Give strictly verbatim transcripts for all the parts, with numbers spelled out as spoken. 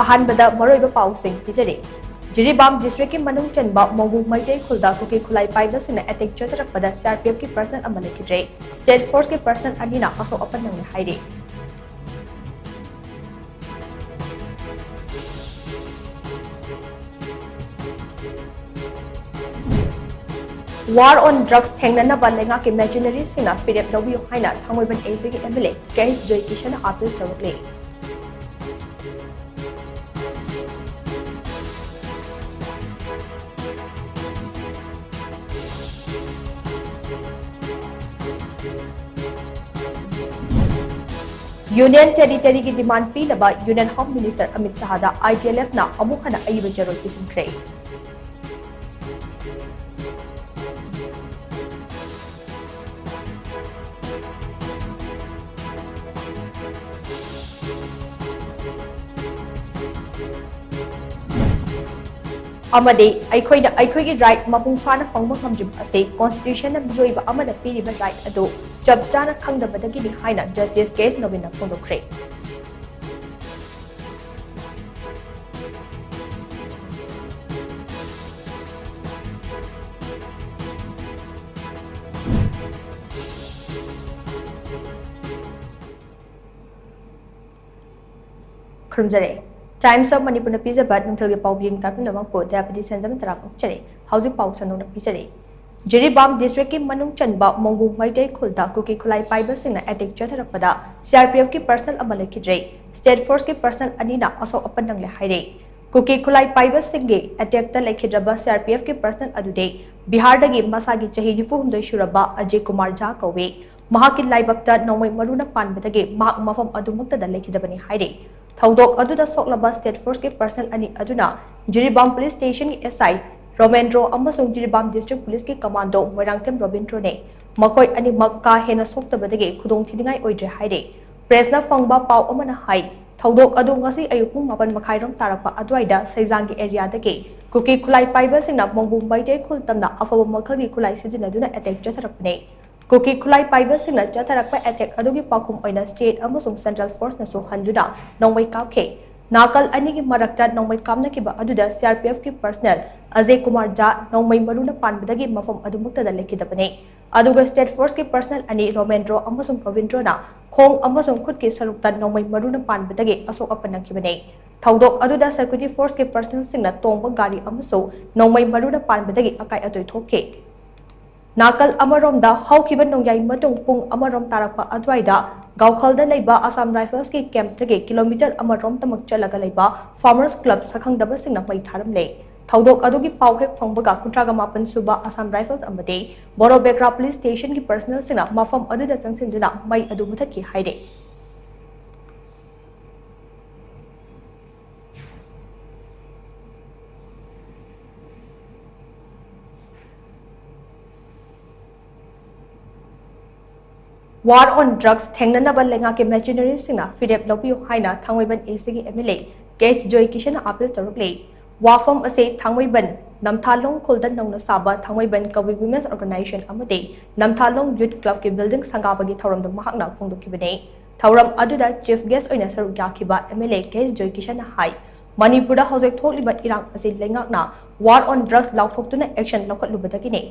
ꯑꯍꯥꯟꯕꯗ ꯃꯔꯨꯑꯣꯏꯕ ꯄꯥꯎꯁꯤꯡ ꯄꯤꯖꯔꯤ꯫ ꯖꯤꯔꯤꯕꯥꯝ ꯗꯤꯁꯇ꯭ꯔꯤꯛꯀꯤ ꯃꯅꯨꯡ ꯆꯟꯕ ꯃꯣꯡꯒꯨ ꯃꯩꯇꯩ ꯈꯨꯜꯗ ꯀꯨꯀꯤ ꯈꯨꯠꯂꯥꯏ ꯄꯥꯏꯕꯁꯤꯡꯅ ꯑꯦꯇꯦꯛ ꯆꯠꯊꯔꯛꯄꯗ ꯁꯤꯑꯥꯔꯄꯤꯑꯦꯐꯀꯤ ꯄꯔꯁꯅꯦꯜ ꯑꯃ ꯂꯩꯈꯤꯗ꯭ꯔꯦ꯫ ꯁ꯭ꯇꯦꯠ ꯐꯣꯔꯁꯀꯤ ꯄꯔꯁꯅꯦꯜ ꯑꯅꯤꯅ ꯑꯁꯣꯛ ꯑꯄꯟ ꯅꯪꯂꯦ ꯍꯥꯏꯔꯤ꯫ War on drugs ꯊꯦꯡꯅꯅꯕ ꯂꯩꯉꯥꯛꯀꯤ ꯃꯦꯆꯤꯅꯔꯤꯁꯤꯡꯅ ꯐꯤꯔꯦꯞ ꯂꯧꯕꯤꯌꯨ ꯍꯥꯏꯅ ꯊꯥꯡꯃꯩꯕꯟ ꯑꯦꯁꯤꯒꯤ M L A K S ꯖꯣꯏꯀꯤꯁꯟꯅ ꯑꯥꯄꯤꯜ ꯇꯧꯔꯛꯂꯤ꯫ ꯌꯨꯅꯤꯌꯟ ꯇꯦꯔꯤꯇꯔꯤꯒꯤ ꯗꯤꯃꯥꯟ ꯄꯤꯅꯕ ꯌꯨꯅꯤꯌꯟ ꯍꯣꯝ ꯃꯤꯅꯤꯁꯇꯔ ꯑꯃꯤꯠ ꯁꯥꯍꯗ ꯑꯥꯏ ꯇꯤ ꯑꯦꯜ ꯑꯦꯐꯅ ꯑꯃꯨꯛ ꯍꯟꯅ ꯑꯏꯕ ꯆꯦꯔꯣꯜ ꯄꯤꯁꯤꯟꯈ꯭ꯔꯦ꯫ ꯑꯃꯗꯤ ꯑꯩꯈꯣꯏꯅ ꯑꯩꯈꯣꯏꯒꯤ ꯔꯥꯏꯠ ꯃꯄꯨꯡ ꯐꯥꯅ ꯐꯪꯕ ꯉꯝꯗ꯭ꯔꯤꯕ ꯑꯁꯤ ꯀꯣꯟꯁꯇꯤꯇ꯭ꯌꯨꯁꯟꯅ ꯃꯤꯑꯣꯏꯕ ꯑꯃꯗ ꯄꯤꯔꯤꯕ ꯔꯥꯏꯠ ꯑꯗꯨ ꯆꯞ ꯆꯥꯅ ꯈꯪꯗꯕꯗꯒꯤꯅꯤ ꯍꯥꯏꯅ ꯖꯁꯇꯤꯁ ꯀꯦ ꯑꯦꯁ ꯅꯣꯕꯤꯟꯅ ꯐꯣꯡꯗꯣꯛꯈ꯭ꯔꯦ꯫ ꯈꯨꯔꯨꯝꯖꯔꯤ꯫ Times of Manipurꯅ ꯄꯤꯖꯕ ꯅꯨꯡꯊꯤꯜꯒꯤ ꯄꯥꯎ ꯌꯦꯡ ꯇꯥꯕꯤꯅꯕ ꯄꯣꯠ ꯗꯌꯥꯄꯇꯤ ꯁꯦꯟꯖꯝ ꯇꯔꯥ ꯐꯣꯡꯆꯔꯤ꯫ ꯍꯧꯖꯤꯛ ꯄꯥꯎ ꯁꯟꯗꯣꯛꯅ ꯄꯤꯖꯔꯤ꯫ ꯖꯤꯔꯤꯕꯥꯝ ꯗꯤꯁꯇ꯭ꯔꯤꯛꯀꯤ ꯃꯅꯨꯡ ꯆꯟꯕ ꯃꯣꯡꯒꯨ ꯃꯩꯇꯩ ꯈꯨꯜꯗ ꯀꯨꯀꯤ ꯈꯨꯠꯂꯥꯏ ꯄꯥꯏꯕꯁꯤꯡꯅ ꯑꯦꯇꯦꯛ ꯆꯠꯊꯔꯛꯄꯗ ꯁꯤꯑꯥꯔꯄꯤꯑꯦꯐꯀꯤ ꯄꯔꯁꯅꯦꯜ ꯑꯃ ꯂꯩꯈꯤꯗ꯭ꯔꯦ꯫ ꯁ꯭ꯇꯦꯠ ꯐꯣꯔꯁꯀꯤ ꯄꯔꯁꯅꯦꯜ ꯑꯅꯤꯅ ꯑꯁꯣꯛ ꯑꯄꯟ ꯅꯪꯂꯦ ꯍꯥꯏꯔꯦ꯫ ꯀꯨꯀꯤ ꯈꯨꯠꯂꯥꯏ ꯄꯥꯏꯕꯁꯤꯡꯒꯤ ꯑꯦꯇꯦꯛꯇ ꯂꯩꯈꯤꯗ꯭ꯔꯕ ꯁꯤꯑꯥꯔꯄꯤꯑꯦꯐꯀꯤ ꯄꯔꯁꯅꯦꯜ ꯑꯗꯨꯗꯤ ꯕꯤꯍꯥꯔꯗꯒꯤ ꯃꯁꯥꯒꯤ ꯆꯍꯤ ꯅꯤꯐꯨ ꯍꯨꯝꯗꯣꯏ ꯁꯨꯔꯕ ꯑꯖꯦ ꯀꯨꯃꯥꯔ ꯖꯥ ꯀꯧꯏ꯫ ꯃꯍꯥꯛꯀꯤ ꯂꯥꯏꯕꯛꯇ ꯅꯣꯡꯃꯩ ꯃꯔꯨꯅ ꯄꯥꯟꯕꯗꯒꯤ ꯃꯍꯥꯛ ꯃꯐꯝ ꯑꯗꯨꯃꯛꯇꯗ ꯂꯩꯈꯤꯗꯕꯅꯤ ꯍꯥꯏꯔꯤ꯫ ꯊꯧꯗꯣꯛ ꯑꯗꯨꯗ ꯁꯣꯛꯂꯕ ꯁ꯭ꯇꯦꯠ ꯐꯣꯔꯁꯀꯤ ꯄꯔꯁꯅꯦꯜ ꯑꯅꯤ ꯑꯗꯨꯅ ꯖꯤꯔꯤꯕꯥꯝ ꯄꯨꯂꯤꯁ ꯁ꯭ꯇꯦꯁꯟꯒꯤ ꯑꯦꯁ ꯑꯥꯏ ꯔꯣꯃꯦꯟꯗ꯭ꯔꯣ ꯑꯃꯁꯨꯡ ꯖꯤꯔꯤꯕꯥꯝ ꯗꯤꯁꯇ꯭ꯔꯤꯛ ꯄꯨꯂꯤꯁꯀꯤ ꯀꯃꯥꯟꯗꯣ ꯃꯣꯏꯔꯥꯡꯊꯦꯝ ꯔꯣꯕꯤꯟꯗ꯭ꯔꯣꯅꯤ꯫ ꯃꯈꯣꯏ ꯑꯅꯤꯃꯛ ꯀꯥ ꯍꯦꯟꯅ ꯁꯣꯛꯇꯕꯗꯒꯤ ꯈꯨꯗꯣꯡꯊꯤꯅꯤꯡꯉꯥꯏ ꯑꯣꯏꯗ꯭ꯔꯦ ꯍꯥꯏꯔꯤ꯫ ꯄ꯭ꯔꯦꯁꯅ ꯐꯪꯕ ꯄꯥꯎ ꯑꯃꯅ ꯍꯥꯏ, ꯊꯧꯗꯣꯛ ꯑꯗꯨ ꯉꯁꯤ ꯑꯌꯨꯛ ꯄꯨꯡ ꯃꯥꯄꯟ ꯃꯈꯥꯏꯔꯣꯝ ꯇꯥꯔꯛꯄ ꯑꯗꯨꯋꯥꯏꯗ ꯁꯩꯖꯥꯡꯒꯤ ꯑꯦꯔꯤꯌꯥꯗꯒꯤ ꯀꯨꯀꯤ ꯈꯨꯠꯂꯥꯏ ꯄꯥꯏꯕꯁꯤꯡꯅ ꯃꯣꯡꯒꯨ ꯃꯩꯇꯩ ꯈꯨꯜ ꯇꯝꯅ ꯑꯐꯕ ꯃꯈꯜꯒꯤ ꯈꯨꯠꯂꯥꯏ ꯁꯤꯖꯤꯟꯅꯗꯨꯅ ꯑꯦꯇꯦꯛ ꯆꯠꯊꯔꯛꯄꯅꯤ꯫ ꯀꯨꯀꯤ ꯈꯨꯠꯂꯥꯏ ꯄꯥꯏꯕꯁꯤꯡꯅ ꯆꯠꯊꯔꯛꯄ ꯑꯦꯇꯦꯛ ꯑꯗꯨꯒꯤ ꯄꯥꯎꯈꯨꯝ ꯑꯣꯏꯅ ꯁ꯭ꯇꯦꯠ ꯑꯃꯁꯨꯡ ꯁꯦꯟꯇ꯭ꯔꯦꯜ ꯐꯣꯔꯁꯅꯁꯨ ꯍꯟꯗꯨꯅ ꯅꯣꯡꯃꯩ ꯀꯥꯞꯈꯤ꯫ ꯅꯥꯀꯜ ꯑꯅꯤꯒꯤ ꯃꯔꯛꯇ ꯅꯣꯡꯃꯩ ꯀꯥꯞꯅꯈꯤꯕ ꯑꯗꯨꯗ C R P F ꯀꯤ personnel ꯑꯖꯦ ꯀꯨꯃꯥꯔ ꯖꯥ ꯅꯣꯡꯃꯩ ꯃꯔꯨꯅ ꯄꯥꯟꯕꯗꯒꯤ ꯃꯐꯝ ꯑꯗꯨꯃꯛꯇꯗ ꯂꯩꯈꯤꯗꯕꯅꯤ꯫ ꯑꯗꯨꯒ state force ꯀꯤ personnel ꯑꯅꯤ ꯔꯣꯃꯦꯟꯗ꯭ꯔꯣ ꯑꯃꯁꯨꯡ ꯒꯣꯕꯤꯟꯗ꯭ꯔꯣꯅ ꯈꯣꯡ ꯑꯃꯁꯨꯡ ꯈꯨꯠꯀꯤ ꯁꯔꯨꯛꯇ ꯅꯣꯡꯃꯩ ꯃꯔꯨꯅ ꯄꯥꯟꯕꯗꯒꯤ ꯑꯁꯣꯛ ꯑꯄꯟ ꯅꯪꯈꯤꯕꯅꯤ꯫ ꯊꯧꯗꯣꯛ ꯑꯗꯨꯗ security force ꯀꯤ personnel ꯁꯤꯡꯅ ꯇꯣꯡꯕ ꯒꯥꯔꯤ ꯑꯃꯁꯨ ꯅꯣꯡꯃꯩ ꯃꯔꯨꯅ ꯄꯥꯟꯕꯗꯒꯤ ꯑꯀꯥꯏ ꯑꯇꯣꯏ ꯊꯣꯛꯈꯤ꯫ ꯅꯥꯀꯜ ꯑꯃꯔꯣꯝꯗ, ꯍꯧꯈꯤꯕ ꯅꯣꯡꯌꯥꯏ ꯃꯇꯨꯡ ꯄꯨꯡ ꯑꯃꯔꯣꯝ ꯇꯥꯔꯛꯄ ꯑꯗꯨꯋꯥꯏꯗ ꯒꯥꯎꯈꯜꯗ ꯂꯩꯕ Assam Rifles ꯀꯤ camp ꯇꯒꯤ kilometre ꯑꯃꯔꯣꯝꯇꯃꯛ ꯆꯠꯂꯒ ꯂꯩꯕ Farmers Club ꯁꯛꯈꯪꯗꯕꯁꯤꯡꯅ ꯃꯩ ꯊꯥꯔꯝꯂꯦ꯫ ꯊꯧꯗꯣꯛ ꯑꯗꯨꯒꯤ ꯄꯥꯎ ꯍꯦꯛ ꯐꯪꯕꯒ ꯀꯨꯟꯊ꯭ꯔꯥꯒ ꯃꯥꯄꯟ ꯁꯨꯕ Assam Rifles ꯑꯃꯗꯤ ꯕꯣꯔꯣꯕꯦꯒ꯭ꯔꯥ police station ꯒꯤ personnel ꯁꯤꯡꯅ ꯃꯐꯝ ꯑꯗꯨꯗ ꯆꯪꯁꯤꯟꯗꯨꯅ ꯃꯩ ꯑꯗꯨ ꯃꯨꯊꯠꯈꯤ ꯍꯥꯏꯔꯤ꯫ War on drugs ꯊꯦꯡꯅꯅꯕ ꯂꯩꯉꯥꯛꯀꯤ machinery ꯁꯤꯡꯅ ꯐꯤꯔꯦꯞ ꯂꯧꯕꯤꯌꯨ ꯍꯥꯏꯅ ꯊꯥꯡꯃꯩꯕꯟ A C ꯒꯤ M L A K H joy ꯀꯤꯁꯟꯅ appeal ꯇꯧꯔꯛꯂꯤ꯫ ꯋꯥꯐꯝ ꯑꯁꯤ ꯊꯥꯡꯃꯩꯕꯟ ꯅꯝꯊꯥꯂꯣꯡ ꯈꯨꯜꯗ ꯅꯧꯅ ꯁꯥꯕ ꯊꯥꯡꯃꯩꯕꯟ ꯀꯕꯨꯏ Women's Organisation ꯑꯃꯗꯤ ꯅꯝꯊꯥꯂꯣꯡ Youth Club ꯀꯤ building ꯁꯪꯒꯥꯕꯒꯤ ꯊꯧꯔꯝꯗ ꯃꯍꯥꯛꯅ ꯐꯣꯡꯗꯣꯛꯈꯤꯕꯅꯤ꯫ ꯊꯧꯔꯝ ꯑꯗꯨꯗ chief guest ꯑꯣꯏꯅ ꯁꯔꯨꯛ ꯌꯥꯈꯤꯕ M L A K H ꯖꯣꯏ ꯀꯤꯁꯟꯅ ꯍꯥꯏ, ꯃꯅꯤꯄꯨꯔꯗ ꯍꯧꯖꯤꯛ ꯊꯣꯛꯂꯤꯕ ꯏꯔꯥꯡ ꯑꯁꯤ ꯂꯩꯉꯥꯛꯅ war on drugs ꯂꯥꯎꯊꯣꯛꯇꯨꯅ action ꯂꯧꯈꯠꯂꯨꯕꯗꯒꯤꯅꯤ꯫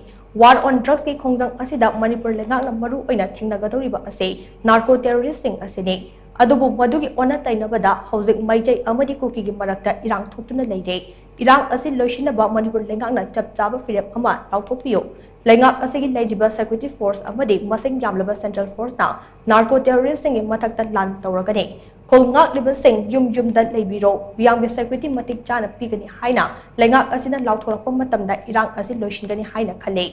War on drugs ꯀꯤ ꯈꯣꯡꯖꯪ ꯑꯁꯤꯗ ꯃꯅꯤꯄꯨꯔ ꯂꯩꯉꯥꯛꯅ ꯃꯔꯨ ꯑꯣꯏꯅ ꯊꯦꯡꯅꯒꯗꯧꯔꯤꯕ ꯑꯁꯤ narco terrorist ꯁꯤꯡ ꯑꯁꯤꯅꯤ꯫ ꯑꯗꯨꯕꯨ ꯃꯗꯨꯒꯤ ꯑꯣꯟꯅ ꯇꯩꯅꯕꯗ ꯍꯧꯖꯤꯛ ꯃꯩꯇꯩ ꯑꯃꯗꯤ ꯀꯨꯀꯤꯒꯤ ꯃꯔꯛꯇ ꯏꯔꯥꯡ ꯊꯣꯛꯇꯨꯅ ꯂꯩꯔꯦ꯫ ꯏꯔꯥꯡ ꯑꯁꯤ ꯂꯣꯏꯁꯤꯟꯅꯕ ꯃꯅꯤꯄꯨꯔ ꯂꯩꯉꯥꯛꯅ ꯆꯞ ꯆꯥꯕ ꯐꯤꯔꯦꯞ ꯑꯃ ꯂꯥꯎꯊꯣꯛꯄꯤꯌꯨ꯫ ꯂꯩꯉꯥꯛ ꯑꯁꯤꯒꯤ ꯂꯩꯔꯤꯕ security force ꯑꯃꯗꯤ ꯃꯁꯤꯡ ꯌꯥꯝꯂꯕ central force ꯅ narco terrorist ꯁꯤꯡꯒꯤ ꯃꯊꯛꯇ ꯂꯥꯟ ꯇꯧꯔꯒꯅꯤ꯫ ꯈꯨꯜ ꯉꯥꯛꯂꯤꯕꯁꯤꯡ ꯌꯨꯝ ꯌꯨꯝꯗ ꯂꯩꯕꯤꯔꯣ, ꯃꯤꯌꯥꯝꯒꯤ security ꯃꯇꯤꯛ ꯆꯥꯅ ꯄꯤꯒꯅꯤ ꯍꯥꯏꯅ ꯂꯩꯉꯥꯛ ꯑꯁꯤꯅ ꯂꯥꯎꯊꯣꯔꯛꯄ ꯃꯇꯝꯗ ꯏꯔꯥꯡ ꯑꯁꯤ ꯂꯣꯏꯁꯤꯟꯒꯅꯤ ꯍꯥꯏꯅ ꯈꯜꯂꯤ꯫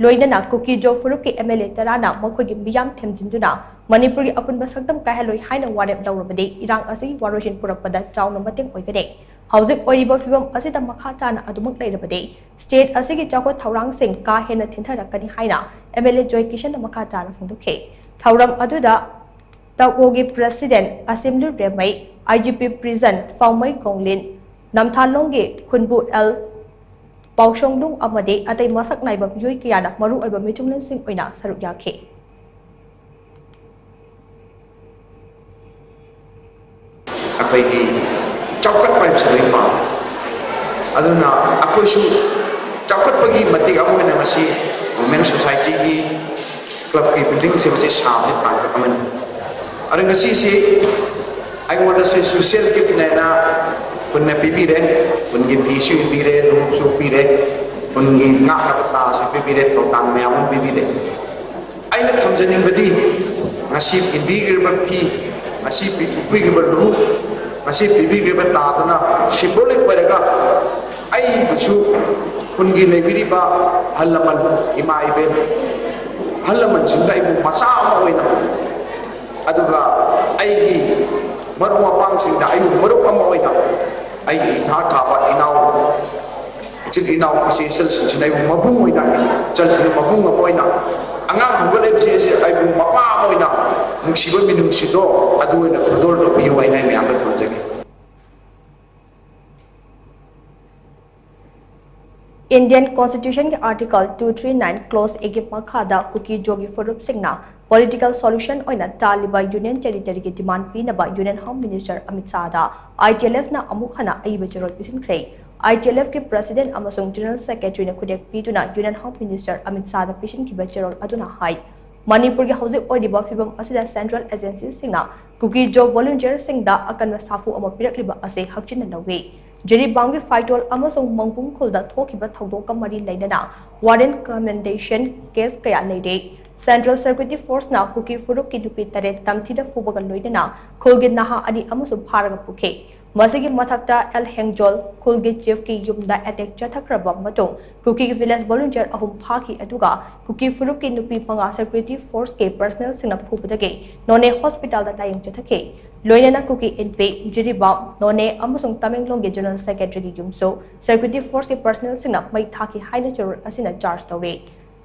ꯂꯣꯏꯅꯅ ꯀꯨꯀꯤ-ꯖꯣ ꯐꯨꯔꯨꯞꯀꯤ M L A ꯇꯔꯥꯅ ꯃꯈꯣꯏꯒꯤ ꯃꯤꯌꯥꯝ ꯊꯦꯝꯖꯤꯟꯗꯨꯅ ꯃꯅꯤꯄꯨꯔꯒꯤ ꯑꯄꯨꯟꯕ ꯁꯛꯇꯝ ꯀꯥꯏꯍꯜꯂꯣꯏ ꯍꯥꯏꯅ ꯋꯥꯔꯦꯞ ꯂꯧꯔꯕꯗꯤ ꯏꯔꯥꯡ ꯑꯁꯤꯒꯤ ꯋꯥꯔꯣꯏꯁꯤꯟ ꯄꯨꯔꯛꯄꯗ ꯆꯥꯎꯅ ꯃꯇꯦꯡ ꯑꯣꯏꯒꯅꯤ꯫ ꯍꯧꯖꯤꯛ ꯑꯣꯏꯔꯤꯕ ꯐꯤꯕꯝ ꯑꯁꯤꯗ ꯃꯈꯥ ꯇꯥꯅ ꯑꯗꯨꯃꯛ ꯂꯩꯔꯕꯗꯤ state ꯑꯁꯤꯒꯤ ꯆꯥꯎꯈꯠ ꯊꯧꯔꯥꯡꯁꯤꯡ ꯀꯥ ꯍꯦꯟꯅ ꯊꯤꯟꯊꯔꯛꯀꯅꯤ ꯍꯥꯏꯅ M L A ꯖꯣꯏ ꯀꯤꯁꯟꯅ ꯃꯈꯥ ꯇꯥꯅ ꯐꯣꯡꯗꯣꯛꯈꯤ꯫ ꯊꯧꯔꯝ ꯑꯗꯨꯗ ꯇꯛꯋꯣꯒꯤ president ꯑꯁꯤꯝꯂꯨ ꯔꯦꯃꯩ, I G P prison ꯐꯥꯎꯃꯩ ꯒꯣꯡꯂꯤꯟ, ꯅꯝꯊꯥꯂꯣꯡꯒꯤ ꯈꯨꯟꯕꯨ ꯑꯦꯜ ꯄꯥꯎꯁꯣꯡꯂꯨꯡ ꯑꯃꯗꯤ ꯑꯇꯩ ꯃꯁꯛ ꯅꯥꯏꯕ ꯃꯤꯑꯣꯏ ꯀꯌꯥꯅ ꯃꯔꯨꯑꯣꯏꯕ ꯃꯤꯊꯨꯡꯂꯦꯟꯁꯤꯡ ꯑꯣꯏꯅ ꯁꯔꯨꯛ ꯌꯥꯈꯤ꯫ ꯑꯩꯈꯣꯏꯒꯤ ꯆꯥꯎꯈꯠꯄ ꯍꯥꯏꯕꯁꯤ ꯂꯣꯏ ꯄꯥꯝꯃꯤ꯫ ꯑꯗꯨꯅ ꯑꯩꯈꯣꯏꯁꯨ ꯆꯥꯎꯈꯠꯄꯒꯤ ꯃꯇꯤꯛ ꯑꯃ ꯑꯣꯏꯅ ꯉꯁꯤ ꯋꯨꯃꯦꯟ ꯁꯣꯁꯥꯏꯇꯤꯒꯤ ꯀ꯭ꯂꯕꯀꯤ ꯕꯤꯜꯗꯤꯡꯁꯤꯡ ꯑꯁꯤ ꯁꯥꯕꯁꯤ ꯇꯥꯡꯀꯛ ꯑꯃꯅꯤ꯫ ꯑꯗ ꯉꯁꯤꯁꯤ ꯑꯩꯉꯣꯟꯗꯁꯨ ꯁꯣꯁꯤꯌꯦꯜ ꯒꯤꯐꯅꯦꯅ ꯈꯨꯟꯅ ꯄꯤꯕꯤꯔꯦ꯫ ꯈꯨꯟꯒꯤ ꯐꯤꯁꯨ ꯏꯟꯕꯤꯔꯦ, ꯂꯨꯍꯣꯡꯁꯨ ꯄꯤꯔꯦ, ꯈꯨꯟꯒꯤ ꯉꯥꯛꯅꯕ ꯇꯥꯁꯨ ꯄꯤꯕꯤꯔꯦ, ꯊꯧꯗꯥꯡ ꯃꯌꯥꯝ ꯑꯃ ꯄꯤꯕꯤꯔꯦ꯫ ꯑꯩꯅ ꯊꯝꯖꯅꯤꯡꯕꯗꯤ ꯉꯁꯤ ꯄꯤꯕꯤꯈ꯭ꯔꯤꯕ ꯐꯤ, ꯉꯁꯤ ꯄꯤꯕꯤꯈ꯭ꯔꯤꯕ ꯂꯨꯍꯣꯡ, ꯉꯁꯤ ꯄꯤꯕꯤꯈ꯭ꯔꯤꯕ ꯇꯥꯗꯨꯅ ꯁꯤꯝꯕꯣꯂꯤꯛ ꯑꯣꯏꯔꯒ ꯑꯩꯕꯨꯁꯨ ꯈꯨꯟꯒꯤ ꯂꯩꯕꯤꯔꯤꯕ ꯑꯍꯜ ꯂꯃꯟ, ꯏꯃꯥ ꯏꯕꯦꯟ, ꯑꯍꯜ ꯂꯃꯟꯁꯤꯡꯗ ꯑꯩꯕꯨ ꯃꯆꯥ ꯑꯃ ꯑꯣꯏꯅ, ꯑꯗꯨꯒ ꯑꯩꯒꯤ ꯃꯔꯨꯞ ꯃꯄꯥꯡꯁꯤꯡꯗ ꯑꯩꯕꯨ ꯃꯔꯨꯞ ꯑꯃ ꯑꯣꯏꯅ, ꯑꯩꯒꯤ ꯏꯊꯥ ꯊꯥꯕ ꯏꯅꯥꯎ ꯏꯆꯤꯜ ꯏꯅꯥꯎ ꯏꯆꯦ ꯏꯆꯜꯁꯤꯡꯁꯤꯅ ꯑꯩꯕꯨ ꯃꯕꯨꯡ ꯑꯣꯏꯅ, ꯏꯆꯜꯁꯤꯡꯅ ꯃꯕꯨꯡ ꯑꯃ ꯑꯣꯏꯅ, ꯑꯉꯥꯡ ꯍꯧꯒꯠꯂꯛꯏꯕꯁꯦ ꯑꯩꯕꯨ ꯃꯄꯥ ꯑꯃ ꯑꯣꯏꯅ ꯅꯨꯡꯁꯤꯕ ꯃꯤꯅꯨꯡꯁꯤꯗꯣ ꯑꯗꯨ ꯑꯣꯏꯅ ꯈꯨꯗꯣꯜ ꯇꯧꯕꯤꯌꯨ ꯍꯥꯏꯅ ꯑꯩ ꯃꯌꯥꯝꯗ ꯊꯝꯖꯒꯦ꯫ Indian Constitution ꯒꯤ Article two three nine Clause A ꯒꯤ ꯃꯈꯥꯗ ꯀꯨꯀꯤ ꯖꯣꯒꯤ ꯐꯨꯔꯨꯞꯁꯤꯡꯅ political solution ꯑꯣꯏꯅ ꯇꯥꯜꯂꯤꯕ Union Territory ꯒꯤ demand ꯄꯤꯅꯕ Union Home Minister Amit ꯁꯥꯍꯗ ITLF ꯅ ꯑꯃꯨꯛ ꯍꯟꯅ ꯑꯏꯕ ꯆꯦꯔꯣꯜ ꯄꯤꯁꯤꯟꯈ꯭ꯔꯦ꯫ ITLF ꯀꯤ President ꯑꯃꯁꯨꯡ General Secretary ꯅ ꯈꯨꯗꯦꯛ ꯄꯤꯗꯨꯅ Union Home Minister ꯑꯃꯤꯠ ꯁꯥꯍꯗ ꯄꯤꯁꯤꯟꯈꯤꯕ ꯆꯦꯔꯣꯜ ꯑꯗꯨꯅ ꯍꯥꯏ, ꯃꯅꯤꯄꯨꯔꯒꯤ ꯍꯧꯖꯤꯛ ꯑꯣꯏꯔꯤꯕ ꯐꯤꯕꯝ ꯑꯁꯤꯗ central agency ꯁꯤꯡꯅ ꯀꯨꯀꯤ ꯖꯣ volunteer ꯁꯤꯡꯗ ꯑꯀꯟꯕ ꯁꯥꯐꯨ ꯑꯃ ꯄꯤꯔꯛꯂꯤꯕ ꯑꯁꯤ ꯍꯛꯆꯤꯟꯅ ꯂꯧꯏ꯫ ꯖꯤꯔꯤꯕꯥꯝꯒꯤ ꯐꯥꯏꯇꯣꯜ ꯑꯃꯁꯨꯡ ꯃꯪꯕꯨꯡ ꯈꯨꯜꯗ ꯊꯣꯛꯈꯤꯕ ꯊꯧꯗꯣꯛꯀ ꯃꯔꯤ ꯂꯩꯅꯅ warrant commendation case ꯀꯌꯥ ꯂꯩꯔꯦ꯫ Central Security Force ꯅ ꯀꯨꯀꯤ ꯐꯨꯔꯨꯞꯀꯤ ꯅꯨꯄꯤ ꯇꯔꯦꯠ ꯇꯝꯊꯤꯗ ꯐꯨꯕꯒ ꯂꯣꯏꯅꯅ ꯈꯨꯜꯒꯤ ꯅꯍꯥ ꯑꯅꯤ ꯑꯃꯁꯨ ꯐꯥꯔꯒ ꯄꯨꯈꯤ꯫ ꯃꯁꯤꯒꯤ ꯃꯊꯛꯇ ꯑꯦꯜ ꯍꯦꯡꯖꯣꯜ ꯈꯨꯜꯒꯤ chief ꯀꯤ ꯌꯨꯝꯗ attack ꯆꯠꯊꯈ꯭ꯔꯕ ꯃꯇꯨꯡ ꯀꯨꯀꯤ village volunteer ꯑꯍꯨꯝ ꯐꯥꯈꯤ, ꯑꯗꯨꯒ ꯀꯨꯀꯤ ꯐꯨꯔꯨꯞꯀꯤ ꯅꯨꯄꯤ ꯃꯉꯥ security force ꯀꯤ personnel ꯁꯤꯡꯅ ꯐꯨꯕꯗꯒꯤ ꯅꯣꯅꯦ hospital ꯗ ꯂꯥꯌꯦꯡ ꯆꯠꯊꯈꯤ꯫ ꯂꯣꯏꯅꯅ ꯀꯨꯀꯤ ꯏꯟꯄꯤ, ꯖꯤꯔꯤꯕꯥꯝ, ꯅꯣꯅꯦ ꯑꯃꯁꯨꯡ ꯇꯃꯦꯡꯂꯣꯡꯒꯤ General Secretary ꯒꯤ ꯌꯨꯝꯁꯨ security force ꯀꯤ personnel ꯁꯤꯡꯅ ꯃꯩ ꯊꯥꯈꯤ ꯍꯥꯏꯅ ꯆꯦꯔꯣꯜ ꯑꯁꯤꯅ charge ꯇꯧꯔꯤ꯫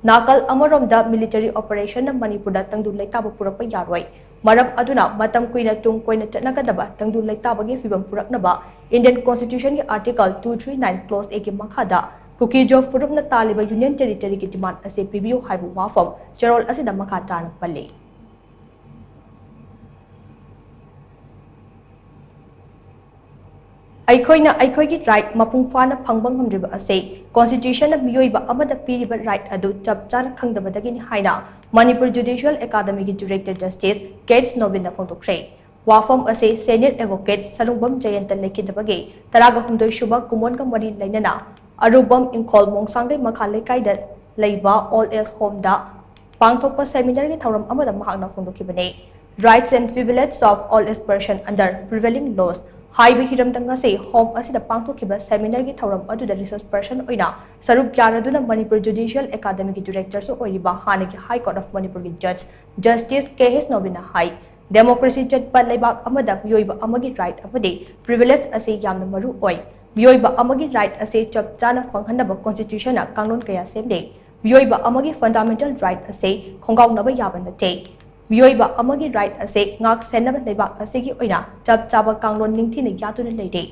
ꯅꯥꯀꯜ ꯑꯃꯔꯣꯝꯗ military operation ꯅ ꯃꯅꯤꯄꯨꯔꯗ ꯇꯪꯗꯨ ꯂꯩꯇꯥꯕ ꯄꯨꯔꯛꯄ ꯌꯥꯔꯣꯏ꯫ ꯃꯔꯝ ꯑꯗꯨꯅ ꯃꯇꯝ ꯀꯨꯏꯅ ꯇꯨꯡ ꯀꯣꯏꯅ ꯆꯠꯅꯒꯗꯕ ꯇꯪꯗꯨ ꯂꯩꯇꯥꯕꯒꯤ ꯐꯤꯕꯝ ꯄꯨꯔꯛꯅꯕ Indian Constitution ꯒꯤ Article two three nine Clause A ꯒꯤ ꯃꯈꯥꯗ ꯀꯨꯀꯤ ꯖꯣ ꯐꯨꯔꯨꯞꯅ ꯇꯥꯜꯂꯤꯕ Union Territory ꯒꯤ demand ꯑꯁꯤ ꯄꯤꯕꯤꯌꯨ ꯍꯥꯏꯕ ꯋꯥꯐꯝ ꯆꯦꯔꯣꯜ ꯑꯁꯤꯗ ꯃꯈꯥ ꯇꯥꯅ ꯄꯜꯂꯤ꯫ ꯑꯩꯈꯣꯏꯅ ꯑꯩꯈꯣꯏꯒꯤ ꯔꯥꯏꯠ ꯃꯄꯨꯡ ꯐꯥꯅ ꯐꯪꯕ ꯉꯝꯗ꯭ꯔꯤꯕ ꯑꯁꯤ ꯀꯣꯟꯁꯇꯤꯇ꯭ꯌꯨꯁꯟꯅ ꯃꯤꯑꯣꯏꯕ ꯑꯃꯗ ꯄꯤꯔꯤꯕ ꯔꯥꯏꯠ ꯑꯗꯨ ꯆꯞ ꯆꯥꯅ ꯈꯪꯗꯕꯗꯒꯤꯅꯤ ꯍꯥꯏꯅ ꯃꯅꯤꯄꯨꯔ ꯖꯨꯗꯤꯁꯤꯌꯦꯜ ꯑꯦꯀꯥꯗꯃꯤꯒꯤ ꯗꯤꯔꯦꯛꯇꯔ ꯖꯁꯇꯤꯁ ꯀꯦꯠꯁ ꯅꯣꯕꯤꯟꯅ ꯐꯣꯡꯗꯣꯛꯈ꯭ꯔꯦ꯫ ꯋꯥꯐꯝ ꯑꯁꯤ ꯁꯦꯅꯤꯌꯔ ꯑꯦꯗꯚꯣꯀꯦꯠ ꯁꯔꯨꯡꯕꯝ ꯖꯌꯟꯇ ꯂꯩꯈꯤꯗꯕꯒꯤ ꯇꯔꯥꯒ ꯍꯨꯝꯗꯣꯏ ꯁꯨꯕ ꯀꯨꯝꯑꯣꯟꯒ ꯃꯔꯤ ꯂꯩꯅꯅ ꯑꯔꯨꯕꯝ ꯏꯪꯈꯣꯜ ꯃꯣꯡꯁꯥꯡꯒꯩ ꯃꯈꯥ ꯂꯩꯀꯥꯏꯗ ꯂꯩꯕ ꯑꯣꯜ ꯑꯦꯖ ꯍꯣꯝꯗ ꯄꯥꯡꯊꯣꯛꯄ ꯁꯦꯃꯤꯅꯥꯔꯒꯤ ꯊꯧꯔꯝ ꯑꯃꯗ ꯃꯍꯥꯛꯅ ꯐꯣꯡꯗꯣꯛꯈꯤꯕꯅꯤ꯫ Rights and Privilege of Old Age Person Under Prevailing Laws ꯍꯥꯏꯕ ꯍꯤꯔꯝꯗ ꯉꯁꯤ ꯍꯣꯝ ꯑꯁꯤꯗ ꯄꯥꯡꯊꯣꯛꯈꯤꯕ ꯁꯦꯃꯤꯅꯥꯔꯒꯤ ꯊꯧꯔꯝ ꯑꯗꯨꯗ ꯔꯤꯁꯔꯁ ꯄꯔꯁꯟ ꯑꯣꯏꯅ ꯁꯔꯨꯛ ꯌꯥꯔꯗꯨꯅ ꯃꯅꯤꯄꯨꯔ ꯖꯨꯗꯤꯁꯤꯌꯦꯜ ꯑꯦꯀꯥꯗꯃꯤꯒꯤ ꯗꯤꯔꯦꯛꯇꯔꯁꯨ ꯑꯣꯏꯔꯤꯕ ꯍꯥꯟꯅꯒꯤ ꯍꯥꯏ ꯀꯣꯔꯠ ꯑꯣꯐ ꯃꯅꯤꯄꯨꯔꯒꯤ ꯖꯖ ꯖꯁꯇꯤꯁ ꯀꯦ ꯑꯦꯁ ꯅꯣꯕꯤꯟꯅ ꯍꯥꯏ, ꯗꯦꯃꯣꯀ꯭ꯔꯦꯁꯤ ꯆꯠꯄ ꯂꯩꯕꯥꯛ ꯑꯃꯗ ꯃꯤꯑꯣꯏꯕ ꯑꯃꯒꯤ ꯔꯥꯏꯠ ꯑꯃꯗꯤ ꯄ꯭ꯔꯤꯚꯤꯂꯦꯖ ꯑꯁꯤ ꯌꯥꯝꯅ ꯃꯔꯨ ꯑꯣꯏ꯫ ꯃꯤꯑꯣꯏꯕ ꯑꯃꯒꯤ ꯔꯥꯏꯠ ꯑꯁꯤ ꯆꯞ ꯆꯥꯅ ꯐꯪꯍꯟꯅꯕ ꯀꯣꯟꯁꯇꯤꯇ꯭ꯌꯨꯁꯟꯅ ꯀꯥꯡꯂꯣꯟ ꯀꯌꯥ ꯁꯦꯝꯂꯤ꯫ ꯃꯤꯑꯣꯏꯕ ꯑꯃꯒꯤ ꯐꯟꯗꯥꯃꯦꯟꯇꯦꯜ ꯔꯥꯏꯠ ꯑꯁꯤ ꯈꯣꯡꯒꯥꯎꯅꯕ ꯌꯥꯕ ꯅꯠꯇꯦ꯫ ꯃꯤꯑꯣꯏꯕ ꯑꯃꯒꯤ ꯔꯥꯏꯠ ꯑꯁꯤ ꯉꯥꯛ ꯁꯦꯟꯅꯕ ꯂꯩꯕꯥꯛ ꯑꯁꯤꯒꯤ ꯑꯣꯏꯅ ꯆꯞ ꯆꯥꯕ ꯀꯥꯡꯂꯣꯟ ꯅꯤꯡꯊꯤꯅ ꯌꯥꯠꯇꯨꯅ ꯂꯩꯔꯤ꯫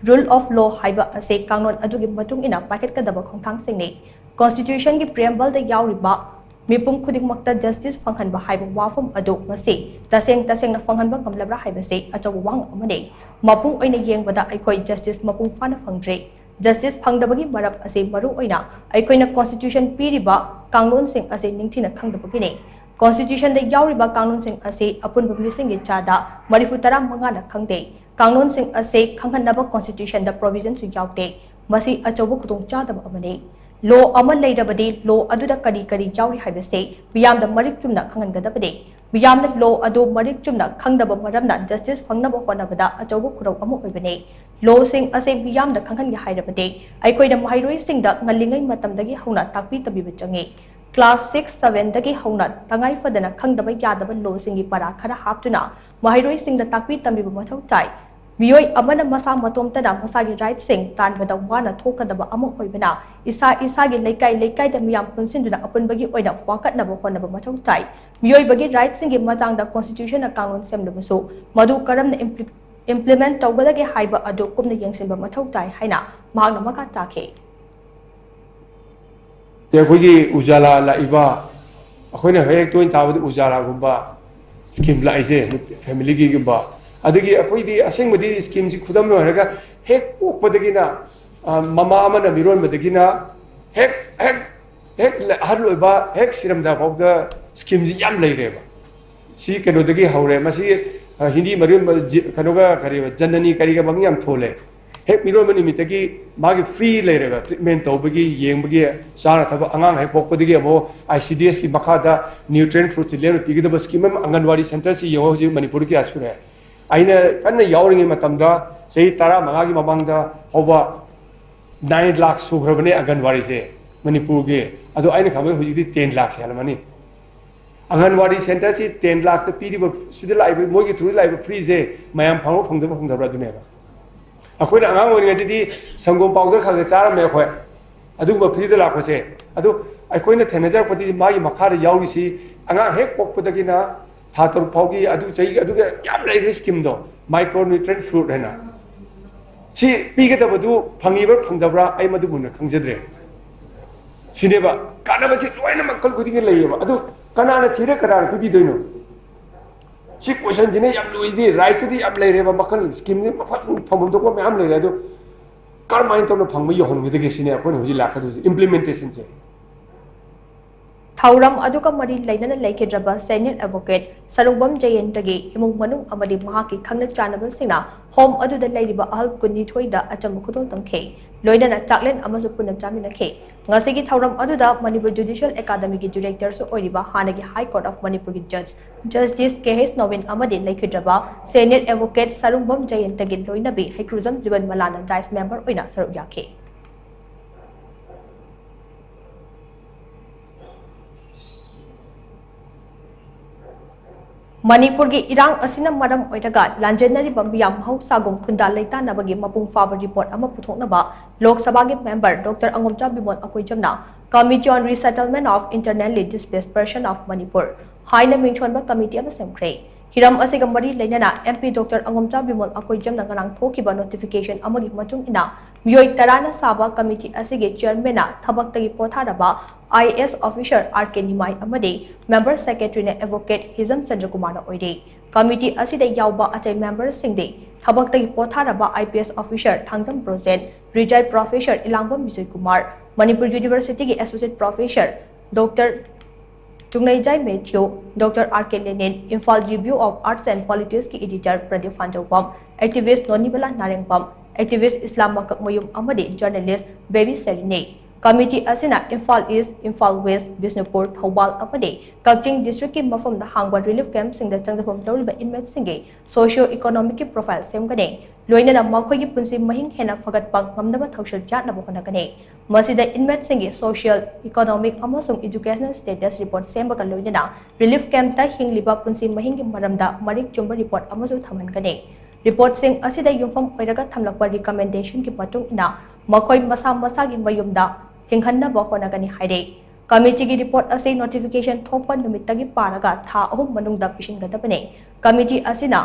Rule of law ꯍꯥꯏꯕ ꯑꯁꯤ ꯀꯥꯡꯂꯣꯟ ꯑꯗꯨꯒꯤ ꯃꯇꯨꯡ ꯏꯟꯅ ꯄꯥꯏꯈꯠꯀꯗꯕ ꯈꯣꯡꯊꯥꯡꯁꯤꯡꯅꯤ꯫ ꯀꯣꯟꯁꯇꯤꯇ꯭ꯌꯨꯁꯟꯒꯤ ꯄ꯭ꯔꯤꯑꯦꯝꯕꯜꯗ ꯌꯥꯎꯔꯤꯕ ꯃꯤꯄꯨꯝ ꯈꯨꯗꯤꯡꯃꯛꯇ ꯖꯁꯇꯤꯁ ꯐꯪꯍꯟꯕ ꯍꯥꯏꯕ ꯋꯥꯐꯝ ꯑꯗꯨ ꯉꯁꯤ ꯇꯁꯦꯡ ꯇꯁꯦꯡꯅ ꯐꯪꯍꯟꯕ ꯉꯝꯂꯕ꯭ꯔꯥ ꯍꯥꯏꯕꯁꯤ ꯑꯆꯧꯕ ꯋꯥꯍꯪ ꯑꯃꯅꯤ꯫ ꯃꯄꯨꯡ ꯑꯣꯏꯅ ꯌꯦꯡꯕꯗ ꯑꯩꯈꯣꯏ ꯖꯁꯇꯤꯁ ꯃꯄꯨꯡ ꯐꯥꯅ ꯐꯪꯗ꯭ꯔꯤ꯫ ꯖꯁꯇꯤꯁ ꯐꯪꯗꯕꯒꯤ ꯃꯔꯝ ꯑꯁꯤ ꯃꯔꯨ ꯑꯣꯏꯅ ꯑꯩꯈꯣꯏꯅ ꯀꯣꯟꯁꯇꯤꯇ꯭ꯌꯨꯁꯟ ꯄꯤꯔꯤꯕ ꯀꯥꯡꯂꯣꯟꯁꯤꯡ ꯑꯁꯤ ꯅꯤꯡꯊꯤꯅ ꯈꯪꯗꯕꯒꯤꯅꯤ꯫ ꯀꯣꯟꯁꯇꯤꯇ꯭ꯌꯨꯁꯟꯗ ꯌꯥꯎꯔꯤꯕ ꯀꯥꯡꯂꯣꯟꯁꯤꯡ ꯑꯁꯤ ꯑꯄꯨꯟꯕ ꯃꯤꯁꯤꯡꯒꯤ ꯆꯥꯗ ꯃꯔꯤꯐꯨ ꯇꯔꯥ ꯃꯉꯥꯅ ꯈꯪꯗꯦ꯫ ꯀꯥꯡꯂꯣꯟꯁꯤꯡ ꯑꯁꯤ ꯈꯪꯍꯟꯅꯕ ꯀꯣꯟꯁꯇꯤꯇ꯭ꯌꯨꯁꯟꯗ ꯄ꯭ꯔꯣꯚꯤꯖꯟꯁꯨ ꯌꯥꯎꯗꯦ꯫ ꯃꯁꯤ ꯑꯆꯧꯕ ꯈꯨꯗꯣꯡꯆꯥꯗꯕ ꯑꯃꯅꯤ꯫ ꯂꯣ ꯑꯃ ꯂꯩꯔꯕꯗꯤ ꯂꯣ ꯑꯗꯨꯗ ꯀꯔꯤ ꯀꯔꯤ ꯌꯥꯎꯔꯤ ꯍꯥꯏꯕꯁꯤ ꯃꯤꯌꯥꯝꯗ ꯃꯔꯤꯛ ꯆꯨꯝꯅ ꯈꯪꯍꯟꯒꯗꯕꯅꯤ꯫ ꯃꯤꯌꯥꯝꯅ ꯂꯣ ꯑꯗꯨ ꯃꯔꯤꯛ ꯆꯨꯝꯅ ꯈꯪꯗꯕ ꯃꯔꯝꯅ ꯖꯁꯇꯤꯁ ꯐꯪꯅꯕ ꯍꯣꯠꯅꯕꯗ ꯑꯆꯧꯕ ꯈꯨꯔꯧ ꯑꯃ ꯑꯣꯏꯕꯅꯤ꯫ ꯂꯣꯁꯤꯡ ꯑꯁꯤ ꯃꯤꯌꯥꯝꯗ ꯈꯪꯍꯟꯒꯦ ꯍꯥꯏꯔꯕꯗꯤ ꯑꯩꯈꯣꯏꯅ ꯃꯍꯩꯔꯣꯏꯁꯤꯡꯗ ꯉꯜꯂꯤꯉꯩ ꯃꯇꯝꯗꯒꯤ ꯍꯧꯅ ꯇꯥꯛꯄꯤ ꯇꯝꯕꯤꯕ ꯆꯪꯏ꯫ ꯀ꯭ꯂꯥꯁ ꯁꯤꯛꯁ, ꯁꯚꯦꯟꯗꯒꯤ ꯍꯧꯅ ꯇꯉꯥꯏ ꯐꯗꯅ ꯈꯪꯗꯕ ꯌꯥꯗꯕ ꯂꯣꯁꯤꯡꯒꯤ ꯄꯔꯥ ꯈꯔ ꯍꯥꯞꯇꯨꯅ ꯃꯍꯩꯔꯣꯏꯁꯤꯡꯗ ꯇꯥꯛꯄꯤ ꯇꯝꯕꯤꯕ ꯃꯊꯧ ꯇꯥꯏ꯫ ꯃꯤꯑꯣꯏ ꯑꯃꯅ ꯃꯁꯥ ꯃꯇꯣꯝꯇꯅ ꯃꯁꯥꯒꯤ ꯔꯥꯏꯠꯁꯤꯡ ꯇꯥꯟꯕꯗ ꯋꯥꯅ ꯊꯣꯛꯀꯗꯕ ꯑꯃ ꯑꯣꯏꯕꯅ ꯏꯁꯥ ꯏꯁꯥꯒꯤ ꯂꯩꯀꯥꯏ ꯂꯩꯀꯥꯏꯗ ꯃꯤꯌꯥꯝ ꯄꯨꯟꯁꯤꯟꯗꯨꯅ ꯑꯄꯨꯟꯕꯒꯤ ꯑꯣꯏꯅ ꯋꯥꯀꯠꯅꯕ ꯍꯣꯠꯅꯕ ꯃꯊꯧ ꯇꯥꯏ꯫ ꯃꯤꯑꯣꯏꯕꯒꯤ ꯔꯥꯏꯠꯁꯤꯡꯒꯤ ꯃꯇꯥꯡꯗ ꯀꯣꯟꯁꯇꯤꯇ꯭ꯌꯨꯁꯟꯅ ꯀꯥꯡꯂꯣꯟ ꯁꯦꯝꯂꯕꯁꯨ ꯃꯗꯨ ꯀꯔꯝꯅ ꯏꯝꯄ꯭ꯂꯤ-, ꯏꯝꯄ꯭ꯂꯤꯃꯦꯟꯠ ꯇꯧꯒꯗꯒꯦ ꯍꯥꯏꯕ ꯑꯗꯨ ꯀꯨꯞꯅ ꯌꯦꯡꯁꯤꯟꯕ ꯃꯊꯧ ꯇꯥꯏ ꯍꯥꯏꯅ ꯃꯍꯥꯛꯅ ꯃꯈꯥ ꯇꯥꯈꯤ꯫ ꯑꯩꯈꯣꯏꯒꯤ ꯎꯖꯥꯂꯥ ꯂꯥꯛꯏꯕ, ꯑꯩꯈꯣꯏꯅ ꯍꯦꯛ ꯇꯣꯏꯅ ꯇꯥꯕꯗ ꯎꯖꯥꯂꯥꯒꯨꯝꯕ ꯁ꯭ꯀꯤꯝ ꯂꯥꯛꯏꯁꯦ, ꯐꯦꯃꯤꯂꯤꯒꯤꯒꯨꯝꯕ, ꯑꯗꯒꯤ ꯑꯩꯈꯣꯏꯗꯤ ꯑꯁꯦꯡꯕꯗꯤ ꯁ꯭ꯀꯤꯝꯁꯤ ꯈꯨꯗꯝ ꯑꯣꯏꯔꯒ ꯍꯦꯛ ꯄꯣꯛꯄꯗꯒꯤꯅ, ꯑ, ꯃꯃꯥ ꯑꯃꯅ ꯃꯤꯔꯣꯟꯕꯗꯒꯤꯅ ꯍꯦꯛ ꯍꯦꯛ ꯍꯦꯛ ꯑꯍꯜ ꯑꯣꯏꯕ, ꯍꯦꯛ ꯁꯤꯔꯝꯗ ꯐꯥꯎꯗ ꯁ꯭ꯀꯤꯝꯁꯤ ꯌꯥꯝ ꯂꯩꯔꯦꯕ꯫ ꯁꯤ ꯀꯩꯅꯣꯗꯒꯤ ꯍꯧꯔꯦ꯫ ꯃꯁꯤ, ꯑ, ꯍꯤꯟꯗꯤ ꯃꯔꯤ, ꯖꯤ-, ꯀꯩꯅꯣꯒ ꯀꯔꯤꯕ, ꯖꯟꯅꯅꯤ ꯀꯔꯤꯒ ꯃꯃꯤꯡ ꯌꯥꯝ ꯊꯣꯜꯂꯦ꯫ ꯍꯦꯛ ꯃꯤꯔꯣꯟꯕ ꯅꯨꯃꯤꯠꯇꯒꯤ ꯃꯥꯒꯤ ꯐ꯭ꯔꯤ ꯂꯩꯔꯦꯕ, ꯇ꯭ꯔꯤꯠꯃꯦꯟ ꯇꯧꯕꯒꯤ, ꯌꯦꯡꯕꯒꯤ, ꯆꯥꯅ ꯊꯛꯄ, ꯑꯉꯥꯡ ꯍꯦꯛ ꯄꯣꯛꯄꯗꯒꯤ ꯑꯃꯨꯛ ꯑꯥꯏ ꯁꯤ ꯗꯤ ꯑꯦꯁꯀꯤ ꯃꯈꯥꯗ ꯅ꯭ꯌꯨꯇ꯭ꯔꯤꯌꯦꯟ ꯐ꯭ꯔꯨꯠꯁꯤ ꯂꯦꯝꯅ ꯄꯤꯒꯗꯕ ꯁ꯭ꯀꯤꯝ ꯑꯃ ꯑꯪꯒꯟꯋꯥꯗꯤ ꯁꯦꯟꯇꯔꯁꯤ ꯌꯦꯡꯉꯣ, ꯍꯧꯖꯤꯛ ꯃꯅꯤꯄꯨꯔꯗ ꯀꯌꯥ ꯁꯨꯔꯦ꯫ ꯑꯩꯅ ꯀꯟꯅ ꯌꯥꯎꯔꯤꯉꯩ ꯃꯇꯝꯗ, ꯆꯍꯤ ꯇꯔꯥꯃꯉꯥꯒꯤ ꯃꯃꯥꯡꯗ ꯐꯥꯎꯕ ꯅꯥꯏꯟ ꯂꯥꯛ ꯁꯨꯈ꯭ꯔꯕꯅꯦ ꯑꯪꯒꯟꯋꯥꯗꯤꯁꯦ ꯃꯅꯤꯄꯨꯔꯒꯤ꯫ ꯑꯗꯣ ꯑꯩꯅ ꯈꯪꯕꯗ ꯍꯧꯖꯤꯛꯇꯤ ꯇꯦꯟ ꯂꯥꯛꯁꯦ ꯍꯦꯜꯂꯝꯃꯅꯤ꯫ ꯑꯪꯒꯟꯋꯥꯗꯤ ꯁꯦꯟꯇꯔꯁꯤ ꯇꯦꯟ ꯂꯥꯛꯁꯇ ꯄꯤꯔꯤꯕ, ꯁꯤꯗ ꯂꯥꯛꯏꯕ, ꯃꯣꯏꯒꯤ ꯊ꯭ꯔꯨꯗ ꯂꯥꯛꯏꯕ ꯐ꯭ꯔꯤꯁꯦ ꯃꯌꯥꯝ ꯐꯪꯕ ꯐꯪꯗꯕ ꯐꯪꯗꯕ꯭ꯔꯥ ꯑꯗꯨꯅꯦꯕ꯫ ꯑꯩꯈꯣꯏꯅ ꯑꯉꯥꯡ ꯑꯣꯏꯔꯤꯉꯩꯗꯗꯤ ꯁꯪꯒꯣꯝ ꯄꯥꯎꯗꯔ ꯈꯔ ꯈꯔ ꯆꯥꯔꯝꯃꯦ ꯑꯩꯈꯣꯏ, ꯑꯗꯨꯒꯨꯝꯕ ꯐ꯭ꯔꯤꯗ ꯂꯥꯛꯄꯁꯦ꯫ ꯑꯗꯨ ꯑꯩꯈꯣꯏꯅ ꯊꯦꯡꯅꯖꯔꯛꯄꯗꯗꯤ ꯃꯥꯒꯤ ꯃꯈꯥꯗ ꯌꯥꯎꯔꯤꯁꯤ ꯑꯉꯥꯡ ꯍꯦꯛ ꯄꯣꯛꯄꯗꯒꯤꯅ ꯊꯥ ꯇꯔꯨꯛ ꯐꯥꯎꯒꯤ, ꯑꯗꯨ ꯆꯍꯤ, ꯑꯗꯨꯒ ꯌꯥꯝ ꯂꯩꯈ꯭ꯔꯦ ꯁ꯭ꯀꯤꯝꯗꯣ, ꯃꯥꯏꯀ꯭ꯔꯣ ꯅ꯭ꯌꯨꯇ꯭ꯔꯤꯌꯦꯟ ꯐ꯭ꯔꯨꯠ ꯍꯥꯏꯅ꯫ ꯁꯤ ꯄꯤꯒꯗꯕꯗꯨ ꯐꯪꯉꯤꯕ꯭ꯔꯥ ꯐꯪꯗꯕ꯭ꯔꯥ ꯑꯩ ꯃꯗꯨ ꯃꯨꯟꯅ ꯈꯪꯖꯗ꯭ꯔꯦ꯫ ꯁꯤꯅꯦꯕ ꯀꯥꯟꯅꯕꯁꯤ ꯂꯣꯏꯅ ꯃꯈꯜ ꯈꯨꯗꯤꯡꯒꯤ ꯂꯩꯌꯦꯕ꯫ ꯑꯗꯨ ꯀꯅꯥꯅ ꯊꯤꯔ ꯀꯅꯥꯅ ꯄꯤꯕꯤꯗꯣꯏꯅꯣ? ꯁꯤ ꯀꯣꯏꯁꯟꯁꯤꯅ ꯌꯥꯝ ꯂꯨꯏꯗꯤ, ꯔꯥꯏꯠꯇꯨꯗꯤ ꯌꯥꯝ ꯂꯩꯔꯦꯕ, ꯃꯈꯜ ꯁ꯭ꯀꯤꯝꯁꯤ ꯃꯐꯝ ꯐꯪꯐꯝ ꯊꯣꯛꯄ ꯃꯌꯥꯝ ꯂꯩꯔꯦ꯫ ꯑꯗꯨ ꯀꯔꯝꯍꯥꯏꯅ ꯇꯧꯅ ꯐꯪꯕ ꯌꯧꯍꯟꯒꯗꯒꯦ ꯁꯤꯅꯦ ꯑꯩꯈꯣꯏꯅ ꯍꯧꯖꯤꯛ ꯂꯥꯛꯀꯗꯣꯏꯁꯦ, ꯏꯝꯄ꯭ꯂꯤꯃꯦꯟꯇꯦꯁꯟꯁꯦ꯫ ꯊꯧꯔꯝ ꯑꯗꯨꯒ ꯃꯔꯤ ꯂꯩꯅꯅ ꯂꯩꯈꯤꯗ꯭ꯔꯕ ꯁꯦꯅꯤꯌꯔ ꯑꯦꯗꯚꯣꯀꯦꯠ ꯁꯔꯨꯡꯕꯝ ꯖꯌꯟꯇꯒꯤ ꯏꯃꯨꯡ ꯃꯅꯨꯡ ꯑꯃꯗꯤ ꯃꯍꯥꯛꯀꯤ ꯈꯪꯅ ꯆꯥꯟꯅꯕꯁꯤꯡꯅ ꯍꯣꯝ ꯑꯗꯨꯗ ꯂꯩꯔꯤꯕ ꯑꯍꯜ ꯀꯨꯟꯅꯤꯊꯣꯏꯗ ꯑꯆꯝꯕ ꯈꯨꯗꯣꯜ ꯇꯝꯈꯤ꯫ ꯂꯣꯏꯅꯅ ꯆꯥꯛꯂꯦꯟ ꯑꯃꯁꯨ ꯄꯨꯟꯅ ꯆꯥꯃꯤꯟꯅꯈꯤ꯫ ꯉꯁꯤꯒꯤ ꯊꯧꯔꯝ ꯑꯗꯨꯗ ꯃꯅꯤꯄꯨꯔ ꯖꯨꯗꯤꯁꯤꯌꯦꯜ ꯑꯦꯀꯥꯗꯃꯤꯒꯤ ꯗꯤꯔꯦꯛꯇꯔꯁꯨ ꯑꯣꯏꯔꯤꯕ ꯍꯥꯟꯅꯒꯤ ꯍꯥꯏ ꯀꯣꯔꯠ ꯑꯣꯐ ꯃꯅꯤꯄꯨꯔꯒꯤ ꯖꯖ ꯖꯁꯇꯤꯁ ꯀꯦ ꯑꯩꯆ ꯅꯣꯕꯤꯟ ꯑꯃꯗꯤ ꯂꯩꯈꯤꯗ꯭ꯔꯕ ꯁꯦꯅꯤꯌꯔ ꯑꯦꯗꯚꯣꯀꯦꯠ ꯁꯔꯨꯡꯕꯝ ꯖꯌꯟꯇꯒꯤ ꯂꯣꯏꯅꯕꯤ ꯍꯩꯀ꯭ꯔꯨꯖꯝ ꯖꯤꯕꯟ ꯃꯂꯥꯅ ꯖꯥꯏꯁ ꯃꯦꯝꯕꯔ ꯑꯣꯏꯅ ꯁꯔꯨꯛ ꯌꯥꯈꯤ꯫ ꯃꯅꯤꯄꯨꯔꯒꯤ ꯏꯔꯥꯡ ꯑꯁꯤꯅ ꯃꯔꯝ ꯑꯣꯏꯔꯒ ꯂꯥꯟꯖꯦꯟꯅꯔꯤꯕ ꯃꯤꯌꯥꯝ ꯃꯍꯧꯁꯥꯒꯨꯝ ꯈꯨꯟꯗꯥ ꯂꯩꯇꯥꯅꯕꯒꯤ ꯃꯄꯨꯡ ꯐꯥꯕ ꯔꯤꯄꯣꯔꯠ ꯑꯃ ꯄꯨꯊꯣꯛꯅꯕ ꯂꯣꯛ ꯁꯚꯥꯒꯤ ꯃꯦꯝꯕꯔ ꯗꯣꯛꯇꯔ ꯑꯉꯣꯝꯆꯥ ꯕꯤꯃꯣꯜ ꯑꯀꯣꯏꯖꯝꯅ Committee on Resettlement of Internally Displaced Person of Manipur ꯍꯥꯏꯅ ꯃꯤꯡꯊꯣꯟꯕ ꯀꯃꯤꯇꯤ ꯑꯃ ꯁꯦꯝꯈ꯭ꯔꯦ꯫ ꯍꯤꯔꯝ ꯑꯁꯤꯒ ꯃꯔꯤ ꯂꯩꯅꯅ M P doctor Angomcha Bimol ꯑꯀꯣꯏꯖꯝꯅ ꯉꯔꯥꯡ ꯊꯣꯛꯈꯤꯕ ꯅꯣꯇꯤꯐꯤꯀꯦꯁꯟ ꯑꯃꯒꯤ ꯃꯇꯨꯡ ꯏꯟꯅ ꯃꯤꯑꯣꯏ ꯇꯔꯥꯅ ꯁꯥꯕ ꯀꯃꯤꯇꯤ ꯑꯁꯤꯒꯤ ꯆꯤꯌꯔꯃꯦꯟꯅ ꯊꯕꯛꯇꯒꯤ ꯄꯣꯊꯥꯔꯕ I A S officer R ꯀꯦ ꯅꯤꯃꯥꯏ ꯑꯃꯗꯤ ꯃꯦꯝꯕꯔ ꯁꯦꯀ꯭ꯔꯦꯇꯔꯤꯅ ꯑꯦꯗꯚꯣꯀꯦꯠ ꯍꯤꯖꯝ ꯆꯟꯗ꯭ꯔꯀꯨꯃꯥꯔꯅ ꯑꯣꯏꯔꯤ꯫ Committee ꯑꯁꯤꯗ ꯌꯥꯎꯕ ꯑꯇꯩ memberꯁꯤꯡꯗꯤ ꯊꯕꯛꯇꯒꯤ ꯄꯣꯊꯥꯔꯕ I P S officer Thangjam Brojen, retired professor Ilangbam Bijoy Kumar, Manipur Universityꯒꯤ associate professor Doctor Tungneijai Mathew, Doctor R K Lenin, Imphal Review of Arts and Politicsꯀꯤ editor Pradip Phanjoubam, activist Nonibala Narengbam, activist Islam Makakmayum ꯑꯃꯗꯤ journalist ꯕꯦꯕꯤ ꯁꯦꯔꯤꯅꯤ꯫ Committee ꯑꯁꯤꯅ ꯏꯝꯐꯥꯜ ꯏꯁ, ꯏꯝꯐꯥꯜ ꯋꯦꯁ, ꯕꯤꯁꯅꯨꯄꯨꯔ, ꯊꯧꯕꯥꯜ ꯑꯃꯗꯤ ꯀꯛꯆꯤꯡ districtꯀꯤ ꯃꯐꯝꯗ ꯍꯥꯡꯕ relief campꯁꯤꯡꯗ ꯆꯪꯖꯐꯝ ꯂꯧꯔꯤꯕ inmateꯁꯤꯡꯒꯤ socio economicꯀꯤ profile ꯁꯦꯝꯒꯅꯤ꯫ ꯂꯣꯏꯅꯅ ꯃꯈꯣꯏꯒꯤ ꯄꯨꯟꯁꯤ ꯃꯍꯤꯡ ꯍꯦꯟꯅ ꯐꯒꯠꯄ ꯉꯝꯅꯕ ꯊꯧꯁꯤꯜ ꯌꯥꯠꯅꯕ ꯍꯣꯠꯅꯒꯅꯤ꯫ ꯃꯁꯤꯗ inmateꯁꯤꯡꯒꯤ social, economic ꯑꯃꯁꯨꯡ educational status report ꯁꯦꯝꯕꯒ ꯂꯣꯏꯅꯅ relief campꯇ ꯍꯤꯡꯂꯤꯕ ꯄꯨꯟꯁꯤ ꯃꯍꯤꯡꯒꯤ ꯃꯔꯝꯗ ꯃꯔꯤꯛ ꯆꯨꯝꯕ report ꯑꯃꯁꯨ ꯊꯝꯍꯟꯒꯅꯤ꯫ Reportꯁꯤꯡ ꯑꯁꯤꯗ ꯌꯨꯝꯐꯝ ꯑꯣꯏꯔꯒ ꯊꯝꯂꯛꯄ recommendationꯒꯤ ꯃꯇꯨꯡ ꯏꯟꯅ ꯃꯈꯣꯏ ꯃꯁꯥ ꯃꯁꯥꯒꯤ ꯃꯌꯨꯝꯗ ꯍꯤꯡꯍꯟꯅꯕ ꯍꯣꯠꯅꯒꯅꯤ ꯍꯥꯏꯔꯤ꯫ Committeeꯒꯤ report ꯑꯁꯤ notification ꯊꯣꯛꯄ ꯅꯨꯃꯤꯠꯇꯒꯤ ꯄꯥꯔꯒ ꯊꯥ ꯑꯍꯨꯝ ꯃꯅꯨꯡꯗ ꯄꯤꯁꯤꯟꯒꯗꯕꯅꯤ꯫ Committee ꯑꯁꯤꯅ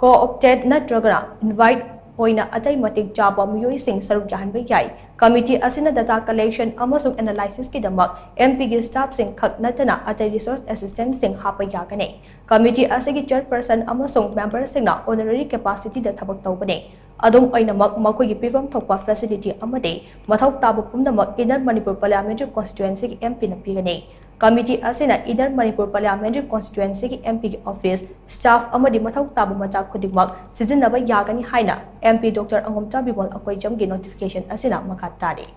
co-opted ꯅꯠꯇ꯭ꯔꯒꯅ invite ꯑꯣꯏꯅ ꯑꯇꯩ ꯃꯇꯤꯛ ꯆꯥꯕ ꯃꯤꯑꯣꯏꯁꯤꯡ ꯁꯔꯨꯛ ꯌꯥꯍꯟꯕ ꯌꯥꯏ꯫ Committee ꯑꯁꯤꯅ data collection ꯑꯃꯁꯨꯡ analysisꯀꯤꯗꯃꯛ MPꯒꯤ staffꯁꯤꯡ ꯈꯛ ꯅꯠꯇꯅ ꯑꯇꯩ resource assistantꯁꯤꯡ ꯍꯥꯞꯄ ꯌꯥꯒꯅꯤ꯫ Committee ꯑꯁꯤꯒꯤ chairperson ꯑꯃꯁꯨꯡ memberꯁꯤꯡꯅ honorary capacityꯗ ꯊꯕꯛ ꯇꯧꯕꯅꯤ꯫ ꯑꯗꯨꯝ ꯑꯣꯏꯅꯃꯛ, ꯃꯈꯣꯏꯒꯤ ꯄꯤꯐꯝ ꯊꯣꯛꯄ facility ꯑꯃꯗꯤ ꯃꯊꯧ ꯇꯥꯕ ꯄꯨꯝꯅꯃꯛ Inner Manipur Parliamentary Constituencyꯒꯤ MPꯅ ꯄꯤꯒꯅꯤ꯫ Committee ꯑꯁꯤꯅ Inner Manipur Parliamentary Constituencyꯒꯤ MPꯒꯤ office, staff ꯑꯃꯗꯤ ꯃꯊꯧ ꯇꯥꯕ ꯃꯆꯥꯛ ꯈꯨꯗꯤꯡꯃꯛ ꯁꯤꯖꯤꯟꯅꯕ ꯌꯥꯒꯅꯤ ꯍꯥꯏꯅ MP Doctor ꯑꯉꯣꯝꯆꯥ ꯕꯤꯃꯣꯜ ꯑꯀꯣꯏꯖꯝꯒꯤ notification ꯑꯁꯤꯅ ꯃꯈꯥ ꯇꯥꯔꯤ꯫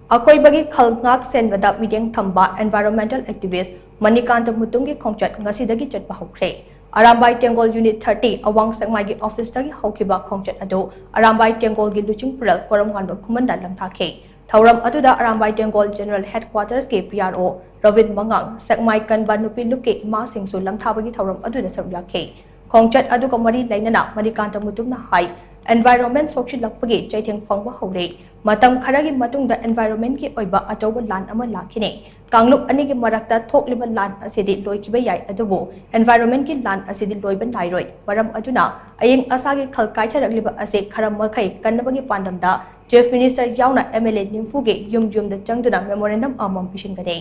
ꯑꯀꯣꯏꯕꯒꯤ ꯈꯜ ꯉꯥꯛ ꯁꯦꯟꯕꯗ ꯃꯤꯠꯌꯦꯡ ꯊꯝꯕ environmental activist ꯃꯅꯤꯀꯥꯟꯇ ꯃꯨꯇꯨꯝꯒꯤ ꯈꯣꯡꯆꯠ ꯉꯁꯤꯗꯒꯤ ꯆꯠꯄ ꯍꯧꯈ꯭ꯔꯦ꯫ ꯑꯔꯥꯝꯕꯥꯏ ꯇꯦꯡꯒꯣꯜ Unit thirty ꯑꯋꯥꯡ ꯁꯦꯛꯃꯥꯏꯒꯤ officeꯇꯒꯤ ꯍꯧꯈꯤꯕ ꯈꯣꯡꯆꯠ ꯑꯗꯨ ꯑꯔꯥꯝꯕꯥꯏ ꯇꯦꯡꯒꯣꯜꯒꯤ ꯂꯨꯆꯤꯡꯄꯨꯔꯦꯜ ꯀꯣꯔꯝꯉꯥꯟꯕ ꯈꯨꯃꯟꯗ ꯂꯝꯊꯥꯈꯤ꯫ ꯊꯧꯔꯝ ꯑꯗꯨꯗ ꯑꯔꯥꯝꯕꯥꯏ ꯇꯦꯡꯒꯣꯜ General Headquartersꯀꯤ PRO ꯔꯣꯕꯤꯟ ꯃꯉꯥꯡ, ꯁꯦꯛꯃꯥꯏ ꯀꯟꯕ ꯅꯨꯄꯤ ꯂꯨꯞꯀꯤ ꯏꯃꯥꯁꯤꯡꯁꯨ ꯂꯝꯊꯥꯕꯒꯤ ꯊꯧꯔꯝ ꯑꯗꯨꯗ ꯁꯔꯨꯛ ꯌꯥꯈꯤ꯫ ꯈꯣꯡꯆꯠ ꯑꯗꯨꯒ ꯃꯔꯤ ꯂꯩꯅꯅ ꯃꯅꯤꯀꯥꯟꯇ ꯃꯨꯇꯨꯝꯅ ꯍꯥꯏ, environment ꯁꯣꯛꯆꯤꯜꯂꯛꯄꯒꯤ ꯆꯩꯊꯦꯡ ꯐꯪꯕ ꯍꯧꯔꯦ꯫ ꯃꯇꯝ ꯈꯔꯒꯤ ꯃꯇꯨꯡꯗ environmentꯀꯤ ꯑꯣꯏꯕ ꯑꯆꯧꯕ ꯂꯥꯟ ꯑꯃ ꯂꯥꯛꯈꯤꯅꯤ꯫ ꯀꯥꯡꯂꯨꯞ ꯑꯅꯤꯒꯤ ꯃꯔꯛꯇ ꯊꯣꯛꯂꯤꯕ ꯂꯥꯟ ꯑꯁꯤꯗꯤ ꯂꯣꯏꯈꯤꯕ ꯌꯥꯏ, ꯑꯗꯨꯕꯨ environmentꯀꯤ ꯂꯥꯟ ꯑꯁꯤꯗꯤ ꯂꯣꯏꯕ ꯅꯥꯏꯔꯣꯏ꯫ ꯃꯔꯝ ꯑꯗꯨꯅ ꯑꯏꯪ ꯑꯁꯥꯒꯤ ꯈꯜ ꯀꯥꯏꯊꯔꯛꯂꯤꯕ ꯑꯁꯤ ꯈꯔ ꯃꯈꯩ ꯀꯟꯅꯕꯒꯤ ꯄꯥꯟꯗꯝꯗ Chief Minister ꯌꯥꯎꯅ M L A ꯅꯤꯐꯨꯒꯤ ꯌꯨꯝ ꯌꯨꯝꯗ ꯆꯪꯗꯨꯅ memorandum ꯑꯃꯃꯝ ꯄꯤꯁꯤꯟꯒꯅꯤ꯫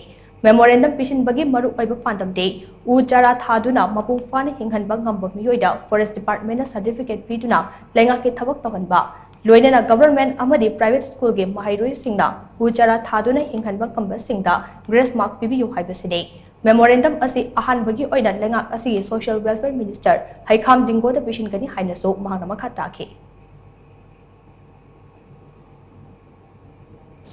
Memorandum ꯄꯤꯁꯤꯟꯕꯒꯤ ꯃꯔꯨꯑꯣꯏꯕ ꯄꯥꯟꯗꯝꯗꯤ ꯎ ꯆꯥꯔꯥ ꯊꯥꯗꯨꯅ ꯃꯄꯨꯡ ꯐꯥꯅ ꯍꯤꯡꯍꯟꯕ ꯉꯝꯕ ꯃꯤꯑꯣꯏꯗ Forest Department ꯅ certificate ꯄꯤꯗꯨꯅ ꯂꯩꯉꯥꯛꯀꯤ ꯊꯕꯛ ꯇꯧꯍꯟꯕ, ꯂꯣꯏꯅꯅ government ꯑꯃꯗꯤ private school ꯒꯤ ꯃꯍꯩꯔꯣꯏꯁꯤꯡꯅ ꯎ ꯆꯥꯔꯥ ꯊꯥꯗꯨꯅ ꯍꯤꯡꯍꯟꯕ ꯉꯝꯕꯁꯤꯡꯗ grace mark ꯄꯤꯕꯤꯌꯨ ꯍꯥꯏꯕꯁꯤꯅꯤ꯫ Memorandum ꯑꯁꯤ ꯑꯍꯥꯟꯕꯒꯤ ꯑꯣꯏꯅ ꯂꯩꯉꯥꯛ ꯑꯁꯤꯒꯤ Social Welfare Minister ꯍꯩꯈꯥꯝ ꯗꯤꯡꯒꯣꯗ ꯄꯤꯁꯤꯟꯒꯅꯤ ꯍꯥꯏꯅꯁꯨ ꯃꯍꯥꯛꯅ ꯃꯈꯥ ꯇꯥꯈꯤ꯫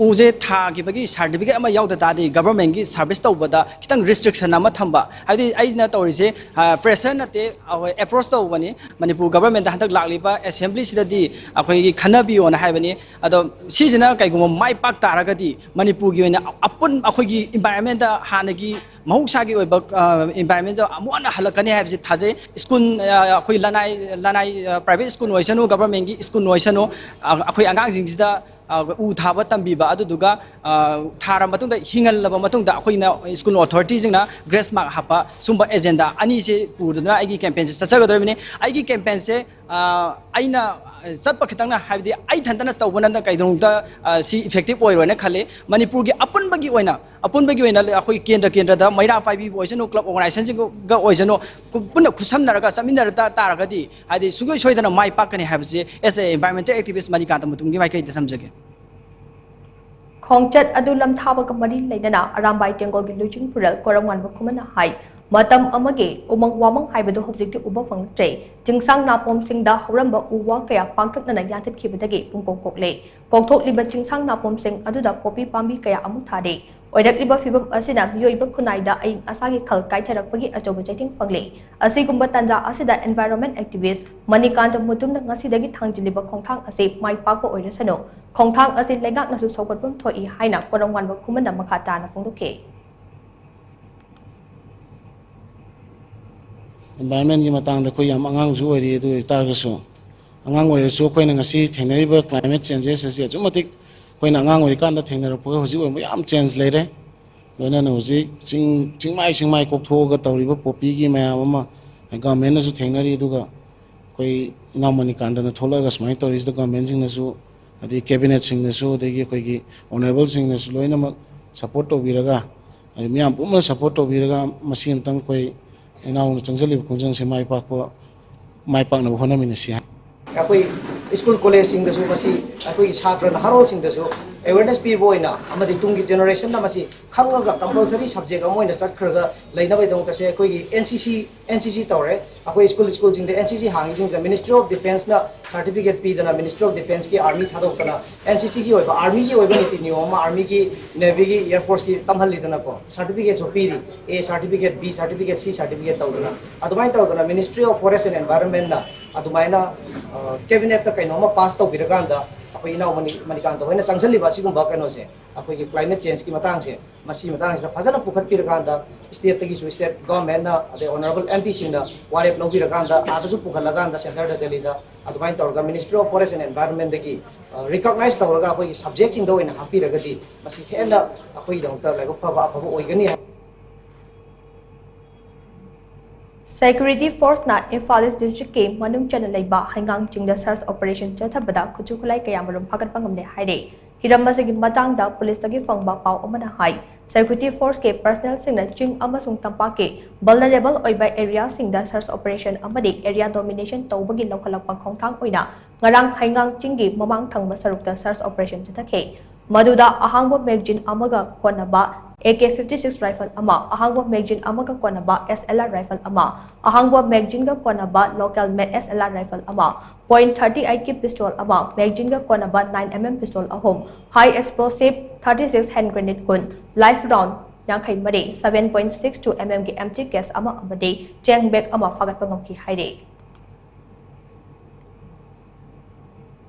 ꯎꯁꯦ ꯊꯥꯈꯤꯕꯒꯤ certificate ꯑꯃ ꯌꯥꯎꯗ ꯇꯥꯔꯗꯤ government ꯀꯤ service ꯇꯧꯕꯗ ꯈꯤꯇꯪ restriction ꯑꯃ ꯊꯝꯕ, ꯍꯥꯏꯕꯗꯤ ꯑꯩꯅ ꯇꯧꯔꯤꯁꯦ, ꯑ, pressure ꯅꯠꯇꯦ, ꯑꯩꯈꯣꯏ approach ꯇꯧꯕꯅꯤ꯫ ꯃꯅꯤꯄꯨꯔ government ꯇ ꯍꯟꯗꯛ ꯂꯥꯛꯂꯤꯕ assembly ꯁꯤꯗꯗꯤ ꯑꯩꯈꯣꯏꯒꯤ ꯈꯟꯅꯕꯤꯌꯣꯅ ꯍꯥꯏꯕꯅꯤ꯫ ꯑꯗꯣ ꯁꯤꯁꯤꯅ ꯀꯩꯒꯨꯝꯕ ꯃꯥꯏ ꯄꯥꯛ ꯇꯥꯔꯒꯗꯤ ꯃꯅꯤꯄꯨꯔꯒꯤ ꯑꯣꯏꯅ ꯑꯄꯨꯟ ꯑꯩꯈꯣꯏꯒꯤ environment ꯇ ꯍꯥꯟꯅꯒꯤ ꯃꯍꯧꯁꯥꯒꯤ ꯑꯣꯏꯕ, ꯑ, environment ꯇ ꯑꯃꯨꯛ ꯍꯟꯅ ꯍꯜꯂꯛꯀꯅꯤ ꯍꯥꯏꯕꯁꯤ ꯊꯥꯖꯩ꯫ School, ꯑ, ꯑꯩꯈꯣꯏ ꯂꯅꯥꯏ, ꯂꯅꯥꯏ, ꯑ, private school ꯑꯣꯏꯁꯅꯨ, government ꯀꯤ school ꯑꯣꯏꯁꯅꯨ, ꯑ, ꯑꯩꯈꯣꯏ ꯑꯉꯥꯡꯁꯤꯡꯁꯤꯗ, ꯑ, ꯎ ꯊꯥꯕ ꯇꯝꯕꯤꯕ, ꯑꯗꯨꯗꯨꯒ, ꯑ, ꯊꯥꯔ ꯃꯇꯨꯡꯗ ꯍꯤꯡꯍꯜꯂꯕ ꯃꯇꯨꯡꯗ ꯑꯩꯈꯣꯏꯅ school authority ꯁꯤꯡꯅ grace mark ꯍꯥꯞꯄ, ꯁꯨꯝꯕ agenda ꯑꯅꯤꯁꯦ ꯄꯨꯗꯨꯅ ꯑꯩꯒꯤ campaign ꯁꯦ ꯆꯠꯆꯒꯗꯧꯔꯤꯕꯅꯤ꯫ ꯑꯩꯒꯤ campaign ꯁꯦ, ꯑ, ꯑꯩꯅ ꯆꯠꯄ ꯈꯤꯇꯪꯅ, ꯍꯥꯏꯕꯗꯤ ꯑꯩ ꯏꯊꯟꯇꯅ ꯇꯧꯕꯅ ꯀꯩꯗꯧꯅꯨꯡꯗ, ꯑ, ꯁꯤ effective ꯑꯣꯏꯔꯣꯏꯅ ꯈꯜꯂꯤ꯫ ꯃꯅꯤꯄꯨꯔꯒꯤ ꯑꯄꯨꯟꯕꯒꯤ ꯑꯣꯏꯅ, ꯑꯄꯨꯟꯕꯒꯤ ꯑꯣꯏꯅ ꯑꯩꯈꯣꯏ ꯀꯦꯟꯗ꯭ꯔ ꯀꯦꯟꯗ꯭ꯔꯗ ꯃꯩꯔꯥ ꯄꯥꯏꯕꯤꯕ ꯑꯣꯏꯁꯅꯨ, club organization ꯁꯤꯡꯒ ꯑꯣꯏꯁꯅꯨ, ꯄꯨꯟꯅ ꯈꯨꯠꯁꯝꯅꯔꯒ ꯆꯠꯃꯤꯟꯅꯔ ꯇꯥ-, ꯇꯥꯔꯒꯗꯤ, ꯍꯥꯏꯗꯤ ꯁꯨꯡꯁꯣꯏ ꯁꯣꯏꯗꯅ ꯃꯥꯏ ꯄꯥꯛꯀꯅꯤ ꯍꯥꯏꯕꯁꯤ as a environmental activist Manikanta ꯃꯨꯇꯨꯝꯒꯤ ꯃꯥꯏꯀꯩꯗ ꯊꯝꯖꯒꯦ꯫ ꯈꯣꯡꯆꯠ ꯑꯗꯨ ꯂꯝꯊꯥꯕꯒ ꯃꯔꯤ ꯂꯩꯅꯅ ꯑꯔꯥꯝꯕꯥꯏ ꯇꯦꯡꯒꯣꯜꯒꯤ ꯂꯨꯆꯤꯡ ꯄꯨꯔꯦꯜ ꯀꯣꯔꯝꯉꯥꯟꯕ ꯈꯨꯃꯟꯅ ꯍꯥꯏ, ꯃꯇꯝ ꯑꯃꯒꯤ ꯎꯃꯪ ꯋꯥꯃꯪ ꯍꯥꯏꯕꯗꯨ ꯍꯧꯖꯤꯛꯇꯤ ꯎꯕ ꯐꯪꯂꯛꯇ꯭ꯔꯦ꯫ ꯆꯤꯡꯁꯥꯡ ꯅꯥꯄꯣꯝꯁꯤꯡꯗ ꯍꯧꯔꯝꯕ ꯎ ꯋꯥ ꯀꯌꯥ ꯄꯥꯛꯇꯛꯅꯅ ꯌꯥꯟꯊꯠꯈꯤꯕꯗꯒꯤ ꯄꯨꯡꯀꯣꯛ ꯀꯣꯛꯂꯦ꯫ ꯀꯣꯛꯊꯣꯛꯂꯤꯕ ꯆꯤꯡꯁꯥꯡ ꯅꯥꯄꯣꯝꯁꯤꯡ ꯑꯗꯨꯗ ꯄꯣꯄꯤ ꯄꯥꯝꯕꯤ ꯀꯌꯥ ꯑꯃꯨꯛ ꯊꯥꯔꯤ꯫ ꯑꯣꯏꯔꯛꯂꯤꯕ ꯐꯤꯕꯝ ꯑꯁꯤꯅ ꯃꯤꯑꯣꯏꯕ ꯈꯨꯟꯅꯥꯏꯗ ꯑꯏꯪ ꯑꯁꯥꯒꯤ ꯈꯜ ꯀꯥꯏꯊꯔꯛꯄꯒꯤ ꯑꯆꯧꯕ ꯆꯩꯊꯦꯡ ꯐꯪꯂꯤ꯫ ꯑꯁꯤꯒꯨꯝꯕ ꯇꯥꯟꯖꯥ ꯑꯁꯤꯗ environment activist ꯃꯅꯤꯀꯥꯟꯇ ꯃꯨꯇꯨꯝꯅ ꯉꯁꯤꯗꯒꯤ ꯊꯥꯡꯖꯤꯜꯂꯤꯕ ꯈꯣꯡꯊꯥꯡ ꯑꯁꯤ ꯃꯥꯏ ꯄꯥꯛꯄ ꯑꯣꯏꯔꯁꯅꯨ꯫ ꯈꯣꯡꯊꯥꯡ ꯑꯁꯤ ꯂꯩꯉꯥꯛꯅꯁꯨ ꯁꯧꯒꯠꯐꯝ ꯊꯣꯛꯏ ꯍꯥꯏꯅ ꯀꯣꯔꯝꯉꯥꯟꯕ ꯈꯨꯃꯟꯅ ꯃꯈꯥ ꯇꯥꯅ ꯐꯣꯡꯗꯣꯛꯈꯤ꯫ Environment ꯀꯤ ꯃꯇꯥꯡꯗ ꯑꯩꯈꯣꯏ ꯌꯥꯝ ꯑꯉꯥꯡꯁꯨ ꯑꯣꯏꯔꯤ꯫ ꯑꯗꯨ ꯑꯣꯏꯇꯥꯔꯒꯁꯨ, ꯑꯉꯥꯡ ꯑꯣꯏꯔꯁꯨ ꯑꯩꯈꯣꯏꯅ ꯉꯁꯤ ꯊꯦꯡꯅꯔꯤꯕ climate changes ꯑꯁꯤ ꯑꯁꯨꯛ ꯃꯇꯤꯛ ꯑꯩꯈꯣꯏꯅ ꯑꯉꯥꯡ ꯑꯣꯏꯔꯤꯀꯥꯟꯗ ꯊꯦꯡꯅꯔꯛꯄꯒ ꯍꯧꯖꯤꯛ ꯑꯣꯏꯕ ꯌꯥꯝ change ꯂꯩꯔꯦ꯫ ꯂꯣꯏꯅꯅ ꯍꯧꯖꯤꯛ ꯆꯤꯡ, ꯆꯤꯡꯃꯥꯏ ꯆꯤꯡꯃꯥꯏ ꯀꯣꯛꯊꯣꯛꯑꯒ ꯇꯧꯔꯤꯕ ꯄꯣꯄꯤꯒꯤ ꯃꯌꯥꯝ ꯑꯃ government ꯅꯁꯨ ꯊꯦꯡꯅꯔꯤ꯫ ꯑꯗꯨꯒ ꯑꯩꯈꯣꯏ ꯏꯅꯥꯎ ꯃꯅꯤꯀꯥꯟꯇꯅ ꯊꯣꯛꯂꯛꯑꯒ ꯁꯨꯃꯥꯏꯅ ꯇꯧꯔꯤꯁꯤꯗ government ꯁꯤꯡꯅꯁꯨ ꯑꯗꯩ ꯀꯦꯕꯤꯅꯦꯠꯁꯤꯡꯅꯁꯨ, ꯑꯗꯒꯤ ꯑꯩꯈꯣꯏꯒꯤ ꯑꯣꯅꯔꯦꯕꯜꯁꯤꯡꯅꯁꯨ ꯂꯣꯏꯅꯃꯛ ꯁꯄꯣꯔꯠ ꯇꯧꯕꯤꯔꯒ, ꯑꯗꯩ ꯃꯤꯌꯥꯝ ꯄꯨꯝꯅ ꯁꯄꯣꯔꯠ ꯇꯧꯕꯤꯔꯒ, ꯃꯁꯤ ꯑꯃꯇꯪ ꯑꯩꯈꯣꯏ ꯏꯅꯥꯎꯅ ꯆꯪꯁꯤꯜꯂꯤꯕ ꯈꯣꯡꯖꯪꯁꯦ ꯃꯥꯏ ꯄꯥꯛꯄ, ꯃꯥꯏ ꯄꯥꯛꯅꯕ ꯍꯣꯠꯅꯃꯤꯟꯅꯁꯤ ꯍꯥꯏ꯫ ꯑꯩꯈꯣꯏ ꯁ꯭ꯀꯨꯜ ꯀꯣꯂꯦꯖꯁꯤꯡꯗꯁꯨ ꯃꯁꯤ ꯑꯩꯈꯣꯏꯒꯤ ꯁꯥꯇ꯭ꯔ ꯅꯍꯥꯔꯣꯜꯁꯤꯡꯗꯁꯨ ꯑꯦꯋꯦꯔꯅꯦꯁ ꯄꯤꯕ ꯑꯣꯏꯅ ꯑꯃꯗꯤ ꯇꯨꯡꯒꯤ ꯖꯦꯅꯦꯔꯦꯁꯟꯗ ꯃꯁꯤ ꯈꯪꯉꯒ ꯀꯝꯄꯜꯁꯔꯤ ꯁꯕꯖꯦꯛ ꯑꯃ ꯑꯣꯏꯅ ꯆꯠꯈ꯭ꯔꯒ ꯂꯩꯅꯕꯒꯤꯗꯃꯛꯇꯁꯦ ꯑꯩꯈꯣꯏꯒꯤ ꯑꯦꯟ ꯁꯤ ꯁꯤ, ꯑꯦꯟ ꯁꯤ ꯁꯤ ꯇꯧꯔꯦ꯫ ꯑꯩꯈꯣꯏ ꯁ꯭ꯀꯨꯜ, ꯁ꯭ꯀꯨꯜꯁꯤꯡꯗ ꯑꯦꯟ ꯁꯤ ꯁꯤ ꯍꯥꯡꯉꯤꯁꯤꯡꯁꯦ Ministry of Defenceꯅ certificate ꯄꯤꯗꯅ, Ministry of Defenceꯀꯤ army ꯊꯥꯗꯣꯛꯇꯅ, ꯑꯦꯟ ꯁꯤ ꯁꯤꯒꯤ ꯑꯣꯏꯕ, armyꯒꯤ ꯑꯣꯏꯕ ꯅꯤꯇꯤ ꯅꯤꯌꯣꯝ ꯑꯃ, armyꯒꯤ, navyꯒꯤ, air forceꯀꯤ ꯇꯝꯍꯜꯂꯤꯗꯅꯀꯣ, certificateꯁꯨ ꯄꯤꯔꯤ꯫ A certificate, B certificate, C certificate ꯇꯧꯗꯅ, ꯑꯗꯨꯃꯥꯏꯅ ꯇꯧꯗꯅ Ministry of Forest and Environmentꯅ ꯑꯗꯨꯃꯥꯏꯅ, ꯑ, cabinetꯇ ꯀꯩꯅꯣꯝꯃ pass ꯇꯧꯕꯤꯔꯀꯥꯟꯗ, ꯑꯩꯈꯣꯏ ꯏꯅꯥꯎ ꯃꯅꯤ-, ꯃꯅꯤꯀꯥꯟꯇ ꯍꯣꯏꯅ ꯆꯪꯁꯤꯜꯂꯤꯕ ꯑꯁꯤꯒꯨꯝꯕ ꯀꯩꯅꯣꯁꯦ, ꯑꯩꯈꯣꯏꯒꯤ climate changeꯀꯤ ꯃꯇꯥꯡꯁꯦ, ꯃꯁꯤ ꯃꯇꯥꯡꯁꯤꯗ ꯐꯖꯅ ꯄꯨꯈꯠꯄꯤꯔꯀꯥꯟꯗ, stateꯇꯒꯤꯁꯨ, state governmentꯅ, ꯑꯗꯩ honourable MPꯁꯤꯡꯅ ꯋꯥꯔꯦꯞ ꯂꯧꯕꯤꯔꯀꯥꯟꯗ, ꯑꯥꯗꯁꯨ ꯄꯨꯈꯠꯂꯀꯥꯟꯗ, centreꯗ, ꯗꯦꯜꯂꯤꯗ, ꯑꯗꯨꯃꯥꯏꯅ ꯇꯧꯔꯒ Ministry of Forest and Environmentꯗꯒꯤ, ꯑ, recognize ꯇꯧꯔꯒ ꯑꯩꯈꯣꯏꯒꯤ subjectꯁꯤꯡꯗ ꯑꯣꯏꯅ ꯍꯥꯞꯄꯤꯔꯒꯗꯤ, ꯃꯁꯤ ꯍꯦꯟꯅ ꯑꯩꯈꯣꯏꯒꯤꯗꯃꯛꯇ ꯂꯥꯏꯕꯛ ꯐꯕ, ꯑꯐꯕ ꯑꯣꯏꯒꯅꯤ ꯍꯥꯏ꯫ Security forceꯅ ꯏꯝꯐꯥꯜ ꯏꯁ districtꯀꯤ ꯃꯅꯨꯡ ꯆꯟꯅ ꯂꯩꯕ ꯍꯩꯉꯥꯡ ꯆꯤꯡꯗ search operation ꯆꯠꯊꯕꯗ ꯈꯨꯠꯁꯨ ꯈꯨꯠꯂꯥꯏ ꯀꯌꯥꯃꯔꯨꯝ ꯐꯥꯒꯠꯄ ꯉꯝꯂꯦ ꯍꯥꯏꯔꯦ꯫ ꯍꯤꯔꯝ ꯑꯁꯤꯒꯤ ꯃꯇꯥꯡꯗ ꯄꯨꯂꯤꯁꯇꯒꯤ ꯐꯪꯕ ꯄꯥꯎ ꯑꯃꯅ ꯍꯥꯏ, security forceꯀꯤ personnelꯁꯤꯡꯅ ꯆꯤꯡ ꯑꯃꯁꯨꯡ ꯇꯝꯄꯥꯛꯀꯤ vulnerable ꯑꯣꯏꯕ areaꯁꯤꯡꯗ search operation ꯑꯃꯗꯤ area domination ꯇꯧꯕꯒꯤ ꯂꯧꯈꯠꯂꯛꯄ ꯈꯣꯡꯊꯥꯡ ꯑꯣꯏꯅ ꯉꯔꯥꯡ ꯍꯩꯉꯥꯡ ꯆꯤꯡꯒꯤ ꯃꯃꯥꯡ ꯊꯪꯕ ꯁꯔꯨꯛꯇ search operation ꯆꯠꯊꯈꯤ꯫ ꯃꯗꯨꯗ ꯑꯍꯥꯡꯕ magazine ꯑꯃꯒ ꯀꯣꯟꯅꯕ A K fifty six rifle ꯑꯃ, ꯑꯍꯥꯡꯕ magazine ꯑꯃꯒ ꯀꯣꯟꯅꯕ S L R rifle ꯑꯃ, ꯑꯍꯥꯡꯕ magazineꯒ ꯀꯣꯟꯅꯕ local made S L R rifle ꯑꯃ, point thirty eight ꯀꯤ pistol ꯑꯃ, magazineꯒ ꯀꯣꯟꯅꯕ nine M M pistol ꯑꯍꯨꯝ, high explosive thirty six hand grenade ꯀꯨꯟ, live round ꯌꯥꯡꯈꯩ ꯃꯔꯤ, seven point six two M M ꯒꯤ empty case ꯑꯃ ꯑꯃꯗꯤ ꯆꯦꯡ bag ꯑꯃ ꯐꯥꯒꯠꯄ ꯉꯝꯈꯤ ꯍꯥꯏꯔꯤ꯫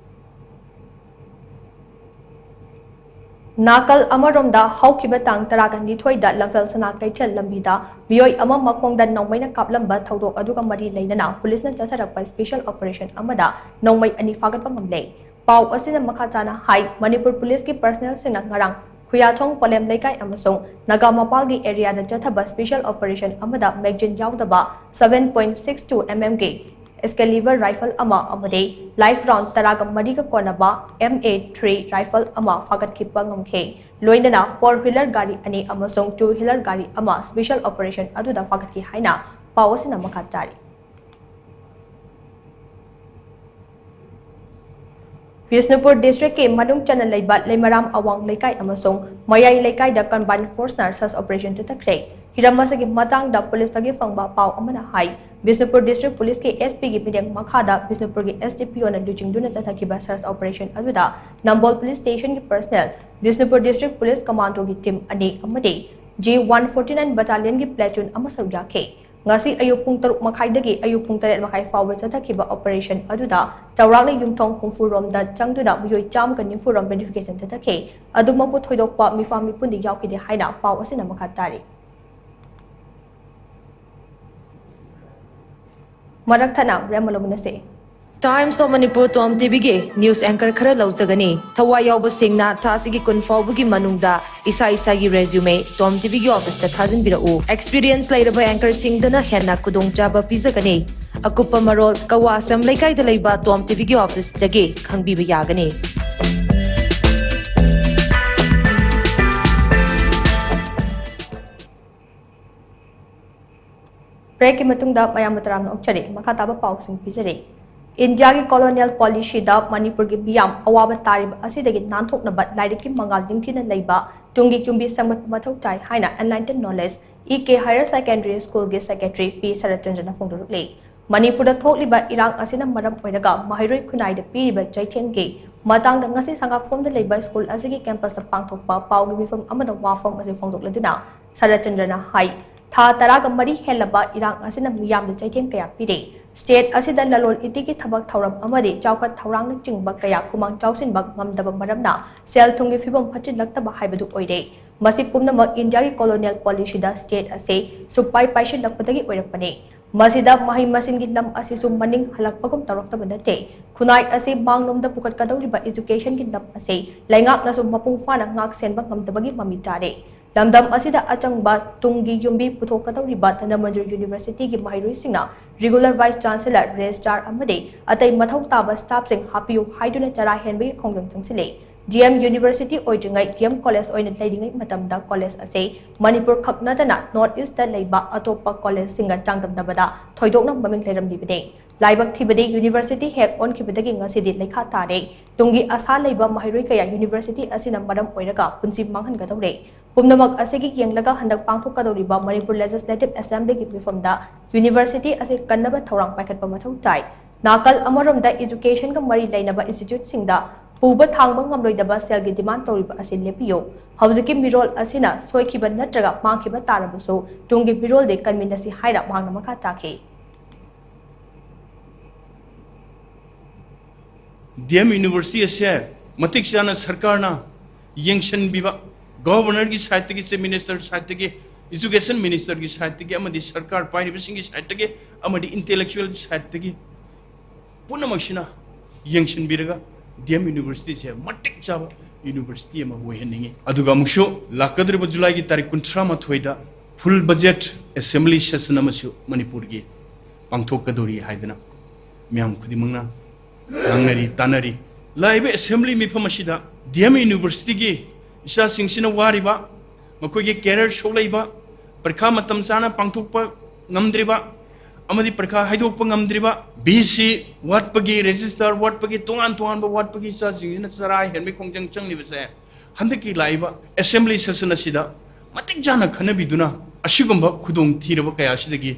ꯅꯥꯀꯜ ꯑꯃꯔꯣꯝꯗ ꯍꯧꯈꯤꯕ ꯇꯥꯡ ꯇꯔꯥꯒ ꯅꯤꯊꯣꯏꯗ ꯂꯝꯐꯦꯜ ꯁꯅꯥ ꯀꯩꯊꯦꯜ ꯂꯝꯕꯤꯗ ꯃꯤꯑꯣꯏ ꯑꯃ ꯃꯈꯣꯡꯗ ꯅꯣꯡꯃꯩꯅ ꯀꯥꯞꯂꯝꯕ ꯊꯧꯗꯣꯛ ꯑꯗꯨꯒ ꯃꯔꯤ ꯂꯩꯅꯅ ꯄꯨꯂꯤꯁꯅ ꯆꯠꯊꯔꯛꯄ special operation ꯑꯃꯗ ꯅꯣꯡꯃꯩ ꯑꯅꯤ ꯐꯥꯒꯠꯄ ꯉꯝꯂꯦ꯫ ꯄꯥꯎ ꯑꯁꯤꯅ ꯃꯈꯥ ꯇꯥꯅ ꯍꯥꯏ, ꯃꯅꯤꯄꯨꯔ ꯄꯨꯂꯤꯁꯀꯤ personnelꯁꯤꯡꯅ ꯉꯔꯥꯡ ꯈꯨꯌꯥꯊꯣꯡ ꯄꯣꯂꯦꯝ ꯂꯩꯀꯥꯏ ꯑꯃꯁꯨꯡ ꯅꯥꯒꯥ ꯃꯄꯥꯜꯒꯤ areaꯗ ꯆꯠꯊꯕ special operation ꯑꯃꯗ magazine ꯌꯥꯎꯗꯕ seven point six two M M ꯒꯤ Excalibur rifle ꯑꯃ ꯑꯃꯗꯤ live round ꯇꯔꯥꯒ ꯃꯔꯤꯒ ꯀꯣꯟꯅꯕ M A three rifle ꯑꯃ ꯐꯥꯒꯠꯈꯤꯕ ꯉꯝꯈꯤ꯫ ꯂꯣꯏꯅꯅ four wheeler ꯒꯥꯔꯤ ꯑꯅꯤ ꯑꯃꯁꯨꯡ two wheeler ꯒꯥꯔꯤ ꯑꯃ special operation ꯑꯗꯨꯗ ꯐꯥꯒꯠꯈꯤ ꯍꯥꯏꯅ ꯄꯥꯎ ꯑꯁꯤꯅ ꯃꯈꯥ ꯇꯥꯔꯤ꯫ ꯕꯤꯁꯅꯨꯄꯨꯔ ꯗꯤꯁꯇ꯭ꯔꯤꯛꯀꯤ ꯃꯅꯨꯡ ꯆꯟꯅ ꯂꯩꯕ ꯂꯩꯃꯔꯥꯝ ꯑꯋꯥꯡ ꯂꯩꯀꯥꯏ ꯑꯃꯁꯨꯡ ꯃꯌꯥꯏ ꯂꯩꯀꯥꯏꯗ combined force ꯅ search operation ꯆꯠꯊꯈ꯭ꯔꯦ꯫ ꯍꯤꯔꯝ ꯑꯁꯤꯒꯤ ꯃꯇꯥꯡꯗ ꯄꯨꯂꯤꯁꯇꯒꯤ ꯐꯪꯕ ꯄꯥꯎ ꯑꯃꯅ ꯍꯥꯏ, ꯕꯤꯁꯅꯨꯄꯨꯔ ꯗꯤꯁꯇ꯭ꯔꯤꯛ ꯄꯨꯂꯤꯁꯀꯤ S P ꯒꯤ ꯃꯤꯠꯌꯦꯡ ꯃꯈꯥꯗ ꯕꯤꯁꯅꯨꯄꯨꯔꯒꯤ S D P O ꯅ ꯂꯨꯆꯤꯡꯗꯨꯅ ꯆꯠꯊꯈꯤꯕ search operation ꯑꯗꯨꯗ ꯅꯝꯕꯣꯜ ꯄꯨꯂꯤꯁ ꯁ꯭ꯇꯦꯁꯟꯒꯤ personnel, ꯕꯤꯁꯅꯨꯄꯨꯔ ꯗꯤꯁꯇ꯭ꯔꯤꯛ ꯄꯨꯂꯤꯁ ꯀꯃꯥꯟꯗꯣꯒꯤ ꯇꯤꯝ ꯑꯅꯤ ꯑꯃꯗꯤ G one forty nine battalionꯒꯤ platoon ꯑꯃ ꯁꯔꯨꯛ ꯌꯥꯈꯤ꯫ ꯉꯁꯤ ꯑꯌꯨꯛ ꯄꯨꯡ ꯇꯔꯨꯛ ꯃꯈꯥꯏꯗꯒꯤ ꯑꯌꯨꯛ ꯄꯨꯡ ꯇꯔꯦꯠ ꯃꯈꯥꯏ ꯐꯥꯎꯕ ꯆꯠꯊꯈꯤꯕ operation ꯑꯗꯨꯗ ꯆꯥꯎꯔꯥꯛꯅ ꯌꯨꯝꯊꯣꯡ ꯍꯨꯝꯐꯨ ꯔꯣꯝꯗ ꯆꯪꯗꯨꯅ ꯃꯤꯑꯣꯏ ꯆꯥꯝꯃꯒ ꯅꯤꯐꯨ ꯔꯣꯝ verification ꯆꯠꯊꯈꯤ꯫ ꯑꯗꯨꯃꯛꯄꯨ ꯊꯣꯏꯗꯣꯛꯄ ꯃꯤꯐꯥ ꯃꯤꯄꯨꯟꯗꯤ ꯌꯥꯎꯈꯤꯗꯦ ꯍꯥꯏꯅ ꯄꯥꯎ ꯑꯁꯤꯅ ꯃꯈꯥ ꯇꯥꯔꯤ꯫ ꯃꯔꯛ ꯊꯠꯅ ꯔꯦꯝ ꯃꯂꯣ ꯃꯨꯟꯅꯁꯦ꯫ Times of Manipur ꯇꯣꯝ ꯇꯤꯚꯤꯒꯤ news anchor ꯈꯔ ꯂꯧꯖꯒꯅꯤ꯫ ꯊꯋꯥꯏ ꯌꯥꯎꯕꯁꯤꯡꯅ ꯊꯥ ꯑꯁꯤꯒꯤ ꯀꯨꯟ ꯐꯥꯎꯕꯒꯤ ꯃꯅꯨꯡꯗ ꯏꯁꯥ ꯏꯁꯥꯒꯤ resume ꯇꯣꯝ ꯇꯤꯚꯤꯒꯤ office ꯇ ꯊꯥꯖꯤꯟꯕꯤꯔꯛꯎ꯫ Experience ꯂꯩꯔꯕ anchor ꯁꯤꯡꯗꯅ ꯍꯦꯟꯅ ꯈꯨꯗꯣꯡꯆꯥꯕ ꯄꯤꯖꯒꯅꯤ꯫ ꯑꯀꯨꯞꯄ ꯃꯔꯣꯜ ꯀꯋꯥꯁꯝ ꯂꯩꯀꯥꯏꯗ ꯂꯩꯕ ꯇꯣꯝ ꯇꯤꯚꯤꯒꯤ office ꯇꯒꯤ ꯈꯪꯕꯤꯕ ꯌꯥꯒꯅꯤ꯫ Break ꯀꯤ ꯃꯇꯨꯡꯗ ꯃꯌꯥꯝꯕꯨ ꯇꯔꯥꯝꯅ ꯑꯣꯛꯆꯔꯤ꯫ ꯃꯈꯥ ꯇꯥꯕ ꯄꯥꯎꯁꯤꯡ ꯄꯤꯖꯔꯤ꯫ ꯏꯟꯗꯤꯌꯥꯒꯤ colonial policy ꯗ ꯃꯅꯤꯄꯨꯔꯒꯤ ꯃꯤꯌꯥꯝ ꯑꯋꯥꯕ ꯇꯥꯔꯤꯕ ꯑꯁꯤꯗꯒꯤ ꯅꯥꯟꯊꯣꯛꯅꯕ ꯂꯥꯏꯔꯤꯛꯀꯤ ꯃꯉꯥꯜ ꯅꯤꯡꯊꯤꯅ ꯂꯩꯕ ꯇꯨꯡꯒꯤ ꯌꯨꯝꯕꯤ ꯁꯦꯝꯒꯠꯄ ꯃꯊꯧ ꯇꯥꯏ ꯍꯥꯏꯅ Enlightened Knowledge E K Higher Secondary School ꯒꯤ secretary P ꯁꯔꯠꯆꯟꯗ꯭ꯔꯅ ꯐꯣꯡꯗꯣꯔꯛꯂꯤ꯫ ꯃꯅꯤꯄꯨꯔꯗ ꯊꯣꯛꯂꯤꯕ ꯏꯔꯥꯡ ꯑꯁꯤꯅ ꯃꯔꯝ ꯑꯣꯏꯔꯒ ꯃꯍꯩꯔꯣꯏ ꯈꯨꯟꯅꯥꯏꯗ ꯄꯤꯔꯤꯕ ꯆꯩꯊꯦꯡꯒꯤ ꯃꯇꯥꯡꯗ ꯉꯁꯤ ꯁꯉꯥꯛꯐꯝꯗ ꯂꯩꯕ ꯁ꯭ꯀꯨꯜ ꯑꯁꯤꯒꯤ campus ꯇ ꯄꯥꯡꯊꯣꯛꯄ ꯄꯥꯎꯒꯤ ꯃꯤꯐꯝ ꯑꯃꯗ ꯋꯥꯐꯝ ꯑꯁꯤ ꯐꯣꯡꯗꯣꯛꯂꯗꯨꯅ ꯁꯔꯠꯆꯟꯗ꯭ꯔꯅ ꯍꯥꯏ, ꯊꯥ ꯇꯔꯥꯒ ꯃꯔꯤ ꯍꯦꯜꯂꯕ ꯏꯔꯥꯡ ꯑꯁꯤꯅ ꯃꯤꯌꯥꯝꯗ ꯆꯩꯊꯦꯡ ꯀꯌꯥ ꯄꯤꯔꯦ꯫ State ꯑꯁꯤꯗ ꯂꯂꯣꯟ ꯏꯇꯤꯛꯀꯤ ꯊꯕꯛ ꯊꯧꯔꯝ ꯑꯃꯗꯤ ꯆꯥꯎꯈꯠ ꯊꯧꯔꯥꯡꯅꯆꯤꯡꯕ ꯀꯌꯥ ꯈꯨꯃꯥꯡ ꯆꯥꯎꯁꯤꯟꯕ ꯉꯝꯗꯕ ꯃꯔꯝꯅ ꯁꯦꯜ ꯊꯨꯝꯒꯤ ꯐꯤꯕꯝ ꯐꯠꯆꯤꯜꯂꯛꯇꯕ ꯍꯥꯏꯕꯗꯨ ꯑꯣꯏꯔꯦ꯫ ꯃꯁꯤ ꯄꯨꯝꯅꯃꯛ ꯏꯟꯗꯤꯌꯥꯒꯤ colonial policy ꯗ state ꯑꯁꯤ ꯁꯨꯞꯄꯥꯏ ꯄꯥꯏꯁꯤꯜꯂꯛꯄꯗꯒꯤ ꯑꯣꯏꯔꯛꯄꯅꯤ꯫ ꯃꯁꯤꯗ ꯃꯍꯩ ꯃꯁꯤꯡꯒꯤ ꯂꯝ ꯑꯁꯤꯁꯨ ꯃꯅꯤꯡ ꯍꯜꯂꯛꯄꯒꯨꯝ ꯇꯧꯔꯛꯇꯕ ꯅꯠꯇꯦ꯫ ꯈꯨꯟꯅꯥꯏ ꯑꯁꯤ ꯃꯥꯡꯂꯣꯝꯗ ꯄꯨꯈꯠꯀꯗꯧꯔꯤꯕ education ꯒꯤ ꯂꯝ ꯑꯁꯤ ꯂꯩꯉꯥꯛꯅꯁꯨ ꯃꯄꯨꯡ ꯐꯥꯅ ꯉꯥꯛ ꯁꯦꯟꯕ ꯉꯝꯗꯕꯒꯤ ꯃꯃꯤ ꯇꯥꯔꯦ꯫ ꯂꯝꯗꯝ ꯑꯁꯤꯗ ꯑꯆꯪꯕ ꯇꯨꯡꯒꯤ ꯌꯨꯝꯕꯤ ꯄꯨꯊꯣꯛꯀꯗꯧꯔꯤꯕ ꯙꯅꯃꯟꯖꯨꯔ ꯌꯨꯅꯤꯚꯔꯁꯤꯇꯤꯒꯤ ꯃꯍꯩꯔꯣꯏꯁꯤꯡꯅ ꯔꯤꯒꯨꯂꯔ ꯚꯥꯏꯁ ꯆꯥꯟꯁꯦꯂꯔ, ꯔꯦꯖꯤꯁꯇ꯭ꯔꯥꯔ ꯑꯃꯗꯤ ꯑꯇꯩ ꯃꯊꯧ ꯇꯥꯕ ꯁ꯭ꯇꯥꯐꯁꯤꯡ ꯍꯥꯞꯄꯤꯌꯨ ꯍꯥꯏꯗꯨꯅ ꯆꯔꯥ ꯍꯦꯟꯕꯒꯤ ꯈꯣꯡꯖꯪ ꯆꯪꯁꯤꯜꯂꯤ꯫ ꯗꯤ ꯑꯦꯝ ꯌꯨꯅꯤꯚꯔꯁꯤꯇꯤ ꯑꯣꯏꯗ꯭ꯔꯤꯉꯩ ꯗꯤ ꯑꯦꯝ ꯀꯣꯂꯦꯖ ꯑꯣꯏꯅ ꯂꯩꯔꯤꯉꯩ ꯃꯇꯝꯗ ꯀꯣꯂꯦꯖ ꯑꯁꯤ ꯃꯅꯤꯄꯨꯔ ꯈꯛ ꯅꯠꯇꯅ ꯅꯣꯔꯠ ꯏꯁꯇ ꯂꯩꯕ ꯑꯇꯣꯞꯄ ꯀꯣꯂꯦꯖꯁꯤꯡꯒ ꯆꯥꯡꯗꯝꯅꯕꯗ ꯊꯣꯏꯗꯣꯛꯅ ꯃꯃꯤꯡ ꯂꯩꯔꯝꯂꯤꯕꯅꯤ꯫ ꯂꯥꯏꯕꯛ ꯊꯤꯕꯗꯤ ꯌꯨꯅꯤꯚꯔꯁꯤꯇꯤ ꯍꯦꯛ ꯑꯣꯟꯈꯤꯕꯗꯒꯤ ꯉꯁꯤꯗꯤ ꯂꯩꯈꯥ ꯇꯥꯔꯦ꯫ ꯇꯨꯡꯒꯤ ꯑꯁꯥ ꯂꯩꯕ ꯃꯍꯩꯔꯣꯏ ꯀꯌꯥ ꯌꯨꯅꯤꯚꯔꯁꯤꯇꯤ ꯑꯁꯤꯅ ꯃꯔꯝ ꯑꯣꯏꯔꯒ ꯄꯨꯟꯁꯤ ꯃꯥꯡꯍꯟꯒꯗꯧꯔꯦ꯫ ꯄꯨꯝꯅꯃꯛ ꯑꯁꯤꯒꯤ ꯌꯦꯡꯂꯒ ꯍꯟꯗꯛ ꯄꯥꯡꯊꯣꯛꯀꯗꯧꯔꯤꯕ ꯃꯅꯤꯄꯨꯔ ꯂꯦꯖꯤꯁꯂꯦꯇꯤꯚ ꯑꯦꯁꯦꯝꯕ꯭ꯂꯤꯒꯤ ꯃꯤꯐꯝꯗ ꯌꯨꯅꯤꯚꯔꯁꯤꯇꯤ ꯑꯁꯤ ꯀꯟꯅꯕ ꯊꯧꯔꯥꯡ ꯄꯥꯏꯈꯠꯄ ꯃꯊꯧ ꯇꯥꯏ꯫ ꯅꯥꯀꯜ ꯑꯃꯔꯣꯝꯗ ꯏꯖꯨꯀꯦꯁꯟꯒ ꯃꯔꯤ ꯂꯩꯅꯕ ꯏꯟꯁꯇꯤꯇ꯭ꯌꯨꯠꯁꯤꯡꯗ ꯄꯨꯕ ꯊꯥꯡꯕ ꯉꯝꯂꯣꯏꯗꯕ ꯁꯦꯜꯒꯤ ꯗꯤꯃꯥꯟ ꯇꯧꯔꯤꯕ ꯑꯁꯤ ꯂꯦꯞꯄꯤꯌꯨ꯫ ꯍꯧꯖꯤꯛꯀꯤ ꯃꯤꯔꯣꯜ ꯑꯁꯤꯅ ꯁꯣꯏꯈꯤꯕ ꯅꯠꯇ꯭ꯔꯒ ꯃꯥꯡꯈꯤꯕ ꯇꯥꯔꯕꯁꯨ ꯇꯨꯡꯒꯤ ꯃꯤꯔꯣꯜꯗꯤ ꯀꯟꯃꯤꯟꯅꯁꯤ ꯍꯥꯏꯅ ꯃꯍꯥꯛꯅ ꯃꯈꯥ ꯇꯥꯈꯤ꯫ ꯗꯤ ꯑꯦꯝ ꯌꯨꯅꯤꯚꯔꯁꯤꯇꯤ ꯑꯁꯦ ꯃꯇꯤꯛ ꯆꯥꯅ ꯁꯔꯀꯥꯔꯅ ꯌꯦꯡꯁꯤꯟꯕꯤꯕ, ꯒꯣꯚꯔꯅꯔꯒꯤ ꯁꯥꯏꯠꯇꯒꯤ, ꯆꯤꯐ ꯃꯤꯅꯤꯁꯇꯔ ꯁꯥꯏꯠꯇꯒꯤ, ꯏꯖꯨꯀꯦꯁꯟ ꯃꯤꯅꯤꯁꯇꯔꯒꯤ ꯁꯥꯏꯠꯇꯒꯤ ꯑꯃꯗꯤ ꯁꯔꯀꯥꯔ ꯄꯥꯏꯔꯤꯕꯁꯤꯡꯒꯤ ꯁꯥꯏꯠꯇꯒꯤ ꯑꯃꯗꯤ ꯏꯟꯇꯦꯂꯦꯛꯆꯨꯋꯦꯜ ꯁꯥꯏꯠꯇꯒꯤ ꯄꯨꯝꯅꯃꯛꯁꯤꯅ ꯌꯦꯡꯁꯤꯟꯕꯤꯔꯒ ꯗꯤ ꯑꯦꯝ ꯌꯨꯅꯤꯚꯔꯁꯤꯇꯤꯁꯦ ꯃꯇꯤꯛ ꯆꯥꯕ ꯌꯨꯅꯤꯚꯔꯁꯤꯇꯤ ꯑꯃ ꯑꯣꯏꯍꯟꯅꯤꯡꯉꯤ꯫ ꯑꯗꯨꯒ ꯑꯃꯨꯛꯁꯨ ꯂꯥꯛꯀꯗꯧꯔꯤꯕ ꯖꯨꯂꯥꯏꯒꯤ ꯇꯥꯔꯤꯛ ꯀꯨꯟꯊ꯭ꯔꯥ ꯃꯥꯊꯣꯏꯗ ꯐꯨꯜ ꯕꯖꯦꯠ ꯑꯦꯁꯦꯝꯕ꯭ꯂꯤ ꯁꯦꯁꯟ ꯑꯃꯁꯨ ꯃꯅꯤꯄꯨꯔꯒꯤ ꯄꯥꯡꯊꯣꯛꯀꯗꯧꯔꯤ ꯍꯥꯏꯗꯅ ꯃꯤꯌꯥꯝ ꯈꯨꯗꯤꯡꯃꯛꯅ ꯉꯥꯡꯅꯔꯤ, ꯇꯥꯟꯅꯔꯤ꯫ ꯂꯥꯛꯏꯕ ꯑꯦꯁꯦꯝꯕ꯭ꯂꯤ ꯃꯤꯐꯝ ꯑꯁꯤꯗ ꯗꯤ ꯑꯦꯝ ꯌꯨꯅꯤꯚꯔꯁꯤꯇꯤꯒꯤ ꯏꯆꯥꯁꯤꯡꯁꯤꯅ ꯋꯥꯔꯤꯕ, ꯃꯈꯣꯏꯒꯤ ꯀꯦꯔꯤꯌꯔ ꯁꯣꯛꯂꯛꯏꯕ, ꯄꯔꯤꯈꯥ ꯃꯇꯝ ꯆꯥꯅ ꯄꯥꯡꯊꯣꯛꯄ ꯉꯝꯗ꯭ꯔꯤꯕ ꯑꯃꯗꯤ ꯄꯔꯤꯈꯥ ꯍꯥꯏꯗꯣꯛꯄ ꯉꯝꯗ꯭ꯔꯤꯕ, ꯚꯤ ꯁꯤ ꯋꯥꯠꯄꯒꯤ, ꯔꯦꯖꯤꯁꯇꯥꯔ ꯋꯥꯠꯄꯒꯤ, ꯇꯣꯉꯥꯟ ꯇꯣꯉꯥꯟꯕ ꯋꯥꯠꯄꯒꯤ ꯏꯆꯥꯁꯤꯡꯁꯤꯅ ꯆꯔꯥ ꯍꯦꯟꯕꯒꯤ ꯈꯣꯡꯖꯪ ꯆꯪꯂꯤꯕꯁꯦ ꯍꯟꯗꯛꯀꯤ ꯂꯥꯛꯏꯕ ꯑꯦꯁꯦꯝꯕ꯭ꯂꯤ ꯁꯦꯁꯟ ꯑꯁꯤꯗ ꯃꯇꯤꯛ ꯆꯥꯅ ꯈꯟꯅꯕꯤꯗꯨꯅ ꯑꯁꯤꯒꯨꯝꯕ ꯈꯨꯗꯣꯡꯊꯤꯔꯕ ꯀꯌꯥ ꯑꯁꯤꯗꯒꯤ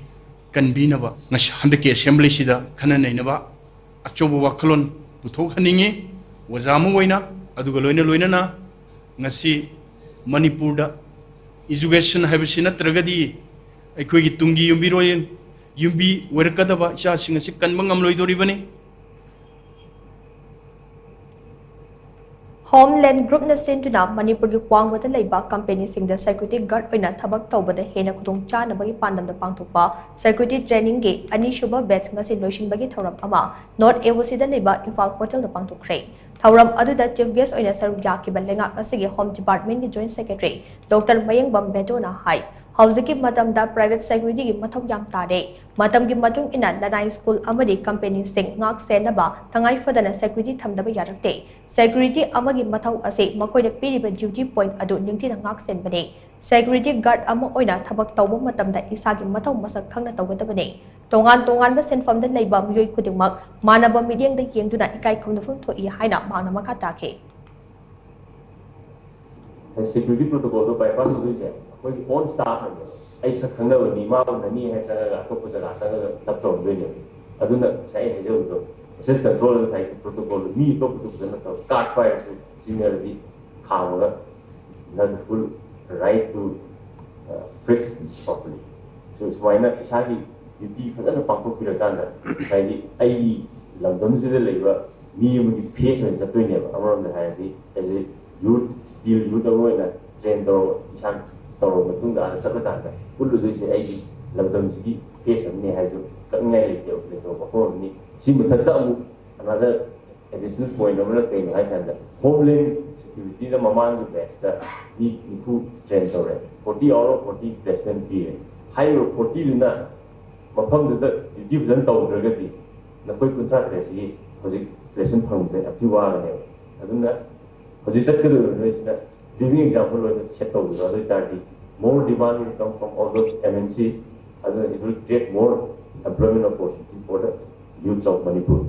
ꯀꯟꯕꯤꯅꯕ ꯉꯁꯤ ꯍꯟꯗꯛꯀꯤ ꯑꯦꯁꯦꯝꯕ꯭ꯂꯤꯁꯤꯗ ꯈꯟꯅ ꯅꯩꯅꯕ ꯑꯆꯧꯕ ꯋꯥꯈꯜꯂꯣꯟ ꯄꯨꯊꯣꯛꯍꯟꯅꯤꯡꯉꯤ ꯑꯣꯖꯥ ꯑꯃ ꯑꯣꯏꯅ꯫ ꯑꯗꯨꯒ ꯂꯣꯏꯅ ꯂꯣꯏꯅꯅ ꯉꯁꯤ ꯃꯅꯤꯄꯨꯔꯗ ꯏꯖꯨꯀꯦꯁꯟ ꯍꯥꯏꯕꯁꯤ ꯅꯠꯇ꯭ꯔꯒꯗꯤ ꯑꯩꯈꯣꯏꯒꯤ ꯇꯨꯡꯒꯤ ꯌꯨꯝꯕꯤꯔꯣꯏ, ꯌꯨꯝꯕꯤ ꯑꯣꯏꯔꯛꯀꯗꯕ ꯏꯆꯥꯁꯤꯡ ꯑꯁꯤ ꯀꯟꯕ ꯉꯝꯂꯣꯏꯗꯧꯔꯤꯕꯅꯤ꯫ ꯍꯣꯝꯂꯦꯟ ꯒ꯭ꯔꯨꯞꯅ ꯁꯤꯟꯗꯨꯅ ꯃꯅꯤꯄꯨꯔꯒꯤ ꯋꯥꯡꯃꯗ ꯂꯩꯕ ꯀꯝꯄꯦꯅꯤꯁꯤꯡꯗ ꯁꯦꯀ꯭ꯌꯨꯔꯤꯇꯤ ꯒꯥꯔꯗ ꯑꯣꯏꯅ ꯊꯕꯛ ꯇꯧꯕꯗ ꯍꯦꯟꯅ ꯈꯨꯗꯣꯡꯆꯥꯅꯕꯒꯤ ꯄꯥꯟꯗꯝꯗ ꯄꯥꯡꯊꯣꯛꯄ ꯁꯦꯀ꯭ꯌꯨꯔꯤꯇꯤ ꯇ꯭ꯔꯦꯅꯤꯡꯒꯤ ꯑꯅꯤꯁꯨꯕ ꯕꯦꯆ ꯉꯁꯤ ꯂꯣꯏꯁꯤꯟꯕꯒꯤ ꯊꯧꯔꯝ ꯑꯃ ꯅꯣꯔꯠ ꯑꯦ ꯑꯣ ꯁꯤꯗ ꯂꯩꯕ ꯏꯝꯐꯥꯜ ꯍꯣꯇꯦꯜꯗ ꯄꯥꯡꯊꯣꯛꯈ꯭ꯔꯦ꯫ ꯊꯧꯔꯝ ꯑꯗꯨꯗ ꯆꯤꯐ ꯒꯦꯁ ꯑꯣꯏꯅ ꯁꯔꯨꯛ ꯌꯥꯈꯤꯕ ꯂꯩꯉꯥꯛ ꯑꯁꯤꯒꯤ ꯍꯣꯝ ꯗꯤꯄꯥꯔꯠꯃꯦꯟꯒꯤ ꯖꯣꯏꯟꯠ ꯁꯦꯀ꯭ꯔꯦꯇꯔꯤ ꯗꯣꯛꯇꯔ ꯃꯌꯦꯡꯕꯝ ꯕꯦꯗꯣꯅ ꯍꯥꯏ, ꯍꯧꯖꯤꯛꯀꯤ ꯃꯇꯝꯗ ꯄ꯭ꯔꯥꯏꯚꯦꯠ ꯁꯦꯀ꯭ꯌꯨꯔꯤꯇꯤꯒꯤ ꯃꯊꯧ ꯌꯥꯝ ꯇꯥꯔꯦ꯫ ꯃꯇꯝꯒꯤ ꯃꯇꯨꯡ ꯏꯟꯅ ꯂꯅꯥꯏ ꯁ꯭ꯀꯨꯜ ꯑꯃꯗꯤ ꯀꯝꯄꯦꯅꯤꯁꯤꯡ ꯉꯥꯛ ꯁꯦꯟꯅꯕ ꯇꯉꯥꯏ ꯐꯗꯅ ꯁꯦꯀ꯭ꯌꯨꯔꯤꯇꯤ ꯊꯝꯗꯕ ꯌꯥꯔꯛꯇꯦ꯫ ꯁꯦꯀ꯭ꯌꯨꯔꯤꯇꯤ ꯑꯃꯒꯤ ꯃꯊꯧ ꯑꯁꯤ ꯃꯈꯣꯏꯅ ꯄꯤꯔꯤꯕ ꯗ꯭ꯌꯨꯇꯤ ꯄꯣꯏꯟꯠ ꯑꯗꯨ ꯅꯤꯡꯊꯤꯅ ꯉꯥꯛ ꯁꯦꯟꯕꯅꯤ꯫ ꯁꯦꯀ꯭ꯌꯨꯔꯤꯇꯤ ꯒꯥꯔꯗ ꯑꯃ ꯑꯣꯏꯅ ꯊꯕꯛ ꯇꯧꯕ ꯃꯇꯝꯗ ꯏꯁꯥꯒꯤ ꯃꯊꯧ ꯃꯁꯛ ꯈꯪꯅ ꯇꯧꯒꯗꯕꯅꯤ꯫ ꯇꯣꯉꯥꯟ ꯇꯣꯉꯥꯟꯕ ꯁꯤꯟꯐꯝꯗ ꯂꯩꯕ ꯃꯤꯑꯣꯏ ꯈꯨꯗꯤꯡꯃꯛ ꯃꯥꯟꯅꯕ ꯃꯤꯠꯌꯦꯡꯗ ꯌꯦꯡꯗꯨꯅ ꯏꯀꯥꯏ ꯈꯨꯝꯅꯐꯝ ꯊꯣꯛꯏ ꯍꯥꯏꯅ ꯃꯍꯥꯛꯅ ꯃꯈꯥ ꯇꯥꯈꯤ꯫ ꯁꯦꯀ꯭ꯌꯨꯔꯤꯇꯤ ꯄ꯭ꯔꯣꯇꯣꯀꯣꯜꯗꯣ ꯕꯥꯏꯄꯥꯁ ꯇꯧꯗꯣꯏꯁꯦ ꯑꯩꯈꯣꯏꯒꯤ ꯑꯣꯟ ꯁ꯭ꯇꯥꯐ ꯑꯣꯏꯅ ꯑꯩ ꯁꯛ ꯈꯪꯅꯕ ꯃꯤ ꯃꯥ ꯎꯅꯅꯤ ꯍꯥꯏ ꯆꯪꯉꯒ ꯑꯇꯣꯞꯄ ꯖꯒꯥ ꯆꯪꯉꯒ ꯊꯕꯛ ꯇꯧꯔꯝꯗꯣꯏꯅꯦꯕ꯫ ꯑꯗꯨꯅ ꯉꯁꯥꯏ ꯑꯩ ꯍꯥꯏꯖꯕꯗꯣ ꯑꯦꯛꯁꯦꯁ ꯀꯟꯇ꯭ꯔꯣꯜ ꯉꯁꯥꯏꯒꯤ ꯄ꯭ꯔꯣꯇꯣꯀꯣꯜꯗꯣ ꯃꯤ ꯑꯇꯣꯞꯄꯗꯨ ꯐꯖꯅ ꯇꯧꯔ ꯀꯥꯔꯠ ꯄꯥꯏꯔꯁꯨ ꯁꯤꯖꯤꯟꯅꯔꯗꯤ ꯈꯥꯝꯃꯒ you have the full right to fix properly꯫ So ꯁꯨꯃꯥꯏꯅ ꯏꯁꯥꯒꯤ ꯗ꯭ꯌꯨꯇꯤ ꯐꯖꯅ ꯄꯥꯡꯊꯣꯛꯄꯤꯔꯀꯥꯟꯗ ꯉꯁꯥꯏꯒꯤ ꯑꯩꯒꯤ ꯂꯝꯗꯝꯁꯤꯗ ꯂꯩꯕ ꯃꯤ ꯑꯃꯒꯤ ꯐꯦꯁ ꯑꯣꯏꯅ ꯆꯠꯇꯣꯏꯅꯦꯕ꯫ ꯑꯃꯔꯣꯝꯗ ꯍꯥꯏꯔꯗꯤ ꯑꯦꯖ ꯑꯦ ꯌꯨꯠ ꯁ꯭ꯀꯤꯜ ꯌꯨꯠ ꯑꯃ ꯑꯣꯏꯅ ꯇ꯭ꯔꯦꯟ ꯇꯧꯔ ꯏꯁꯥ ꯇꯧꯔꯕ ꯃꯇꯨꯡꯗ ꯑꯥꯗ ꯆꯠꯂꯀꯥꯟꯗ ꯎꯠꯂꯨꯗꯣꯏꯁꯦ ꯑꯩꯒꯤ ꯂꯝꯗꯝꯁꯤꯒꯤ ꯐꯦꯁ ꯑꯃꯅꯤ ꯍꯥꯏꯕꯗꯨ ꯀꯛꯅꯤꯡꯉꯥꯏ ꯂꯩꯇꯦꯕ ꯂꯩꯇꯕ ꯃꯐꯝ ꯑꯃꯅꯤ꯫ ꯁꯤ ꯃꯊꯛꯇ ꯑꯃꯨꯛ another additional point ꯑꯃꯅ ꯀꯩꯅꯣ ꯍꯥꯏ ꯀꯥꯟꯗ ꯍꯣꯝꯂꯦꯟ ꯁꯦꯀ꯭ꯌꯨꯔꯤꯇꯤꯗ ꯃꯃꯥꯡꯒꯤ ꯕꯦꯠꯁꯇ ꯃꯤ ꯅꯤꯐꯨ ꯇ꯭ꯔꯦꯟ ꯇꯧꯔꯦ꯫ Forty out of forty placement ꯄꯤꯔꯦ꯫ ꯍꯥꯏꯔꯤꯕ ꯐꯣꯔꯇꯤꯗꯨꯅ ꯃꯐꯝꯗꯨꯗ ꯗ꯭ꯌꯨꯇꯤ ꯐꯖꯅ ꯇꯧꯗ꯭ꯔꯒꯗꯤ ꯅꯈꯣꯏ ꯀꯨꯟꯊ꯭ꯔꯥ ꯇꯔꯦꯠꯁꯤꯒꯤ ꯍꯧꯖꯤꯛ ꯄ꯭ꯂꯦꯁꯃꯦꯟ ꯐꯪꯕꯗ ꯌꯥꯝ ꯊꯤ ꯋꯥꯒꯅꯦꯕ꯫ ꯑꯗꯨꯅ ꯍꯧꯖꯤꯛ ꯆꯠꯀꯗꯧꯔꯤꯕ ꯅꯣꯏꯁꯤꯅ ꯂꯤꯚꯤꯡ ꯑꯦꯛꯖꯥꯝꯄꯜ ꯑꯣꯏꯅ ꯁꯦꯠ ꯇꯧꯕꯤꯔꯣ꯫ ꯑꯗꯨ ꯑꯣꯏ ꯇꯥꯔꯗꯤ more demand will come from all those M N Cs, ꯑꯗꯨꯅ it will create more employment opportunity for the youths of Manipur.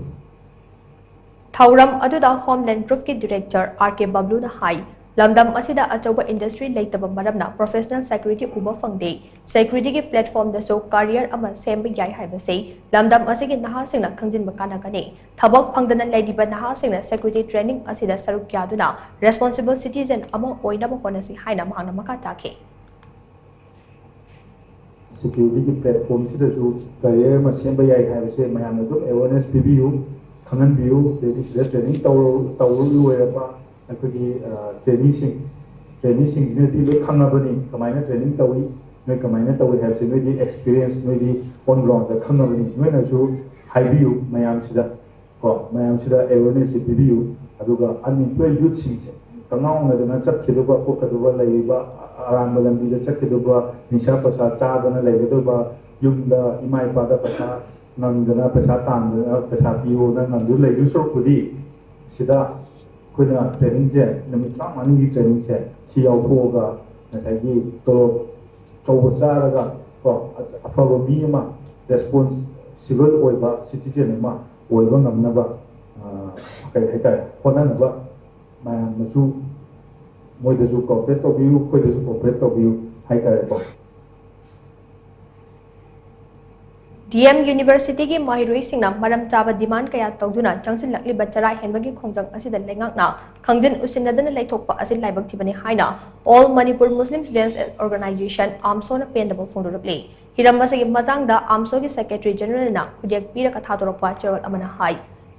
ꯊꯧꯔꯝ ꯑꯗꯨꯗ ꯍꯣꯝꯂꯦꯟ ꯒ꯭ꯔꯨꯞꯀꯤ ꯗꯤꯔꯦꯛꯇꯔ ꯑꯥꯔ ꯀꯦ ꯕꯕ꯭ꯂꯨꯅ ꯍꯥꯏ, ꯂꯝꯗꯝ ꯑꯁꯤꯗ ꯑꯆꯧꯕ ꯏꯟꯗꯁꯇ꯭ꯔꯤ ꯂꯩꯇꯕ ꯃꯔꯝꯅ ꯄ꯭ꯔꯣꯐꯦꯁꯅꯦꯜ ꯁꯦꯀ꯭ꯌꯨꯔꯤꯇꯤ ꯎꯕ ꯐꯪꯗꯦ꯫ ꯁꯦꯀ꯭ꯌꯨꯔꯤꯇꯤꯒꯤ ꯄ꯭ꯂꯦꯠꯐꯣꯝꯗꯁꯨ ꯀꯔꯤꯌꯔ ꯑꯃ ꯁꯦꯝꯕ ꯌꯥꯏ ꯍꯥꯏꯕꯁꯤ ꯂꯝꯗꯝ ꯑꯁꯤꯒꯤ ꯅꯍꯥꯁꯤꯡꯅ ꯈꯪꯖꯤꯟꯕ ꯀꯥꯟꯅꯒꯅꯤ꯫ ꯊꯕꯛ ꯐꯪꯗꯅ ꯂꯩꯔꯤꯕ ꯅꯍꯥꯁꯤꯡꯅ ꯁꯦꯀ꯭ꯌꯨꯔꯤꯇꯤ ꯇ꯭ꯔꯦꯅꯤꯡ ꯑꯁꯤꯗ ꯁꯔꯨꯛ ꯌꯥꯗꯨꯅ ꯔꯦꯁꯄꯣꯟꯁꯤꯕꯜ ꯁꯤꯇꯤꯖꯦꯟ ꯑꯃ ꯑꯣꯏꯅꯕ ꯍꯣꯠꯅꯁꯤ ꯍꯥꯏꯅ ꯃꯍꯥꯛꯅ ꯃꯈꯥ ꯇꯥꯈꯤ꯫ ꯁꯦꯀ꯭ꯌꯨꯔꯤꯇꯤꯒꯤ ꯄ꯭ꯂꯦꯠꯐꯣꯝꯁꯤꯗꯁꯨ ꯀꯔꯤꯌꯔ ꯑꯃ ꯁꯦꯝꯕ ꯌꯥꯏ ꯍꯥꯏꯕꯁꯦ ꯃꯌꯥꯝꯅ ꯑꯗꯨꯝ ꯑꯦꯋꯦꯔꯅꯦꯁ ꯄꯤꯕꯤꯌꯨ, ꯈꯪꯍꯟꯕꯤꯌꯨ꯫ ꯑꯗꯩꯗꯤ ꯁꯤꯗ ꯇ꯭ꯔꯦꯅꯤꯡ ꯇꯧꯔ ꯇꯧꯔ ꯂꯣꯏꯔꯕ ꯑꯩꯈꯣꯏꯒꯤ ꯇ꯭ꯔꯦꯅꯤꯁꯤꯡ ꯇ꯭ꯔꯦꯅꯤꯁꯤꯡꯁꯤꯅꯗꯤ ꯂꯣꯏ ꯈꯪꯉꯕꯅꯤ ꯀꯃꯥꯏꯅ ꯇ꯭ꯔꯦꯅꯤꯡ ꯇꯧꯏ, ꯅꯣꯏ ꯀꯃꯥꯏꯅ ꯇꯧꯏ ꯍꯥꯏꯕꯁꯦ ꯅꯣꯏꯗꯤ ꯑꯦꯛꯁꯄꯤꯔꯤꯌꯦꯟꯁ ꯅꯣꯏꯗꯤ ꯑꯣꯟ ꯒ꯭ꯔꯥꯎꯟꯗ ꯈꯪꯉꯕꯅꯤ꯫ ꯅꯣꯏꯅꯁꯨ ꯍꯥꯏꯕꯤꯌꯨ ꯃꯌꯥꯝꯁꯤꯗ ꯀꯣ, ꯃꯌꯥꯝꯁꯤꯗ ꯑꯦꯋꯦꯔꯅꯦꯁꯁꯦ ꯄꯤꯕꯤꯌꯨ꯫ ꯑꯗꯨꯒ unemployed youthꯁꯤꯡꯁꯦ ꯀꯉꯥꯎꯅꯗꯅ ꯆꯠꯈꯤꯗꯧꯕ ꯈꯣꯠꯀꯗꯧꯕ ꯂꯩꯔꯤꯕ ꯑꯔꯥꯟꯕ ꯂꯝꯕꯤꯗ ꯆꯠꯈꯤꯗꯧꯕ ꯅꯤꯁꯥ ꯄꯁꯥ ꯆꯥꯗꯅ ꯂꯩꯒꯗꯧꯕ ꯌꯨꯝꯗ ꯏꯃꯥ ꯏꯄꯥꯗ ꯄꯩꯁꯥ ꯉꯪꯗꯅ ꯄꯩꯁꯥ ꯇꯥꯟꯗꯅ ꯄꯩꯁꯥ ꯄꯤꯌꯣꯅ ꯉꯪꯗꯨꯅ ꯂꯩꯗꯣꯏ ꯁꯔꯨꯛꯄꯨꯗꯤ ꯁꯤꯗ ꯑꯩꯈꯣꯏꯅ trainingꯁꯦ ꯅꯨꯃꯤꯠ ꯇꯔꯥꯃꯉꯥꯅꯤꯒꯤ trainingꯁꯦ ꯁꯤ ꯌꯥꯎꯊꯣꯛꯑꯒ ꯉꯁꯥꯏꯒꯤ ꯇꯣꯂꯣꯞ ꯑꯆꯧꯕ ꯆꯥꯔꯒ ꯀꯣ ꯑꯐꯕ ꯃꯤ ꯑꯃ responsible ꯑꯣꯏꯕ citizen ꯑꯃ ꯑꯣꯏꯕ ꯉꯝꯅꯕ ꯀꯩ ꯍꯥꯏꯇꯥꯔꯦ ꯍꯣꯠꯅꯅꯕ ꯃꯌꯥꯝꯅꯁꯨ ꯃꯣꯏꯗꯁꯨ cooperate ꯇꯧꯕꯤꯌꯨ ꯑꯩꯈꯣꯏꯗꯁꯨ cooperate ꯇꯧꯕꯤꯌꯨ ꯍꯥꯏꯇꯥꯔꯦꯀꯣ꯫ ꯗꯤ ꯑꯦꯝ ꯌꯨꯅꯤꯚꯔꯁꯤꯇꯤꯒꯤ ꯃꯍꯩꯔꯣꯏꯁꯤꯡꯅ ꯃꯔꯝ ꯆꯥꯕ demand ꯀꯌꯥ ꯇꯧꯗꯨꯅ ꯆꯪꯁꯤꯜꯂꯛꯂꯤꯕ ꯆꯔꯥ ꯍꯦꯟꯕꯒꯤ ꯈꯣꯡꯖꯪ ꯑꯁꯤꯗ ꯂꯩꯉꯥꯛꯅ ꯈꯪꯖꯤꯟ ꯎꯁꯤꯟꯅꯗꯅ ꯂꯩꯊꯣꯛꯄ ꯑꯁꯤ ꯂꯥꯏꯕꯛ ꯊꯤꯕꯅꯤ ꯍꯥꯏꯅ All Manipur Muslim Students Organisation, AMSOꯅ ꯄꯦꯟꯗꯕ ꯐꯣꯡꯗꯣꯔꯛꯂꯤ꯫ ꯍꯤꯔꯝ ꯑꯁꯤꯒꯤ ꯃꯇꯥꯡꯗ AMSOꯒꯤ Secretary Generalꯅ ꯈꯨꯗꯦꯛ ꯄꯤꯔꯒ ꯊꯥꯗꯣꯔꯛꯄ ꯆꯦꯔꯣꯜ ꯑꯃꯅ ꯍꯥꯏ,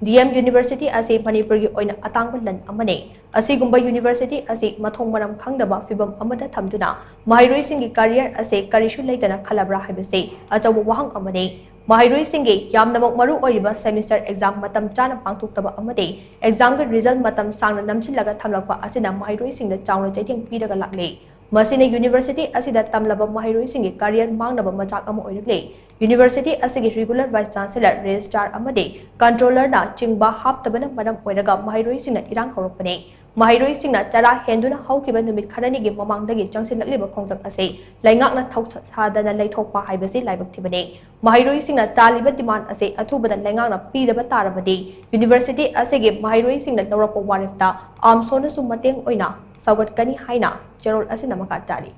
ꯗꯤ ꯑꯦꯝ ꯌꯨꯅꯤꯚꯔꯁꯤꯇꯤ ꯑꯁꯤ ꯃꯅꯤꯄꯨꯔꯒꯤ ꯑꯣꯏꯅ ꯑꯇꯥꯡꯕ ꯂꯟ ꯑꯃꯅꯤ꯫ ꯑꯁꯤꯒꯨꯝꯕ ꯌꯨꯅꯤꯚꯔꯁꯤꯇꯤ ꯑꯁꯤ ꯃꯊꯣꯡ ꯃꯔꯝ ꯈꯪꯗꯕ ꯐꯤꯚꯝ ꯑꯃꯗ ꯊꯝꯗꯨꯅ ꯃꯍꯩꯔꯣꯏꯁꯤꯡꯒꯤ career ꯑꯁꯤ ꯀꯔꯤꯁꯨ ꯂꯩꯇꯅ ꯈꯜꯂꯕ꯭ꯔꯥ ꯍꯥꯏꯕꯁꯤ ꯑꯆꯧꯕ ꯋꯥꯍꯪ ꯑꯃꯅꯤ꯫ ꯃꯍꯩꯔꯣꯏꯁꯤꯡꯒꯤ ꯌꯥꯝꯅꯃꯛ ꯃꯔꯨ ꯑꯣꯏꯔꯤꯕ semester exam ꯃꯇꯝ ꯆꯥꯅ ꯄꯥꯡꯊꯣꯛꯇꯕ ꯑꯃꯗꯤ examꯒꯤ result ꯃꯇꯝ ꯁꯥꯡꯅ ꯅꯝꯁꯤꯜꯂꯒ ꯊꯝꯂꯛꯄ ꯑꯁꯤꯅ ꯃꯍꯩꯔꯣꯏꯁꯤꯡꯗ ꯆꯥꯎꯅ ꯆꯩꯊꯦꯡ ꯄꯤꯔꯒ ꯂꯥꯛꯂꯤ꯫ ꯃꯁꯤꯅ ꯌꯨꯅꯤꯚꯔꯁꯤꯇꯤ ꯑꯁꯤꯗ ꯇꯝꯂꯕ ꯃꯍꯩꯔꯣꯏꯁꯤꯡꯒꯤ career ꯃꯥꯡꯅꯕ ꯃꯆꯥꯛ ꯑꯃ ꯑꯣꯏꯔꯛꯂꯤ꯫ ꯌꯨꯅꯤꯚꯔꯁꯤꯇꯤ ꯑꯁꯤꯒꯤ regular vice chancellor, registrar ꯑꯃꯗꯤ controllerꯅ ꯆꯤꯡꯕ ꯍꯥꯞꯇꯕꯅ ꯃꯔꯝ ꯑꯣꯏꯔꯒ ꯃꯍꯩꯔꯣꯏꯁꯤꯡꯅ ꯏꯔꯥꯡ ꯍꯧꯔꯛꯄꯅꯤ꯫ ꯃꯍꯩꯔꯣꯏꯁꯤꯡꯅ ꯆꯔꯥ ꯍꯦꯟꯗꯨꯅ ꯍꯧꯈꯤꯕ ꯅꯨꯃꯤꯠ ꯈꯔꯅꯤꯒꯤ ꯃꯃꯥꯡꯗꯒꯤ ꯆꯪꯁꯤꯜꯂꯛꯂꯤꯕ ꯈꯣꯡꯖꯪ ꯑꯁꯤ ꯂꯩꯉꯥꯛꯅ ꯊꯧꯁꯥꯗꯅ ꯂꯩꯊꯣꯛꯄ ꯍꯥꯏꯕꯁꯤ ꯂꯥꯏꯕꯛ ꯊꯤꯕꯅꯤ꯫ ꯃꯍꯩꯔꯣꯏꯁꯤꯡꯅ ꯆꯥꯜꯂꯤꯕ demand ꯑꯁꯤ ꯑꯊꯨꯕꯗ ꯂꯩꯉꯥꯛꯅ ꯄꯤꯗꯕ ꯇꯥꯔꯕꯗꯤ ꯌꯨꯅꯤꯚꯔꯁꯤꯇꯤ ꯑꯁꯤꯒꯤ ꯃꯍꯩꯔꯣꯏꯁꯤꯡꯅ ꯂꯧꯔꯛꯄ ꯋꯥꯔꯦꯞꯇ AMSOꯅꯁꯨ ꯃꯇꯦꯡ ꯑꯣꯏꯅ ꯁꯧꯒꯠꯀꯅꯤ ꯍꯥꯏꯅ ꯆꯦꯔꯣꯜ ꯑꯁꯤꯅ ꯃꯈꯥ ꯇꯥꯔꯤ꯫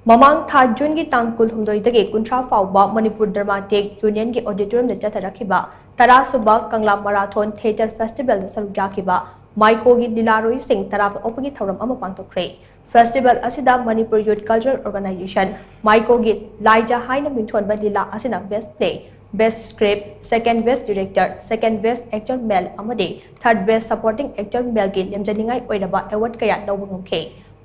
ꯃꯃꯥꯡ ꯊꯥ Juneꯒꯤ ꯇꯥꯡ ꯀꯨꯟꯍꯨꯝꯗꯣꯏꯗꯒꯤ ꯀꯨꯟꯊ꯭ꯔꯥ ꯐꯥꯎꯕ ꯃꯅꯤꯄꯨꯔ ꯗ꯭ꯔꯃꯥꯇꯦꯛ ꯌꯨꯅꯤꯌꯟꯒꯤ auditoriumꯗ ꯆꯠꯊꯔꯛꯈꯤꯕ ꯇꯔꯥꯁꯨꯕ ꯀꯪꯂꯥ Marathon Theatre Festivalꯗ ꯁꯔꯨꯛ ꯌꯥꯈꯤꯕ ꯃꯥꯏꯀꯣꯒꯤ ꯂꯤꯂꯥꯔꯣꯏꯁꯤꯡ ꯇꯔꯥ ꯑꯣꯛꯄꯒꯤ ꯊꯧꯔꯝ ꯑꯃ ꯄꯥꯡꯊꯣꯛꯈ꯭ꯔꯦ꯫ Festival ꯑꯁꯤꯗ Manipur Youth Cultural Organisation, ꯃꯥꯏꯀꯣꯒꯤ ꯂꯥꯏꯖ ꯍꯥꯏꯅ ꯃꯤꯡꯊꯣꯟꯕ ꯂꯤꯂꯥ ꯑꯁꯤꯅ Best Play, Best Script, Second Best Director, Second Best Actor Male ꯑꯃꯗꯤ Third Best Supporting Actor Maleꯒꯤ ꯂꯦꯝꯖꯅꯤꯡꯉꯥꯏ ꯑꯣꯏꯔꯕ award ꯀꯌꯥ ꯂꯧꯕ ꯉꯝꯈꯤ꯫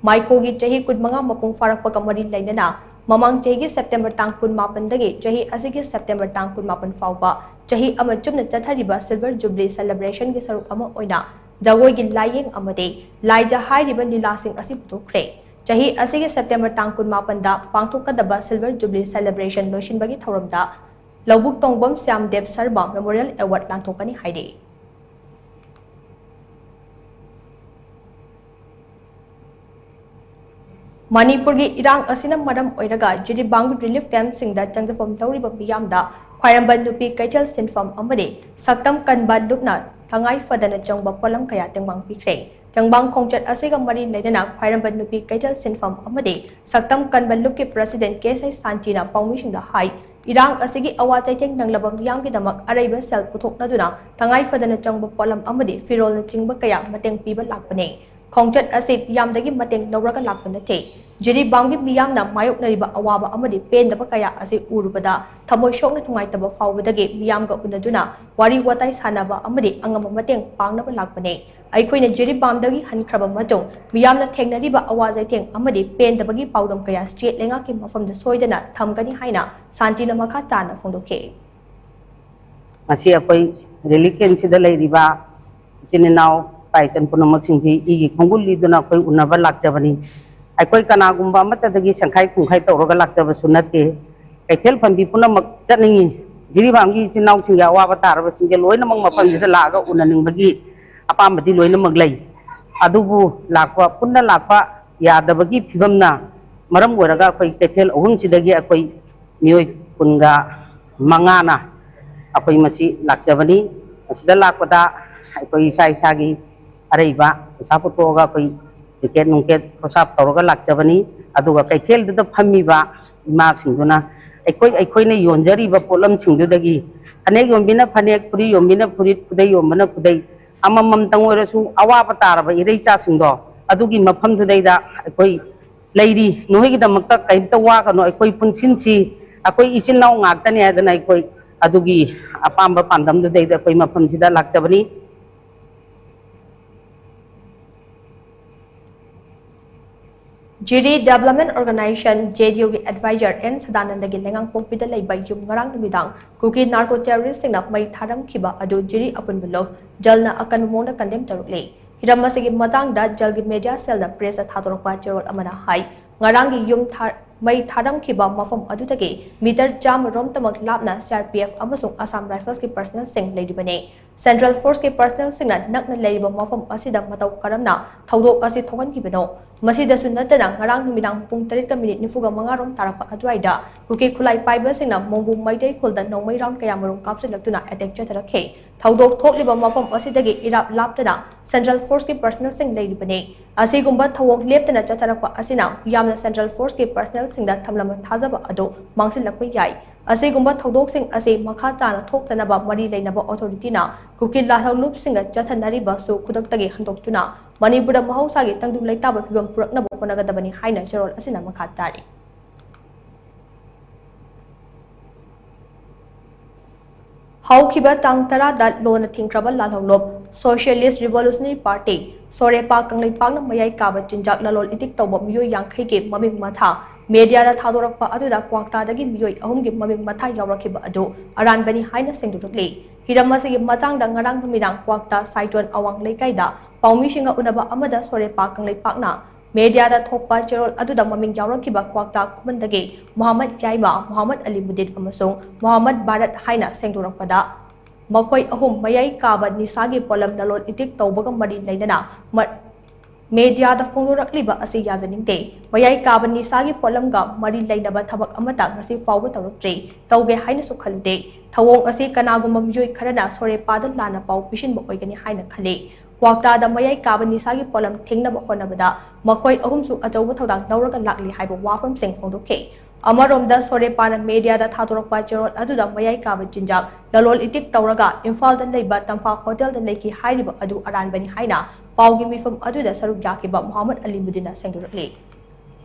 ꯃꯥꯏꯀꯣꯒꯤ ꯆꯍꯤ ꯀꯨꯟꯃꯉꯥ ꯃꯄꯨꯡ ꯐꯥꯔꯛꯄꯒ ꯃꯔꯤ ꯂꯩꯅꯅ ꯃꯃꯥꯡ ꯆꯍꯤꯒꯤ ꯁꯦꯞꯇꯦꯝꯕꯔ ꯇꯥꯡ ꯀꯨꯟꯃꯥꯄꯟꯗꯒꯤ ꯆꯍꯤ ꯑꯁꯤꯒꯤ ꯁꯦꯞꯇꯦꯝꯕꯔ ꯇꯥꯡ ꯀꯨꯟꯃꯥꯄꯟ ꯐꯥꯎꯕ ꯆꯍꯤ ꯑꯃ ꯆꯨꯞꯅ ꯆꯠꯊꯔꯤꯕ Silver Jubilee Celebrationꯒꯤ ꯁꯔꯨꯛ ꯑꯃ ꯑꯣꯏꯅ ꯖꯒꯣꯏꯒꯤ ꯂꯥꯏꯌꯦꯡ ꯑꯃꯗꯤ ꯂꯥꯏꯖ ꯍꯥꯏꯔꯤꯕ ꯂꯤꯂꯥꯁꯤꯡ ꯑꯁꯤ ꯄꯨꯊꯣꯛꯈ꯭ꯔꯦ꯫ ꯆꯍꯤ ꯑꯁꯤꯒꯤ ꯁꯦꯞꯇꯦꯝꯕꯔ ꯇꯥꯡ ꯀꯨꯟꯃꯥꯄꯟꯗ ꯄꯥꯡꯊꯣꯛꯀꯗꯕ Silver Jubilee Celebration ꯂꯣꯏꯁꯤꯟꯕꯒꯤ ꯊꯧꯔꯝꯗ ꯂꯧꯕꯨꯛ ꯇꯣꯡꯕꯝ ꯁ꯭ꯌꯥꯝ ꯗꯦꯕ ꯁꯔꯃ Memorial Award ꯂꯥꯟꯊꯣꯛꯀꯅꯤ ꯍꯥꯏꯔꯤ꯫ ꯃꯅꯤꯄꯨꯔꯒꯤ ꯏꯔꯥꯡ ꯑꯁꯤꯅ ꯃꯔꯝ ꯑꯣꯏꯔꯒ ꯖꯤꯔꯤꯕꯥꯝꯒꯤ relief campꯁꯤꯡꯗ ꯆꯪꯖꯐꯝ ꯂꯧꯔꯤꯕ ꯃꯤꯌꯥꯝꯗ ꯈ꯭ꯋꯥꯏꯔꯝꯕꯟ ꯅꯨꯄꯤ ꯀꯩꯊꯦꯜ ꯁꯤꯟꯐꯝ ꯑꯃꯗꯤ ꯁꯛꯇꯝ ꯀꯟꯕ ꯂꯨꯞꯅ ꯇꯉꯥꯏ ꯐꯗꯅ ꯆꯪꯕ ꯄꯣꯠꯂꯝ ꯀꯌꯥ ꯇꯦꯡꯕꯥꯡ ꯄꯤꯈ꯭ꯔꯦ꯫ ꯇꯦꯡꯕꯥꯡ ꯈꯣꯡꯆꯠ ꯑꯁꯤꯒ ꯃꯔꯤ ꯂꯩꯅꯅ ꯈ꯭ꯋꯥꯏꯔꯝꯕꯟ ꯅꯨꯄꯤ ꯀꯩꯊꯦꯜ ꯁꯤꯟꯐꯝ ꯑꯃꯗꯤ ꯁꯛꯇꯝ ꯀꯟꯕ ꯂꯨꯞꯀꯤ president ꯀꯦ ꯑꯦꯁ ꯑꯥꯏ ꯁꯥꯟꯇꯤꯅ ꯄꯥꯎꯃꯤꯁꯤꯡꯗ ꯍꯥꯏ, ꯏꯔꯥꯡ ꯑꯁꯤꯒꯤ ꯑꯋꯥ ꯆꯩꯊꯦꯡ ꯅꯪꯂꯕ ꯃꯤꯌꯥꯝꯒꯤꯗꯃꯛ ꯑꯔꯩꯕ ꯁꯦꯜ ꯄꯨꯊꯣꯛꯅꯗꯨꯅ ꯇꯉꯥꯏ ꯐꯗꯅ ꯆꯪꯕ ꯄꯣꯠꯂꯝ ꯑꯃꯗꯤ ꯐꯤꯔꯣꯜꯅꯆꯤꯡꯕ ꯀꯌꯥ ꯃꯇꯦꯡ ꯄꯤꯕ ꯂꯥꯛꯄꯅꯤ꯫ ꯈꯣꯡꯆꯠ ꯑꯁꯤ ꯃꯤꯌꯥꯝꯗꯒꯤ ꯃꯇꯦꯡ ꯂꯧꯔꯒ ꯂꯥꯛꯄ ꯅꯠꯇꯦ꯫ ꯖꯤꯔꯤꯕꯥꯝꯒꯤ ꯃꯤꯌꯥꯝꯅ ꯃꯥꯌꯣꯛꯅꯔꯤꯕ ꯑꯋꯥꯕ ꯑꯃꯗꯤ ꯄꯦꯟꯗꯕ ꯀꯌꯥ ꯑꯁꯤ ꯎꯔꯨꯕꯗ ꯊꯃꯣꯏ ꯁꯣꯛꯅ ꯅꯨꯡꯉꯥꯏꯇꯕ ꯐꯥꯎꯕꯗꯒꯤ ꯃꯤꯌꯥꯝꯒ ꯎꯅꯗꯨꯅ ꯋꯥꯔꯤ ꯋꯥꯇꯥꯏ ꯁꯥꯟꯅꯕ ꯑꯃꯗꯤ ꯑꯉꯝꯕ ꯃꯇꯦꯡ ꯄꯥꯡꯅꯕ ꯂꯥꯛꯄꯅꯤ꯫ ꯑꯩꯈꯣꯏꯅ ꯖꯤꯔꯤꯕꯥꯝꯗꯒꯤ ꯍꯟꯈ꯭ꯔꯕ ꯃꯇꯨꯡ ꯃꯤꯌꯥꯝꯅ ꯊꯦꯡꯅꯔꯤꯕ ꯑꯋꯥ ꯆꯩꯊꯦꯡ ꯑꯃꯗꯤ ꯄꯦꯟꯗꯕꯒꯤ ꯄꯥꯎꯗꯝ ꯀꯌꯥ state ꯂꯩꯉꯥꯛꯀꯤ ꯃꯐꯝꯗ ꯁꯣꯏꯗꯅ ꯊꯝꯒꯅꯤ ꯍꯥꯏꯅ ꯁꯥꯟꯇꯤꯅ ꯃꯈꯥ ꯇꯥꯅ ꯐꯣꯡꯗꯣꯛꯈꯤ꯫ ꯉꯁꯤ ꯑꯩꯈꯣꯏ relief campꯁꯤꯗ ꯂꯩꯔꯤꯕ ꯏꯆꯤꯟ ꯏꯅꯥꯎ ꯏꯄꯥ ꯏꯆꯟ ꯄꯨꯝꯅꯃꯛꯁꯤꯡꯁꯤ ꯏꯒꯤ ꯈꯣꯡꯒꯨꯜ ꯂꯤꯗꯨꯅ ꯑꯩꯈꯣꯏ ꯎꯅꯕ ꯂꯥꯛꯆꯕꯅꯤ꯫ ꯑꯩꯈꯣꯏ ꯀꯅꯥꯒꯨꯝꯕ ꯑꯃꯠꯇꯗꯒꯤ ꯁꯦꯡꯈꯥꯏ ꯈꯨꯡꯈꯥꯏ ꯇꯧꯔꯒ ꯂꯥꯛꯆꯕꯁꯨ ꯅꯠꯇꯦ꯫ ꯀꯩꯊꯦꯜ ꯐꯝꯕꯤ ꯄꯨꯝꯅꯃꯛ ꯆꯠꯅꯤꯡꯉꯤ꯫ ꯖꯤꯔꯤꯕꯥꯝꯒꯤ ꯏꯆꯤꯟ ꯏꯅꯥꯎꯁꯤꯡꯒꯤ ꯑꯋꯥꯕ ꯇꯥꯔꯕꯁꯤꯡꯁꯦ ꯂꯣꯏꯅꯃꯛ ꯃꯐꯝꯁꯤꯗ ꯂꯥꯛꯑꯒ ꯎꯅꯅꯤꯡꯕꯒꯤ ꯑꯄꯥꯝꯕꯗꯤ ꯂꯣꯏꯅꯃꯛ ꯂꯩ꯫ ꯑꯗꯨꯕꯨ ꯂꯥꯛꯄ, ꯄꯨꯟꯅ ꯂꯥꯛꯄ ꯌꯥꯗꯕꯒꯤ ꯐꯤꯕꯝꯅ ꯃꯔꯝ ꯑꯣꯏꯔꯒ ꯑꯩꯈꯣꯏ ꯀꯩꯊꯦꯜ ꯑꯍꯨꯝꯁꯤꯗꯒꯤ ꯑꯩꯈꯣꯏ ꯃꯤꯑꯣꯏ ꯀꯨꯟꯒ ꯃꯉꯥꯅ ꯑꯩꯈꯣꯏ ꯃꯁꯤ ꯂꯥꯛꯆꯕꯅꯤ꯫ ꯃꯁꯤꯗ ꯂꯥꯛꯄꯗ ꯑꯩꯈꯣꯏ ꯏꯁꯥ ꯏꯁꯥꯒꯤ ꯑꯔꯩꯕ ꯄꯩꯁꯥ ꯄꯨꯊꯣꯛꯑꯒ ꯑꯩꯈꯣꯏ ꯇꯤꯀꯦꯠ ꯅꯨꯡꯀꯦꯠ ꯈꯣꯔꯁꯥ ꯇꯧꯔꯒ ꯂꯥꯛꯆꯕꯅꯤ꯫ ꯑꯗꯨꯒ ꯀꯩꯊꯦꯜꯗꯨꯗ ꯐꯝꯃꯤꯕ ꯏꯃꯥꯁꯤꯡꯗꯨꯅ ꯑꯩꯈꯣꯏ, ꯑꯩꯈꯣꯏꯅ ꯌꯣꯟꯖꯔꯤꯕ ꯄꯣꯠꯂꯝꯁꯤꯡꯗꯨꯗꯒꯤ ꯐꯅꯦꯛ ꯌꯣꯟꯕꯤꯅ ꯐꯅꯦꯛ, ꯐꯨꯔꯤꯠ ꯌꯣꯟꯕꯤꯅ ꯐꯨꯔꯤꯠ, ꯈꯨꯗꯩ ꯌꯣꯟꯕꯅ ꯈꯨꯗꯩ, ꯑꯃꯃꯝꯇꯪ ꯑꯣꯏꯔꯁꯨ ꯑꯋꯥꯕ ꯇꯥꯔꯕ ꯏꯔꯩꯆꯥꯁꯤꯡꯗꯣ ꯑꯗꯨꯒꯤ ꯃꯐꯝꯗꯨꯗꯩꯗ ꯑꯩꯈꯣꯏ ꯂꯩꯔꯤ, ꯅꯈꯣꯏꯒꯤꯗꯃꯛꯇ ꯀꯔꯤꯝꯇ ꯋꯥꯒꯅꯨ, ꯑꯩꯈꯣꯏ ꯄꯨꯟꯁꯤꯟꯁꯤ, ꯑꯩꯈꯣꯏ ꯏꯆꯤꯟ ꯏꯅꯥꯎ ꯉꯥꯛꯇꯅꯤ ꯍꯥꯏꯗꯅ ꯑꯩꯈꯣꯏ ꯑꯗꯨꯒꯤ ꯑꯄꯥꯝꯕ ꯄꯥꯟꯗꯝꯗꯨꯗꯩꯗ ꯑꯩꯈꯣꯏ ꯃꯐꯝꯁꯤꯗ ꯂꯥꯛꯆꯕꯅꯤ꯫ ꯖꯤꯔꯤ Development Organization, JDO ꯒꯤ advisor N ꯁꯗꯥꯅꯟꯗꯒꯤ ꯂꯩꯉꯥꯡꯄꯣꯛꯄꯤꯗ ꯂꯩꯕ ꯌꯨꯝ ꯉꯔꯥꯡ ꯅꯨꯃꯤꯗꯥꯡ ꯀꯨꯀꯤ narco terrorist ꯁꯤꯡꯅ ꯃꯩ ꯊꯥꯔꯝꯈꯤꯕ ꯑꯗꯨ ꯖꯤꯔꯤ ꯑꯄꯨꯟꯕ ꯂꯨꯞ ꯖꯜꯅ ꯑꯀꯟꯕ ꯃꯑꯣꯡꯗ condemn ꯇꯧꯔꯛꯂꯤ꯫ ꯍꯤꯔꯝ ꯑꯁꯤꯒꯤ ꯃꯇꯥꯡꯗ ꯖꯜꯒꯤ media cell ꯗ press ꯇ ꯊꯥꯗꯣꯔꯛꯄ ꯆꯦꯔꯣꯜ ꯑꯃꯅ ꯍꯥꯏ, ꯉꯔꯥꯡꯒꯤ ꯌꯨꯝ ꯊꯥ-, ꯃꯩ ꯊꯥꯔꯝꯈꯤꯕ ꯃꯐꯝ ꯑꯗꯨꯗꯒꯤ meter ꯆꯥꯝꯃ ꯔꯣꯝ ꯇꯃꯛ ꯂꯥꯞꯅ CRPF ꯑꯃꯁꯨꯡ Assam Rifles ꯀꯤ personnel ꯁꯤꯡ ꯂꯩꯔꯤꯕꯅꯤ꯫ Central Force ꯀꯤ personnel ꯁꯤꯡꯅ ꯅꯛꯅ ꯂꯩꯔꯤꯕ ꯃꯐꯝ ꯑꯁꯤꯗ ꯃꯇꯧ ꯀꯔꯝꯅ ꯊꯧꯗꯣꯛ ꯑꯁꯤ ꯊꯣꯛꯍꯟꯈꯤꯕꯅꯣ? ꯃꯁꯤꯗꯁꯨ ꯅꯠꯇꯅ ꯉꯔꯥꯡ ꯅꯨꯃꯤꯗꯥꯡ ꯄꯨꯡ ꯇꯔꯦꯠꯀ ꯃꯤꯅꯤꯠ ꯅꯤꯐꯨꯒ ꯃꯉꯥ ꯔꯣꯝ ꯇꯥꯔꯛꯄ ꯑꯗꯨꯋꯥꯏꯗ ꯀꯨꯀꯤ ꯈꯨꯠꯂꯥꯏ ꯄꯥꯏꯕꯁꯤꯡꯅ ꯃꯣꯡꯒꯨ ꯃꯩꯇꯩ ꯈꯨꯜꯗ ꯅꯣꯡꯃꯩ round ꯀꯌꯥꯃꯔꯨꯝ ꯀꯥꯞꯁꯤꯜꯂꯛꯇꯨꯅ attack ꯆꯠꯊꯔꯛꯈꯤ꯫ ꯊꯧꯗꯣꯛ ꯊꯣꯛꯂꯤꯕ ꯃꯐꯝ ꯑꯁꯤꯗꯒꯤ ꯏꯔꯥꯞ ꯂꯥꯞꯇꯅ Central Force ꯀꯤ personnel ꯁꯤꯡ ꯂꯩꯔꯤꯕꯅꯤ꯫ ꯑꯁꯤꯒꯨꯝꯕ ꯊꯧꯑꯣꯡ ꯂꯦꯞꯇꯅ ꯆꯠꯊꯔꯛꯄ ꯑꯁꯤꯅ ꯃꯤꯌꯥꯝꯅ Central Force ꯀꯤ personnel ꯁꯤꯡꯗ ꯊꯝꯂꯝꯕ ꯊꯥꯖꯕ ꯑꯗꯨ ꯃꯥꯡꯁꯤꯜꯂꯛꯄ ꯌꯥꯏ꯫ ꯑꯁꯤꯒꯨꯝꯕ ꯊꯧꯗꯣꯛꯁꯤꯡ ꯑꯁꯤ ꯃꯈꯥ ꯇꯥꯅ ꯊꯣꯛꯇꯅꯕ ꯃꯔꯤ ꯂꯩꯅꯕ authority ꯅ ꯀꯨꯀꯤ ꯂꯥꯜꯍꯧꯂꯨꯞꯁꯤꯡꯒ ꯆꯠꯊꯅꯔꯤꯕꯁꯨ ꯈꯨꯗꯛꯇꯒꯤ ꯍꯟꯗꯣꯛꯇꯨꯅ ꯃꯅꯤꯄꯨꯔꯗ ꯃꯍꯧꯁꯥꯒꯤ ꯇꯪꯗꯨ ꯂꯩꯇꯥꯕ ꯐꯤꯕꯝ ꯄꯨꯔꯛꯅꯕ ꯍꯣꯠꯅꯒꯗꯕꯅꯤ ꯍꯥꯏꯅ ꯆꯦꯔꯣꯜ ꯑꯁꯤꯅ ꯃꯈꯥ ꯇꯥꯔꯤ꯫ ꯍꯧꯈꯤꯕ ꯇꯥꯡ ꯇꯔꯥꯗ ꯂꯣꯟꯅ ꯊꯤꯡꯈ꯭ꯔꯕ ꯂꯥꯜꯍꯧꯂꯨꯞ Socialist Revolutionary Party, ꯁꯣꯔꯦꯄꯥ ꯀꯪꯂꯩꯄꯥꯛꯅ ꯃꯌꯥꯏ ꯀꯥꯕ ꯆꯤꯟꯖꯥꯛ ꯂꯂꯣꯜ ꯏꯇꯤꯛ ꯇꯧꯕ ꯃꯤꯑꯣꯏ ꯌꯥꯡꯈꯩꯒꯤ ꯃꯃꯤꯡ ꯃꯊꯥ media ꯗ ꯊꯥꯗꯣꯔꯛꯄ ꯑꯗꯨꯗ ꯀ꯭ꯋꯥꯛꯇꯥꯗꯒꯤ ꯃꯤꯑꯣꯏ ꯑꯍꯨꯝꯒꯤ ꯃꯃꯤꯡ ꯃꯊꯥ ꯌꯥꯎꯔꯛꯈꯤꯕ ꯑꯗꯨ ꯑꯔꯥꯟꯕꯅꯤ ꯍꯥꯏꯅ ꯁꯦꯡꯗꯣꯔꯛꯂꯤ꯫ ꯍꯤꯔꯝ ꯑꯁꯤꯒꯤ ꯃꯇꯥꯡꯗ ꯉꯔꯥꯡ ꯅꯨꯃꯤꯗꯥꯡ ꯀ꯭ꯋꯥꯛꯇꯥ ꯁꯥꯏꯇꯣꯟ ꯑꯋꯥꯡ ꯂꯩꯀꯥꯏꯗ ꯄꯥꯎꯃꯤꯁꯤꯡꯒ ꯎꯅꯕ ꯑꯃꯗ ꯁꯣꯔꯦꯄꯥ ꯀꯪꯂꯩꯄꯥꯛꯅ media ꯗ ꯊꯣꯛꯄ ꯆꯦꯔꯣꯜ ꯑꯗꯨꯗ ꯃꯃꯤꯡ ꯌꯥꯎꯔꯛꯈꯤꯕ ꯀ꯭ꯋꯥꯛꯇꯥ ꯈꯨꯃꯟꯗꯒꯤ ꯃꯣꯍꯥꯃꯗ ꯌꯥꯏꯃꯥ, ꯃꯣꯍꯥꯃꯗ ꯑꯂꯤꯃꯨꯗꯤꯟ ꯑꯃꯁꯨꯡ ꯃꯣꯍꯥꯃꯗ ꯚꯥꯔꯠ ꯍꯥꯏꯅ ꯁꯦꯡꯗꯣꯔꯛꯄꯗ, ꯃꯈꯣꯏ ꯑꯍꯨꯝ ꯃꯌꯥꯏ ꯀꯥꯕ ꯅꯤꯁꯥꯒꯤ ꯄꯣꯠꯂꯝ ꯂꯂꯣꯟ ꯏꯇꯤꯛ ꯇꯧꯕꯒ ꯃꯔꯤ ꯂꯩꯅꯅ ꯃ-, media ꯗ ꯐꯣꯡꯗꯣꯔꯛꯂꯤꯕ ꯑꯁꯤ ꯌꯥꯖꯅꯤꯡꯗꯦ꯫ ꯃꯌꯥꯏ ꯀꯥꯕ ꯅꯤꯁꯥꯒꯤ ꯄꯣꯠꯂꯝꯒ ꯃꯔꯤ ꯂꯩꯅꯕ ꯊꯕꯛ ꯑꯃꯠꯇ ꯉꯁꯤ ꯐꯥꯎꯕ ꯇꯧꯔꯛꯇ꯭ꯔꯤ, ꯇꯧꯒꯦ ꯍꯥꯏꯅꯁꯨ ꯈꯜꯂꯨꯗꯦ꯫ ꯊꯧꯑꯣꯡ ꯑꯁꯤ ꯀꯅꯥꯒꯨꯝꯕ ꯃꯤꯑꯣꯏ ꯈꯔꯅ ꯁꯣꯔꯦꯄꯥꯗ ꯂꯥꯟꯅ ꯄꯥꯎ ꯄꯤꯁꯤꯟꯕ ꯑꯣꯏꯒꯅꯤ ꯍꯥꯏꯅ ꯈꯜꯂꯤ꯫ ꯀ꯭ꯋꯥꯛꯇꯥꯗ ꯃꯌꯥꯏ ꯀꯥꯕ ꯅꯤꯁꯥꯒꯤ ꯄꯣꯠꯂꯝ ꯊꯤꯡꯅꯕ ꯍꯣꯠꯅꯕꯗ ꯃꯈꯣꯏ ꯑꯍꯨꯝꯁꯨ ꯑꯆꯧꯕ ꯊꯧꯗꯥꯡ ꯂꯧꯔꯒ ꯂꯥꯛꯂꯤ ꯍꯥꯏꯕ ꯋꯥꯐꯝꯁꯤꯡ ꯐꯣꯡꯗꯣꯛꯈꯤ꯫ ꯑꯃꯔꯣꯝꯗ ꯁꯣꯔꯦꯄꯥꯅ media ꯗ ꯊꯥꯗꯣꯔꯛꯄ ꯆꯦꯔꯣꯜ ꯑꯗꯨꯗ ꯃꯌꯥꯏ ꯀꯥꯕ ꯆꯤꯟꯖꯥꯛ ꯂꯂꯣꯜ ꯏꯇꯤꯛ ꯇꯧꯔꯒ ꯏꯝꯐꯥꯜꯗ ꯂꯩꯕ ꯇꯝꯐꯥ hotel ꯗ ꯂꯩꯈꯤ ꯍꯥꯏꯔꯤꯕ ꯑꯗꯨ ꯑꯔꯥꯟꯕꯅꯤ ꯍꯥꯏꯅ ꯄꯥꯎꯒꯤ ꯃꯤꯐꯝ ꯑꯗꯨꯗ ꯁꯔꯨꯛ ꯌꯥꯈꯤꯕ ꯃꯣꯍꯥꯃꯗ ꯑꯂꯤꯃꯨꯗꯤꯟꯅ ꯁꯦꯡꯗꯣꯔꯛꯂꯤ꯫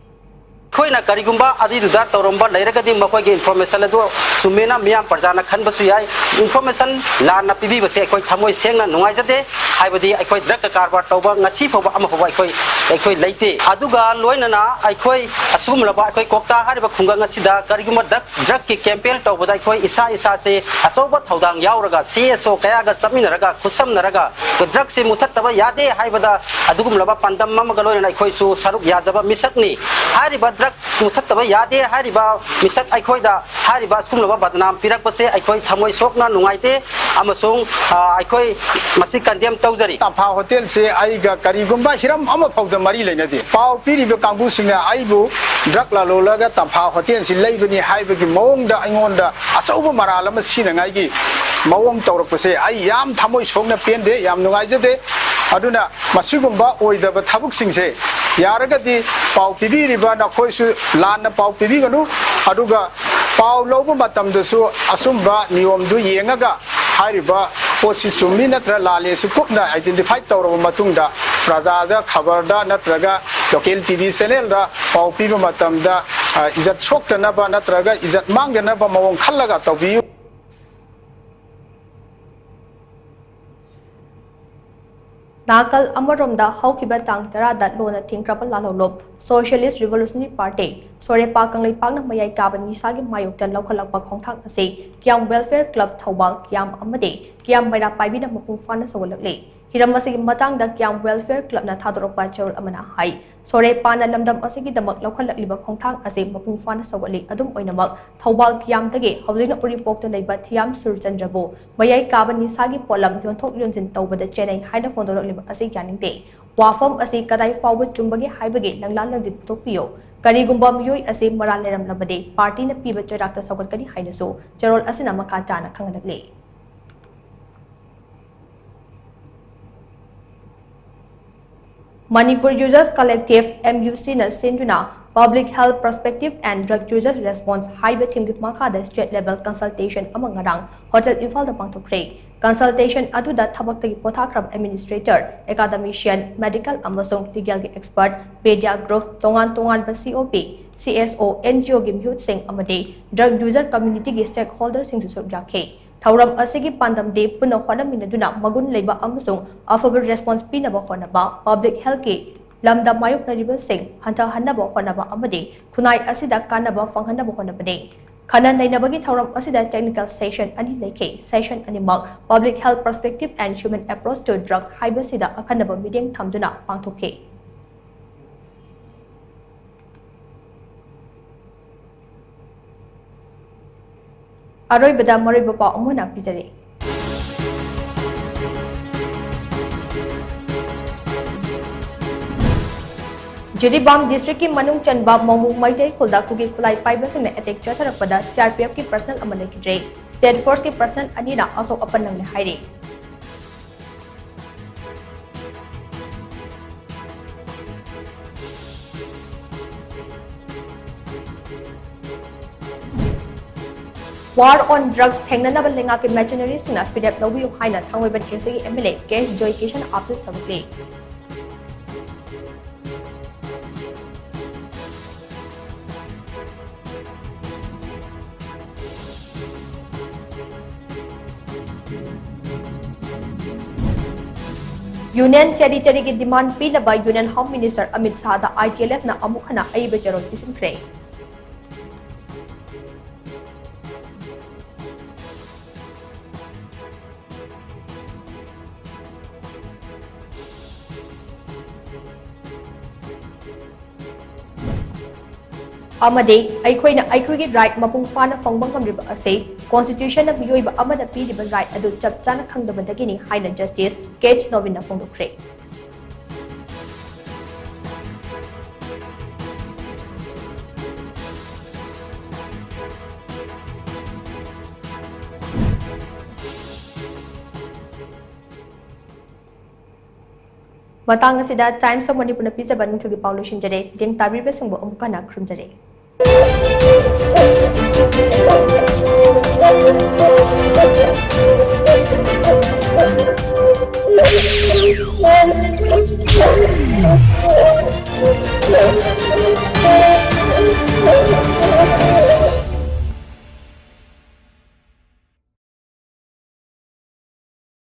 ꯑꯩꯈꯣꯏꯅ ꯀꯔꯤꯒꯨꯝꯕ ꯑꯗꯨꯏꯗꯨꯗ ꯇꯧꯔꯝꯕ ꯂꯩꯔꯒꯗꯤ ꯃꯈꯣꯏꯒꯤ information ꯑꯗꯨ ꯆꯨꯝꯃꯦꯅ ꯃꯤꯌꯥꯝ ꯄ꯭ꯔꯖꯥꯅ ꯈꯟꯕꯁꯨ ꯌꯥꯏ꯫ Information ꯂꯥꯟꯅ ꯄꯤꯕꯤꯕꯁꯦ ꯑꯩꯈꯣꯏ ꯊꯃꯣꯏ ꯁꯦꯡꯅ ꯅꯨꯡꯉꯥꯏꯖꯗꯦ꯫ ꯍꯥꯏꯕꯗꯤ ꯑꯩꯈꯣꯏ ꯗ꯭ꯔꯒꯀ ꯀꯔꯕꯥꯔ ꯇꯧꯕ ꯉꯁꯤ ꯐꯥꯎꯕ ꯑꯃ ꯐꯥꯎꯕ ꯑꯩꯈꯣꯏ ꯑꯩꯈꯣꯏ ꯂꯩꯇꯦ꯫ ꯑꯗꯨꯒ ꯂꯣꯏꯅꯅ ꯑꯩꯈꯣꯏ ꯑꯁꯤꯒꯨꯝꯂꯕ ꯑꯩꯈꯣꯏ ꯀꯣꯛꯇꯥ ꯍꯥꯏꯔꯤꯕ ꯈꯨꯡꯒꯪ ꯑꯁꯤꯗ ꯀꯔꯤꯒꯨꯝꯕ ꯗ꯭ꯔꯒ ꯗ꯭ꯔꯒꯀꯤ ꯀꯦꯝꯄꯦꯟ ꯇꯧꯕꯗ ꯑꯩꯈꯣꯏ ꯏꯁꯥ ꯏꯁꯥꯁꯦ ꯑꯆꯧꯕ ꯊꯧꯗꯥꯡ ꯌꯥꯎꯔꯒ ꯁꯤ ꯑꯦꯁ ꯑꯣ ꯀꯌꯥꯒ ꯆꯠꯃꯤꯟꯅꯔꯒ ꯈꯨꯠꯁꯝꯅꯔꯒ ꯗ꯭ꯔꯒꯁꯦ ꯃꯨꯊꯠꯇꯕ ꯌꯥꯗꯦ ꯍꯥꯏꯕꯗ ꯑꯗꯨꯒꯨꯝꯂꯕ ꯄꯥꯟꯗꯝ ꯑꯃꯒ ꯂꯣꯏꯅꯅ ꯑꯩꯈꯣꯏꯁꯨ ꯁꯔꯨꯛ ꯌꯥꯖꯕ ꯃꯤꯁꯛꯅꯤ꯫ ꯍꯥꯏꯔꯤꯕ ꯗ꯭ꯔꯒ ꯃꯨꯊꯠꯇꯕ ꯌꯥꯗꯦ ꯍꯥꯏꯔꯤꯕ ꯃꯤꯁꯛ ꯑꯩꯈꯣꯏꯗ ꯍꯥꯏꯔꯤꯕ ꯑꯁꯤꯒꯨꯝꯂꯕ ꯕꯗꯅꯥꯝ ꯄꯤꯔꯛꯄꯁꯦ ꯑꯩꯈꯣꯏ ꯊꯃꯣꯏ ꯁꯣꯛꯅ ꯅꯨꯡꯉꯥꯏꯇꯦ ꯑꯃꯁꯨꯡ ꯑ, ꯑꯩꯈꯣꯏ ꯃꯁꯤ ꯀꯟꯗꯦꯝ ꯇꯧꯖꯔꯤ꯫ ꯇꯝꯐꯥ ꯍꯣꯇꯦꯜꯁꯦ ꯑꯩꯒ ꯀꯔꯤꯒꯨꯝꯕ ꯍꯤꯔꯝ ꯑꯃ ꯐꯥꯎꯗ ꯃꯔꯤ ꯂꯩꯅꯗꯦ꯫ ꯄꯥꯎ ꯄꯤꯔꯤꯕ ꯀꯥꯡꯕꯨꯁꯤꯡꯅ ꯑꯩꯕꯨ ꯗ꯭ꯔꯒ ꯂꯂꯣꯜꯂꯒ ꯇꯝꯐꯥ ꯍꯣꯇꯦꯜꯁꯤ ꯂꯩꯕꯅꯤ ꯍꯥꯏꯕꯒꯤ ꯃꯑꯣꯡꯗ ꯑꯩꯉꯣꯟꯗ ꯑꯆꯧꯕ ꯃꯔꯥꯜ ꯑꯃ ꯁꯤꯅꯉꯥꯏꯒꯤ ꯃꯑꯣꯡ ꯇꯧꯔꯛꯄꯁꯦ ꯑꯩ ꯌꯥꯝ ꯊꯃꯣꯏ ꯁꯣꯛꯅ ꯄꯦꯟꯗꯦ, ꯌꯥꯝ ꯅꯨꯡꯉꯥꯏꯖꯗꯦ꯫ ꯑꯗꯨꯅ ꯃꯁꯤꯒꯨꯝꯕ ꯑꯣꯏꯗꯕ ꯊꯕꯛꯁꯤꯡꯁꯦ ꯌꯥꯔꯒꯗꯤ ꯄꯥꯎ ꯄꯤꯕꯤꯔꯤꯕ ꯅꯈꯣꯏꯁꯨ ꯂꯥꯟꯅ ꯄꯥꯎ ꯄꯤꯕꯤꯒꯅꯨ꯫ ꯑꯗꯨꯒ ꯄꯥꯎ ꯂꯧꯕ ꯃꯇꯝꯗꯁꯨ ꯑꯆꯨꯝꯕ ꯅꯤꯌꯣꯝꯗꯨ ꯌꯦꯡꯉꯒ ꯍꯥꯏꯔꯤꯕ ꯄꯣꯠꯁꯤ ꯆꯨꯝꯃꯤ ꯅꯠꯇ꯭ꯔ ꯂꯥꯜꯂꯦꯁꯨ ꯀꯨꯞꯅ ꯑꯥꯏꯗꯦꯟꯇꯤꯐꯥꯏ ꯇꯧꯔꯕ ꯃꯇꯨꯡꯗ ꯄ꯭ꯔꯖꯥꯗ ꯈꯕꯔꯗ ꯅꯠꯇ꯭ꯔꯒ ꯂꯣꯀꯦꯜ ꯇꯤ ꯚꯤ ꯆꯦꯅꯦꯜꯗ ꯄꯥꯎ ꯄꯤꯕ ꯃꯇꯝꯗ, ꯑ, ꯏꯖꯠ ꯁꯣꯛꯇꯅꯕ ꯅꯠꯇ꯭ꯔꯒ ꯏꯖꯠ ꯃꯥꯡꯗꯅꯕ ꯃꯑꯣꯡ ꯈꯜꯂꯒ ꯇꯧꯕꯤꯌꯨ꯫ ꯅꯥꯀꯜ ꯑꯃꯔꯣꯝꯗ ꯍꯧꯈꯤꯕ ꯇꯥꯡ ꯇꯔꯥꯗ ꯂꯣꯟꯅ ꯊꯤꯡꯈ꯭ꯔꯕ ꯂꯥꯜꯍꯧꯂꯨꯞ Socialist Revolutionary Party, ꯁꯣꯔꯦꯄꯥ ꯀꯪꯂꯩꯄꯥꯛꯅ ꯃꯌꯥꯏ ꯀꯥꯕ ꯅꯤꯁꯥꯒꯤ ꯃꯥꯌꯣꯛꯇ ꯂꯧꯈꯠꯂꯛꯄ ꯈꯣꯡꯊꯥꯡ ꯑꯁꯤ ꯀꯤꯌꯥꯝ Welfare Club ꯊꯧꯕꯥꯜ, ꯀꯤꯌꯥꯝ ꯑꯃꯗꯤ ꯀꯤꯌꯥꯝ ꯃꯩꯔꯥ ꯄꯥꯏꯕꯤꯅ ꯃꯄꯨꯡ ꯐꯥꯅ ꯁꯧꯒꯠꯂꯛꯂꯤ꯫ ꯍꯤꯔꯝ ꯑꯁꯤꯒꯤ ꯃꯇꯥꯡꯗ ꯀꯤꯌꯥꯝ Welfare Clubꯅ ꯊꯥꯗꯣꯔꯛꯄ ꯆꯦꯔꯣꯜ ꯑꯃꯅ ꯍꯥꯏ, ꯁꯣꯔꯦꯄꯥꯅ ꯂꯝꯗꯝ ꯑꯁꯤꯒꯤꯗꯃꯛ ꯂꯧꯈꯠꯂꯛꯂꯤꯕ ꯈꯣꯡꯊꯥꯡ ꯑꯁꯤ ꯃꯄꯨꯡ ꯐꯥꯅ ꯁꯧꯒꯠꯂꯤ꯫ ꯑꯗꯨꯝ ꯑꯣꯏꯅꯃꯛ, ꯊꯧꯕꯥꯜ ꯀꯤꯌꯥꯝꯗꯒꯤ ꯍꯧꯖꯤꯛꯅ ꯎꯔꯤꯄꯣꯛꯇ ꯂꯩꯕ ꯊꯤꯌꯥꯝ ꯁꯨꯔꯆꯟꯗ꯭ꯔꯕꯨ ꯃꯌꯥꯏ ꯀꯥꯕ ꯅꯤꯁꯥꯒꯤ ꯄꯣꯠꯂꯝ ꯌꯣꯟꯊꯣꯛ ꯌꯣꯟꯁꯤꯟ ꯇꯧꯕꯗ ꯆꯦꯟꯅꯩ ꯍꯥꯏꯅ ꯐꯣꯡꯗꯣꯔꯛꯂꯤꯕ ꯑꯁꯤ ꯌꯥꯅꯤꯡꯗꯦ꯫ ꯋꯥꯐꯝ ꯑꯁꯤ ꯀꯗꯥꯏ ꯐꯥꯎꯕ ꯆꯨꯝꯕꯒꯦ ꯍꯥꯏꯕꯒꯤ ꯂꯪꯂꯥ ꯂꯪꯖꯤꯟ ꯄꯨꯊꯣꯛꯄꯤꯌꯨ꯫ ꯀꯔꯤꯒꯨꯝꯕ ꯃꯤꯑꯣꯏ ꯑꯁꯤ ꯃꯔꯥꯜ ꯂꯩꯔꯝꯂꯕꯗꯤ ꯄꯥꯔꯇꯤꯅ ꯄꯤꯕ ꯆꯩꯔꯥꯛꯇ ꯁꯧꯒꯠꯀꯅꯤ ꯍꯥꯏꯅꯁꯨ ꯆꯦꯔꯣꯜ ꯑꯁꯤꯅ ꯃꯈꯥ ꯇꯥꯅ ꯈꯪꯍꯜꯂꯛꯂꯤ꯫ Manipur Users Collective, M U C ꯅ ꯁꯤꯟꯗꯨꯅ Public Health Perspective and Drug Users Response ꯍꯥꯏꯕ theme ꯒꯤ ꯃꯈꯥꯗ state level consultation ꯑꯃ ꯉꯔꯥꯡ Hotel ꯏꯝꯐꯥꯜꯗ ꯄꯥꯡꯊꯣꯛꯈ꯭ꯔꯦ꯫ Consultation ꯑꯗꯨꯗ ꯊꯕꯛꯇꯒꯤ ꯄꯣꯊꯥꯈ꯭ꯔꯕ administrator, academician, medical ꯑꯃꯁꯨꯡ legal ꯒꯤ expert, media group, ꯇꯣꯉꯥꯟ ꯇꯣꯉꯥꯟꯕ C O P, C S O, N G O ꯒꯤ ꯃꯤꯍꯨꯠꯁꯤꯡ ꯑꯃꯗꯤ drug user community ꯒꯤ stakeholder ꯁꯤꯡꯁꯨ ꯁꯔꯨꯛ ꯌꯥꯈꯤ꯫ ꯊꯧꯔꯝ ꯑꯁꯤꯒꯤ ꯄꯥꯟꯗꯝꯗꯤ ꯄꯨꯟꯅ ꯍꯣꯠꯅꯃꯤꯟꯅꯗꯨꯅ ꯃꯒꯨꯟ ꯂꯩꯕ ꯑꯃꯁꯨꯡ ꯑꯐꯕ response ꯄꯤꯅꯕ ꯍꯣꯠꯅꯕ, public healthꯀꯤ ꯂꯝꯗ ꯃꯥꯌꯣꯛꯅꯔꯤꯕꯁꯤꯡ ꯍꯟꯊꯍꯟꯅꯕ ꯍꯣꯠꯅꯕ ꯑꯃꯗꯤ ꯈꯨꯟꯅꯥꯏ ꯑꯁꯤꯗ ꯀꯥꯟꯅꯕ ꯐꯪꯍꯟꯅꯕ ꯍꯣꯠꯅꯕꯅꯤ꯫ ꯈꯟꯅ ꯅꯩꯅꯕꯒꯤ ꯊꯧꯔꯝ ꯑꯁꯤꯗ technical session ꯑꯅꯤ ꯂꯩꯈꯤ꯫ Session ꯑꯅꯤꯃꯛ Public Health Perspective and Human Approach to Drugs ꯍꯥꯏꯕꯁꯤꯗ ꯑꯈꯟꯅꯕ ꯃꯤꯠꯌꯦꯡ ꯊꯝꯗꯨꯅ ꯄꯥꯡꯊꯣꯛꯈꯤ꯫ ꯑꯔꯣꯏꯕꯗ ꯃꯔꯨꯑꯣꯏꯕ ꯄꯥꯎ ꯑꯃ ꯑꯣꯏꯅ ꯄꯤꯖꯔꯤ꯫ ꯖꯤꯔꯤꯕꯥꯝ districtꯀꯤ ꯃꯅꯨꯡ ꯆꯟꯕ ꯃꯣꯃꯨ ꯃꯩꯇꯩ ꯈꯨꯜꯗ ꯀꯨꯀꯤ ꯈꯨꯠꯂꯥꯏ ꯄꯥꯏꯕꯁꯤꯡꯅ attack ꯆꯠꯊꯔꯛꯄꯗ CRPFꯀꯤ personnel ꯑꯃ ꯂꯩꯈꯤꯗ꯭ꯔꯦ꯫ State Forceꯀꯤ personnel ꯑꯅꯤꯅ ꯑꯁꯣꯛ ꯑꯄꯟ ꯅꯪꯂꯦ ꯍꯥꯏꯔꯤ꯫ War on Drugs ꯊꯦꯡꯅꯅꯕ ꯂꯩꯉꯥꯛꯀꯤ machineryꯁꯤꯡꯅ ꯐꯤꯔꯦꯞ ꯂꯧꯕꯤꯌꯨ ꯍꯥꯏꯅ ꯊꯥꯡꯃꯩꯕꯟ ꯑꯦꯁ ꯑꯦꯒꯤ M L A K S ꯖꯣꯏꯀꯤꯁꯟ appeal ꯇꯧꯔꯛꯂꯤ꯫ Union territoryꯒꯤ demand ꯄꯤꯅꯕ Union Home Minister ꯑꯃꯤꯠ ꯁꯥꯍꯗ ꯑꯥꯏ ꯇꯤ ꯑꯦꯜ ꯑꯦꯐꯅ ꯑꯃꯨꯛ ꯍꯟꯅ ꯑꯏꯕ ꯆꯦꯔꯣꯜ ꯄꯤꯁꯤꯟꯈ꯭ꯔꯦ꯫ ꯑꯃꯗꯤ ꯑꯩꯈꯣꯏꯅ ꯑꯩꯈꯣꯏꯒꯤ right ꯃꯄꯨꯡ ꯐꯥꯅ ꯐꯪꯕ ꯉꯝꯂꯤꯕ ꯑꯁꯤ constitutionꯅ ꯃꯤꯑꯣꯏꯕ ꯑꯃꯗ ꯄꯤꯔꯤꯕ right ꯑꯗꯨ ꯆꯞ ꯆꯥꯅ ꯈꯪꯗꯕꯗꯒꯤꯅꯤ ꯍꯥꯏꯅ Justice ꯀꯦ ꯑꯩꯆ ꯅꯣꯕꯤꯟꯅ ꯐꯣꯡꯗꯣꯛꯈ꯭ꯔꯦ꯫ ꯃꯇꯥꯡ ꯑꯁꯤꯗ Times of Manipurꯅ ꯄꯤꯖꯕ ꯅꯤꯡꯊꯧꯒꯤ ꯄꯥꯎ ꯂꯣꯏꯁꯤꯟꯖꯔꯦ꯫ ꯃꯤꯠꯌꯦꯡ ꯇꯥꯕꯤꯔꯤꯕꯁꯤꯡꯕꯨ ꯑꯃꯨꯛ ꯍꯟꯅ ꯈꯨꯔꯨꯝꯖꯔꯤ꯫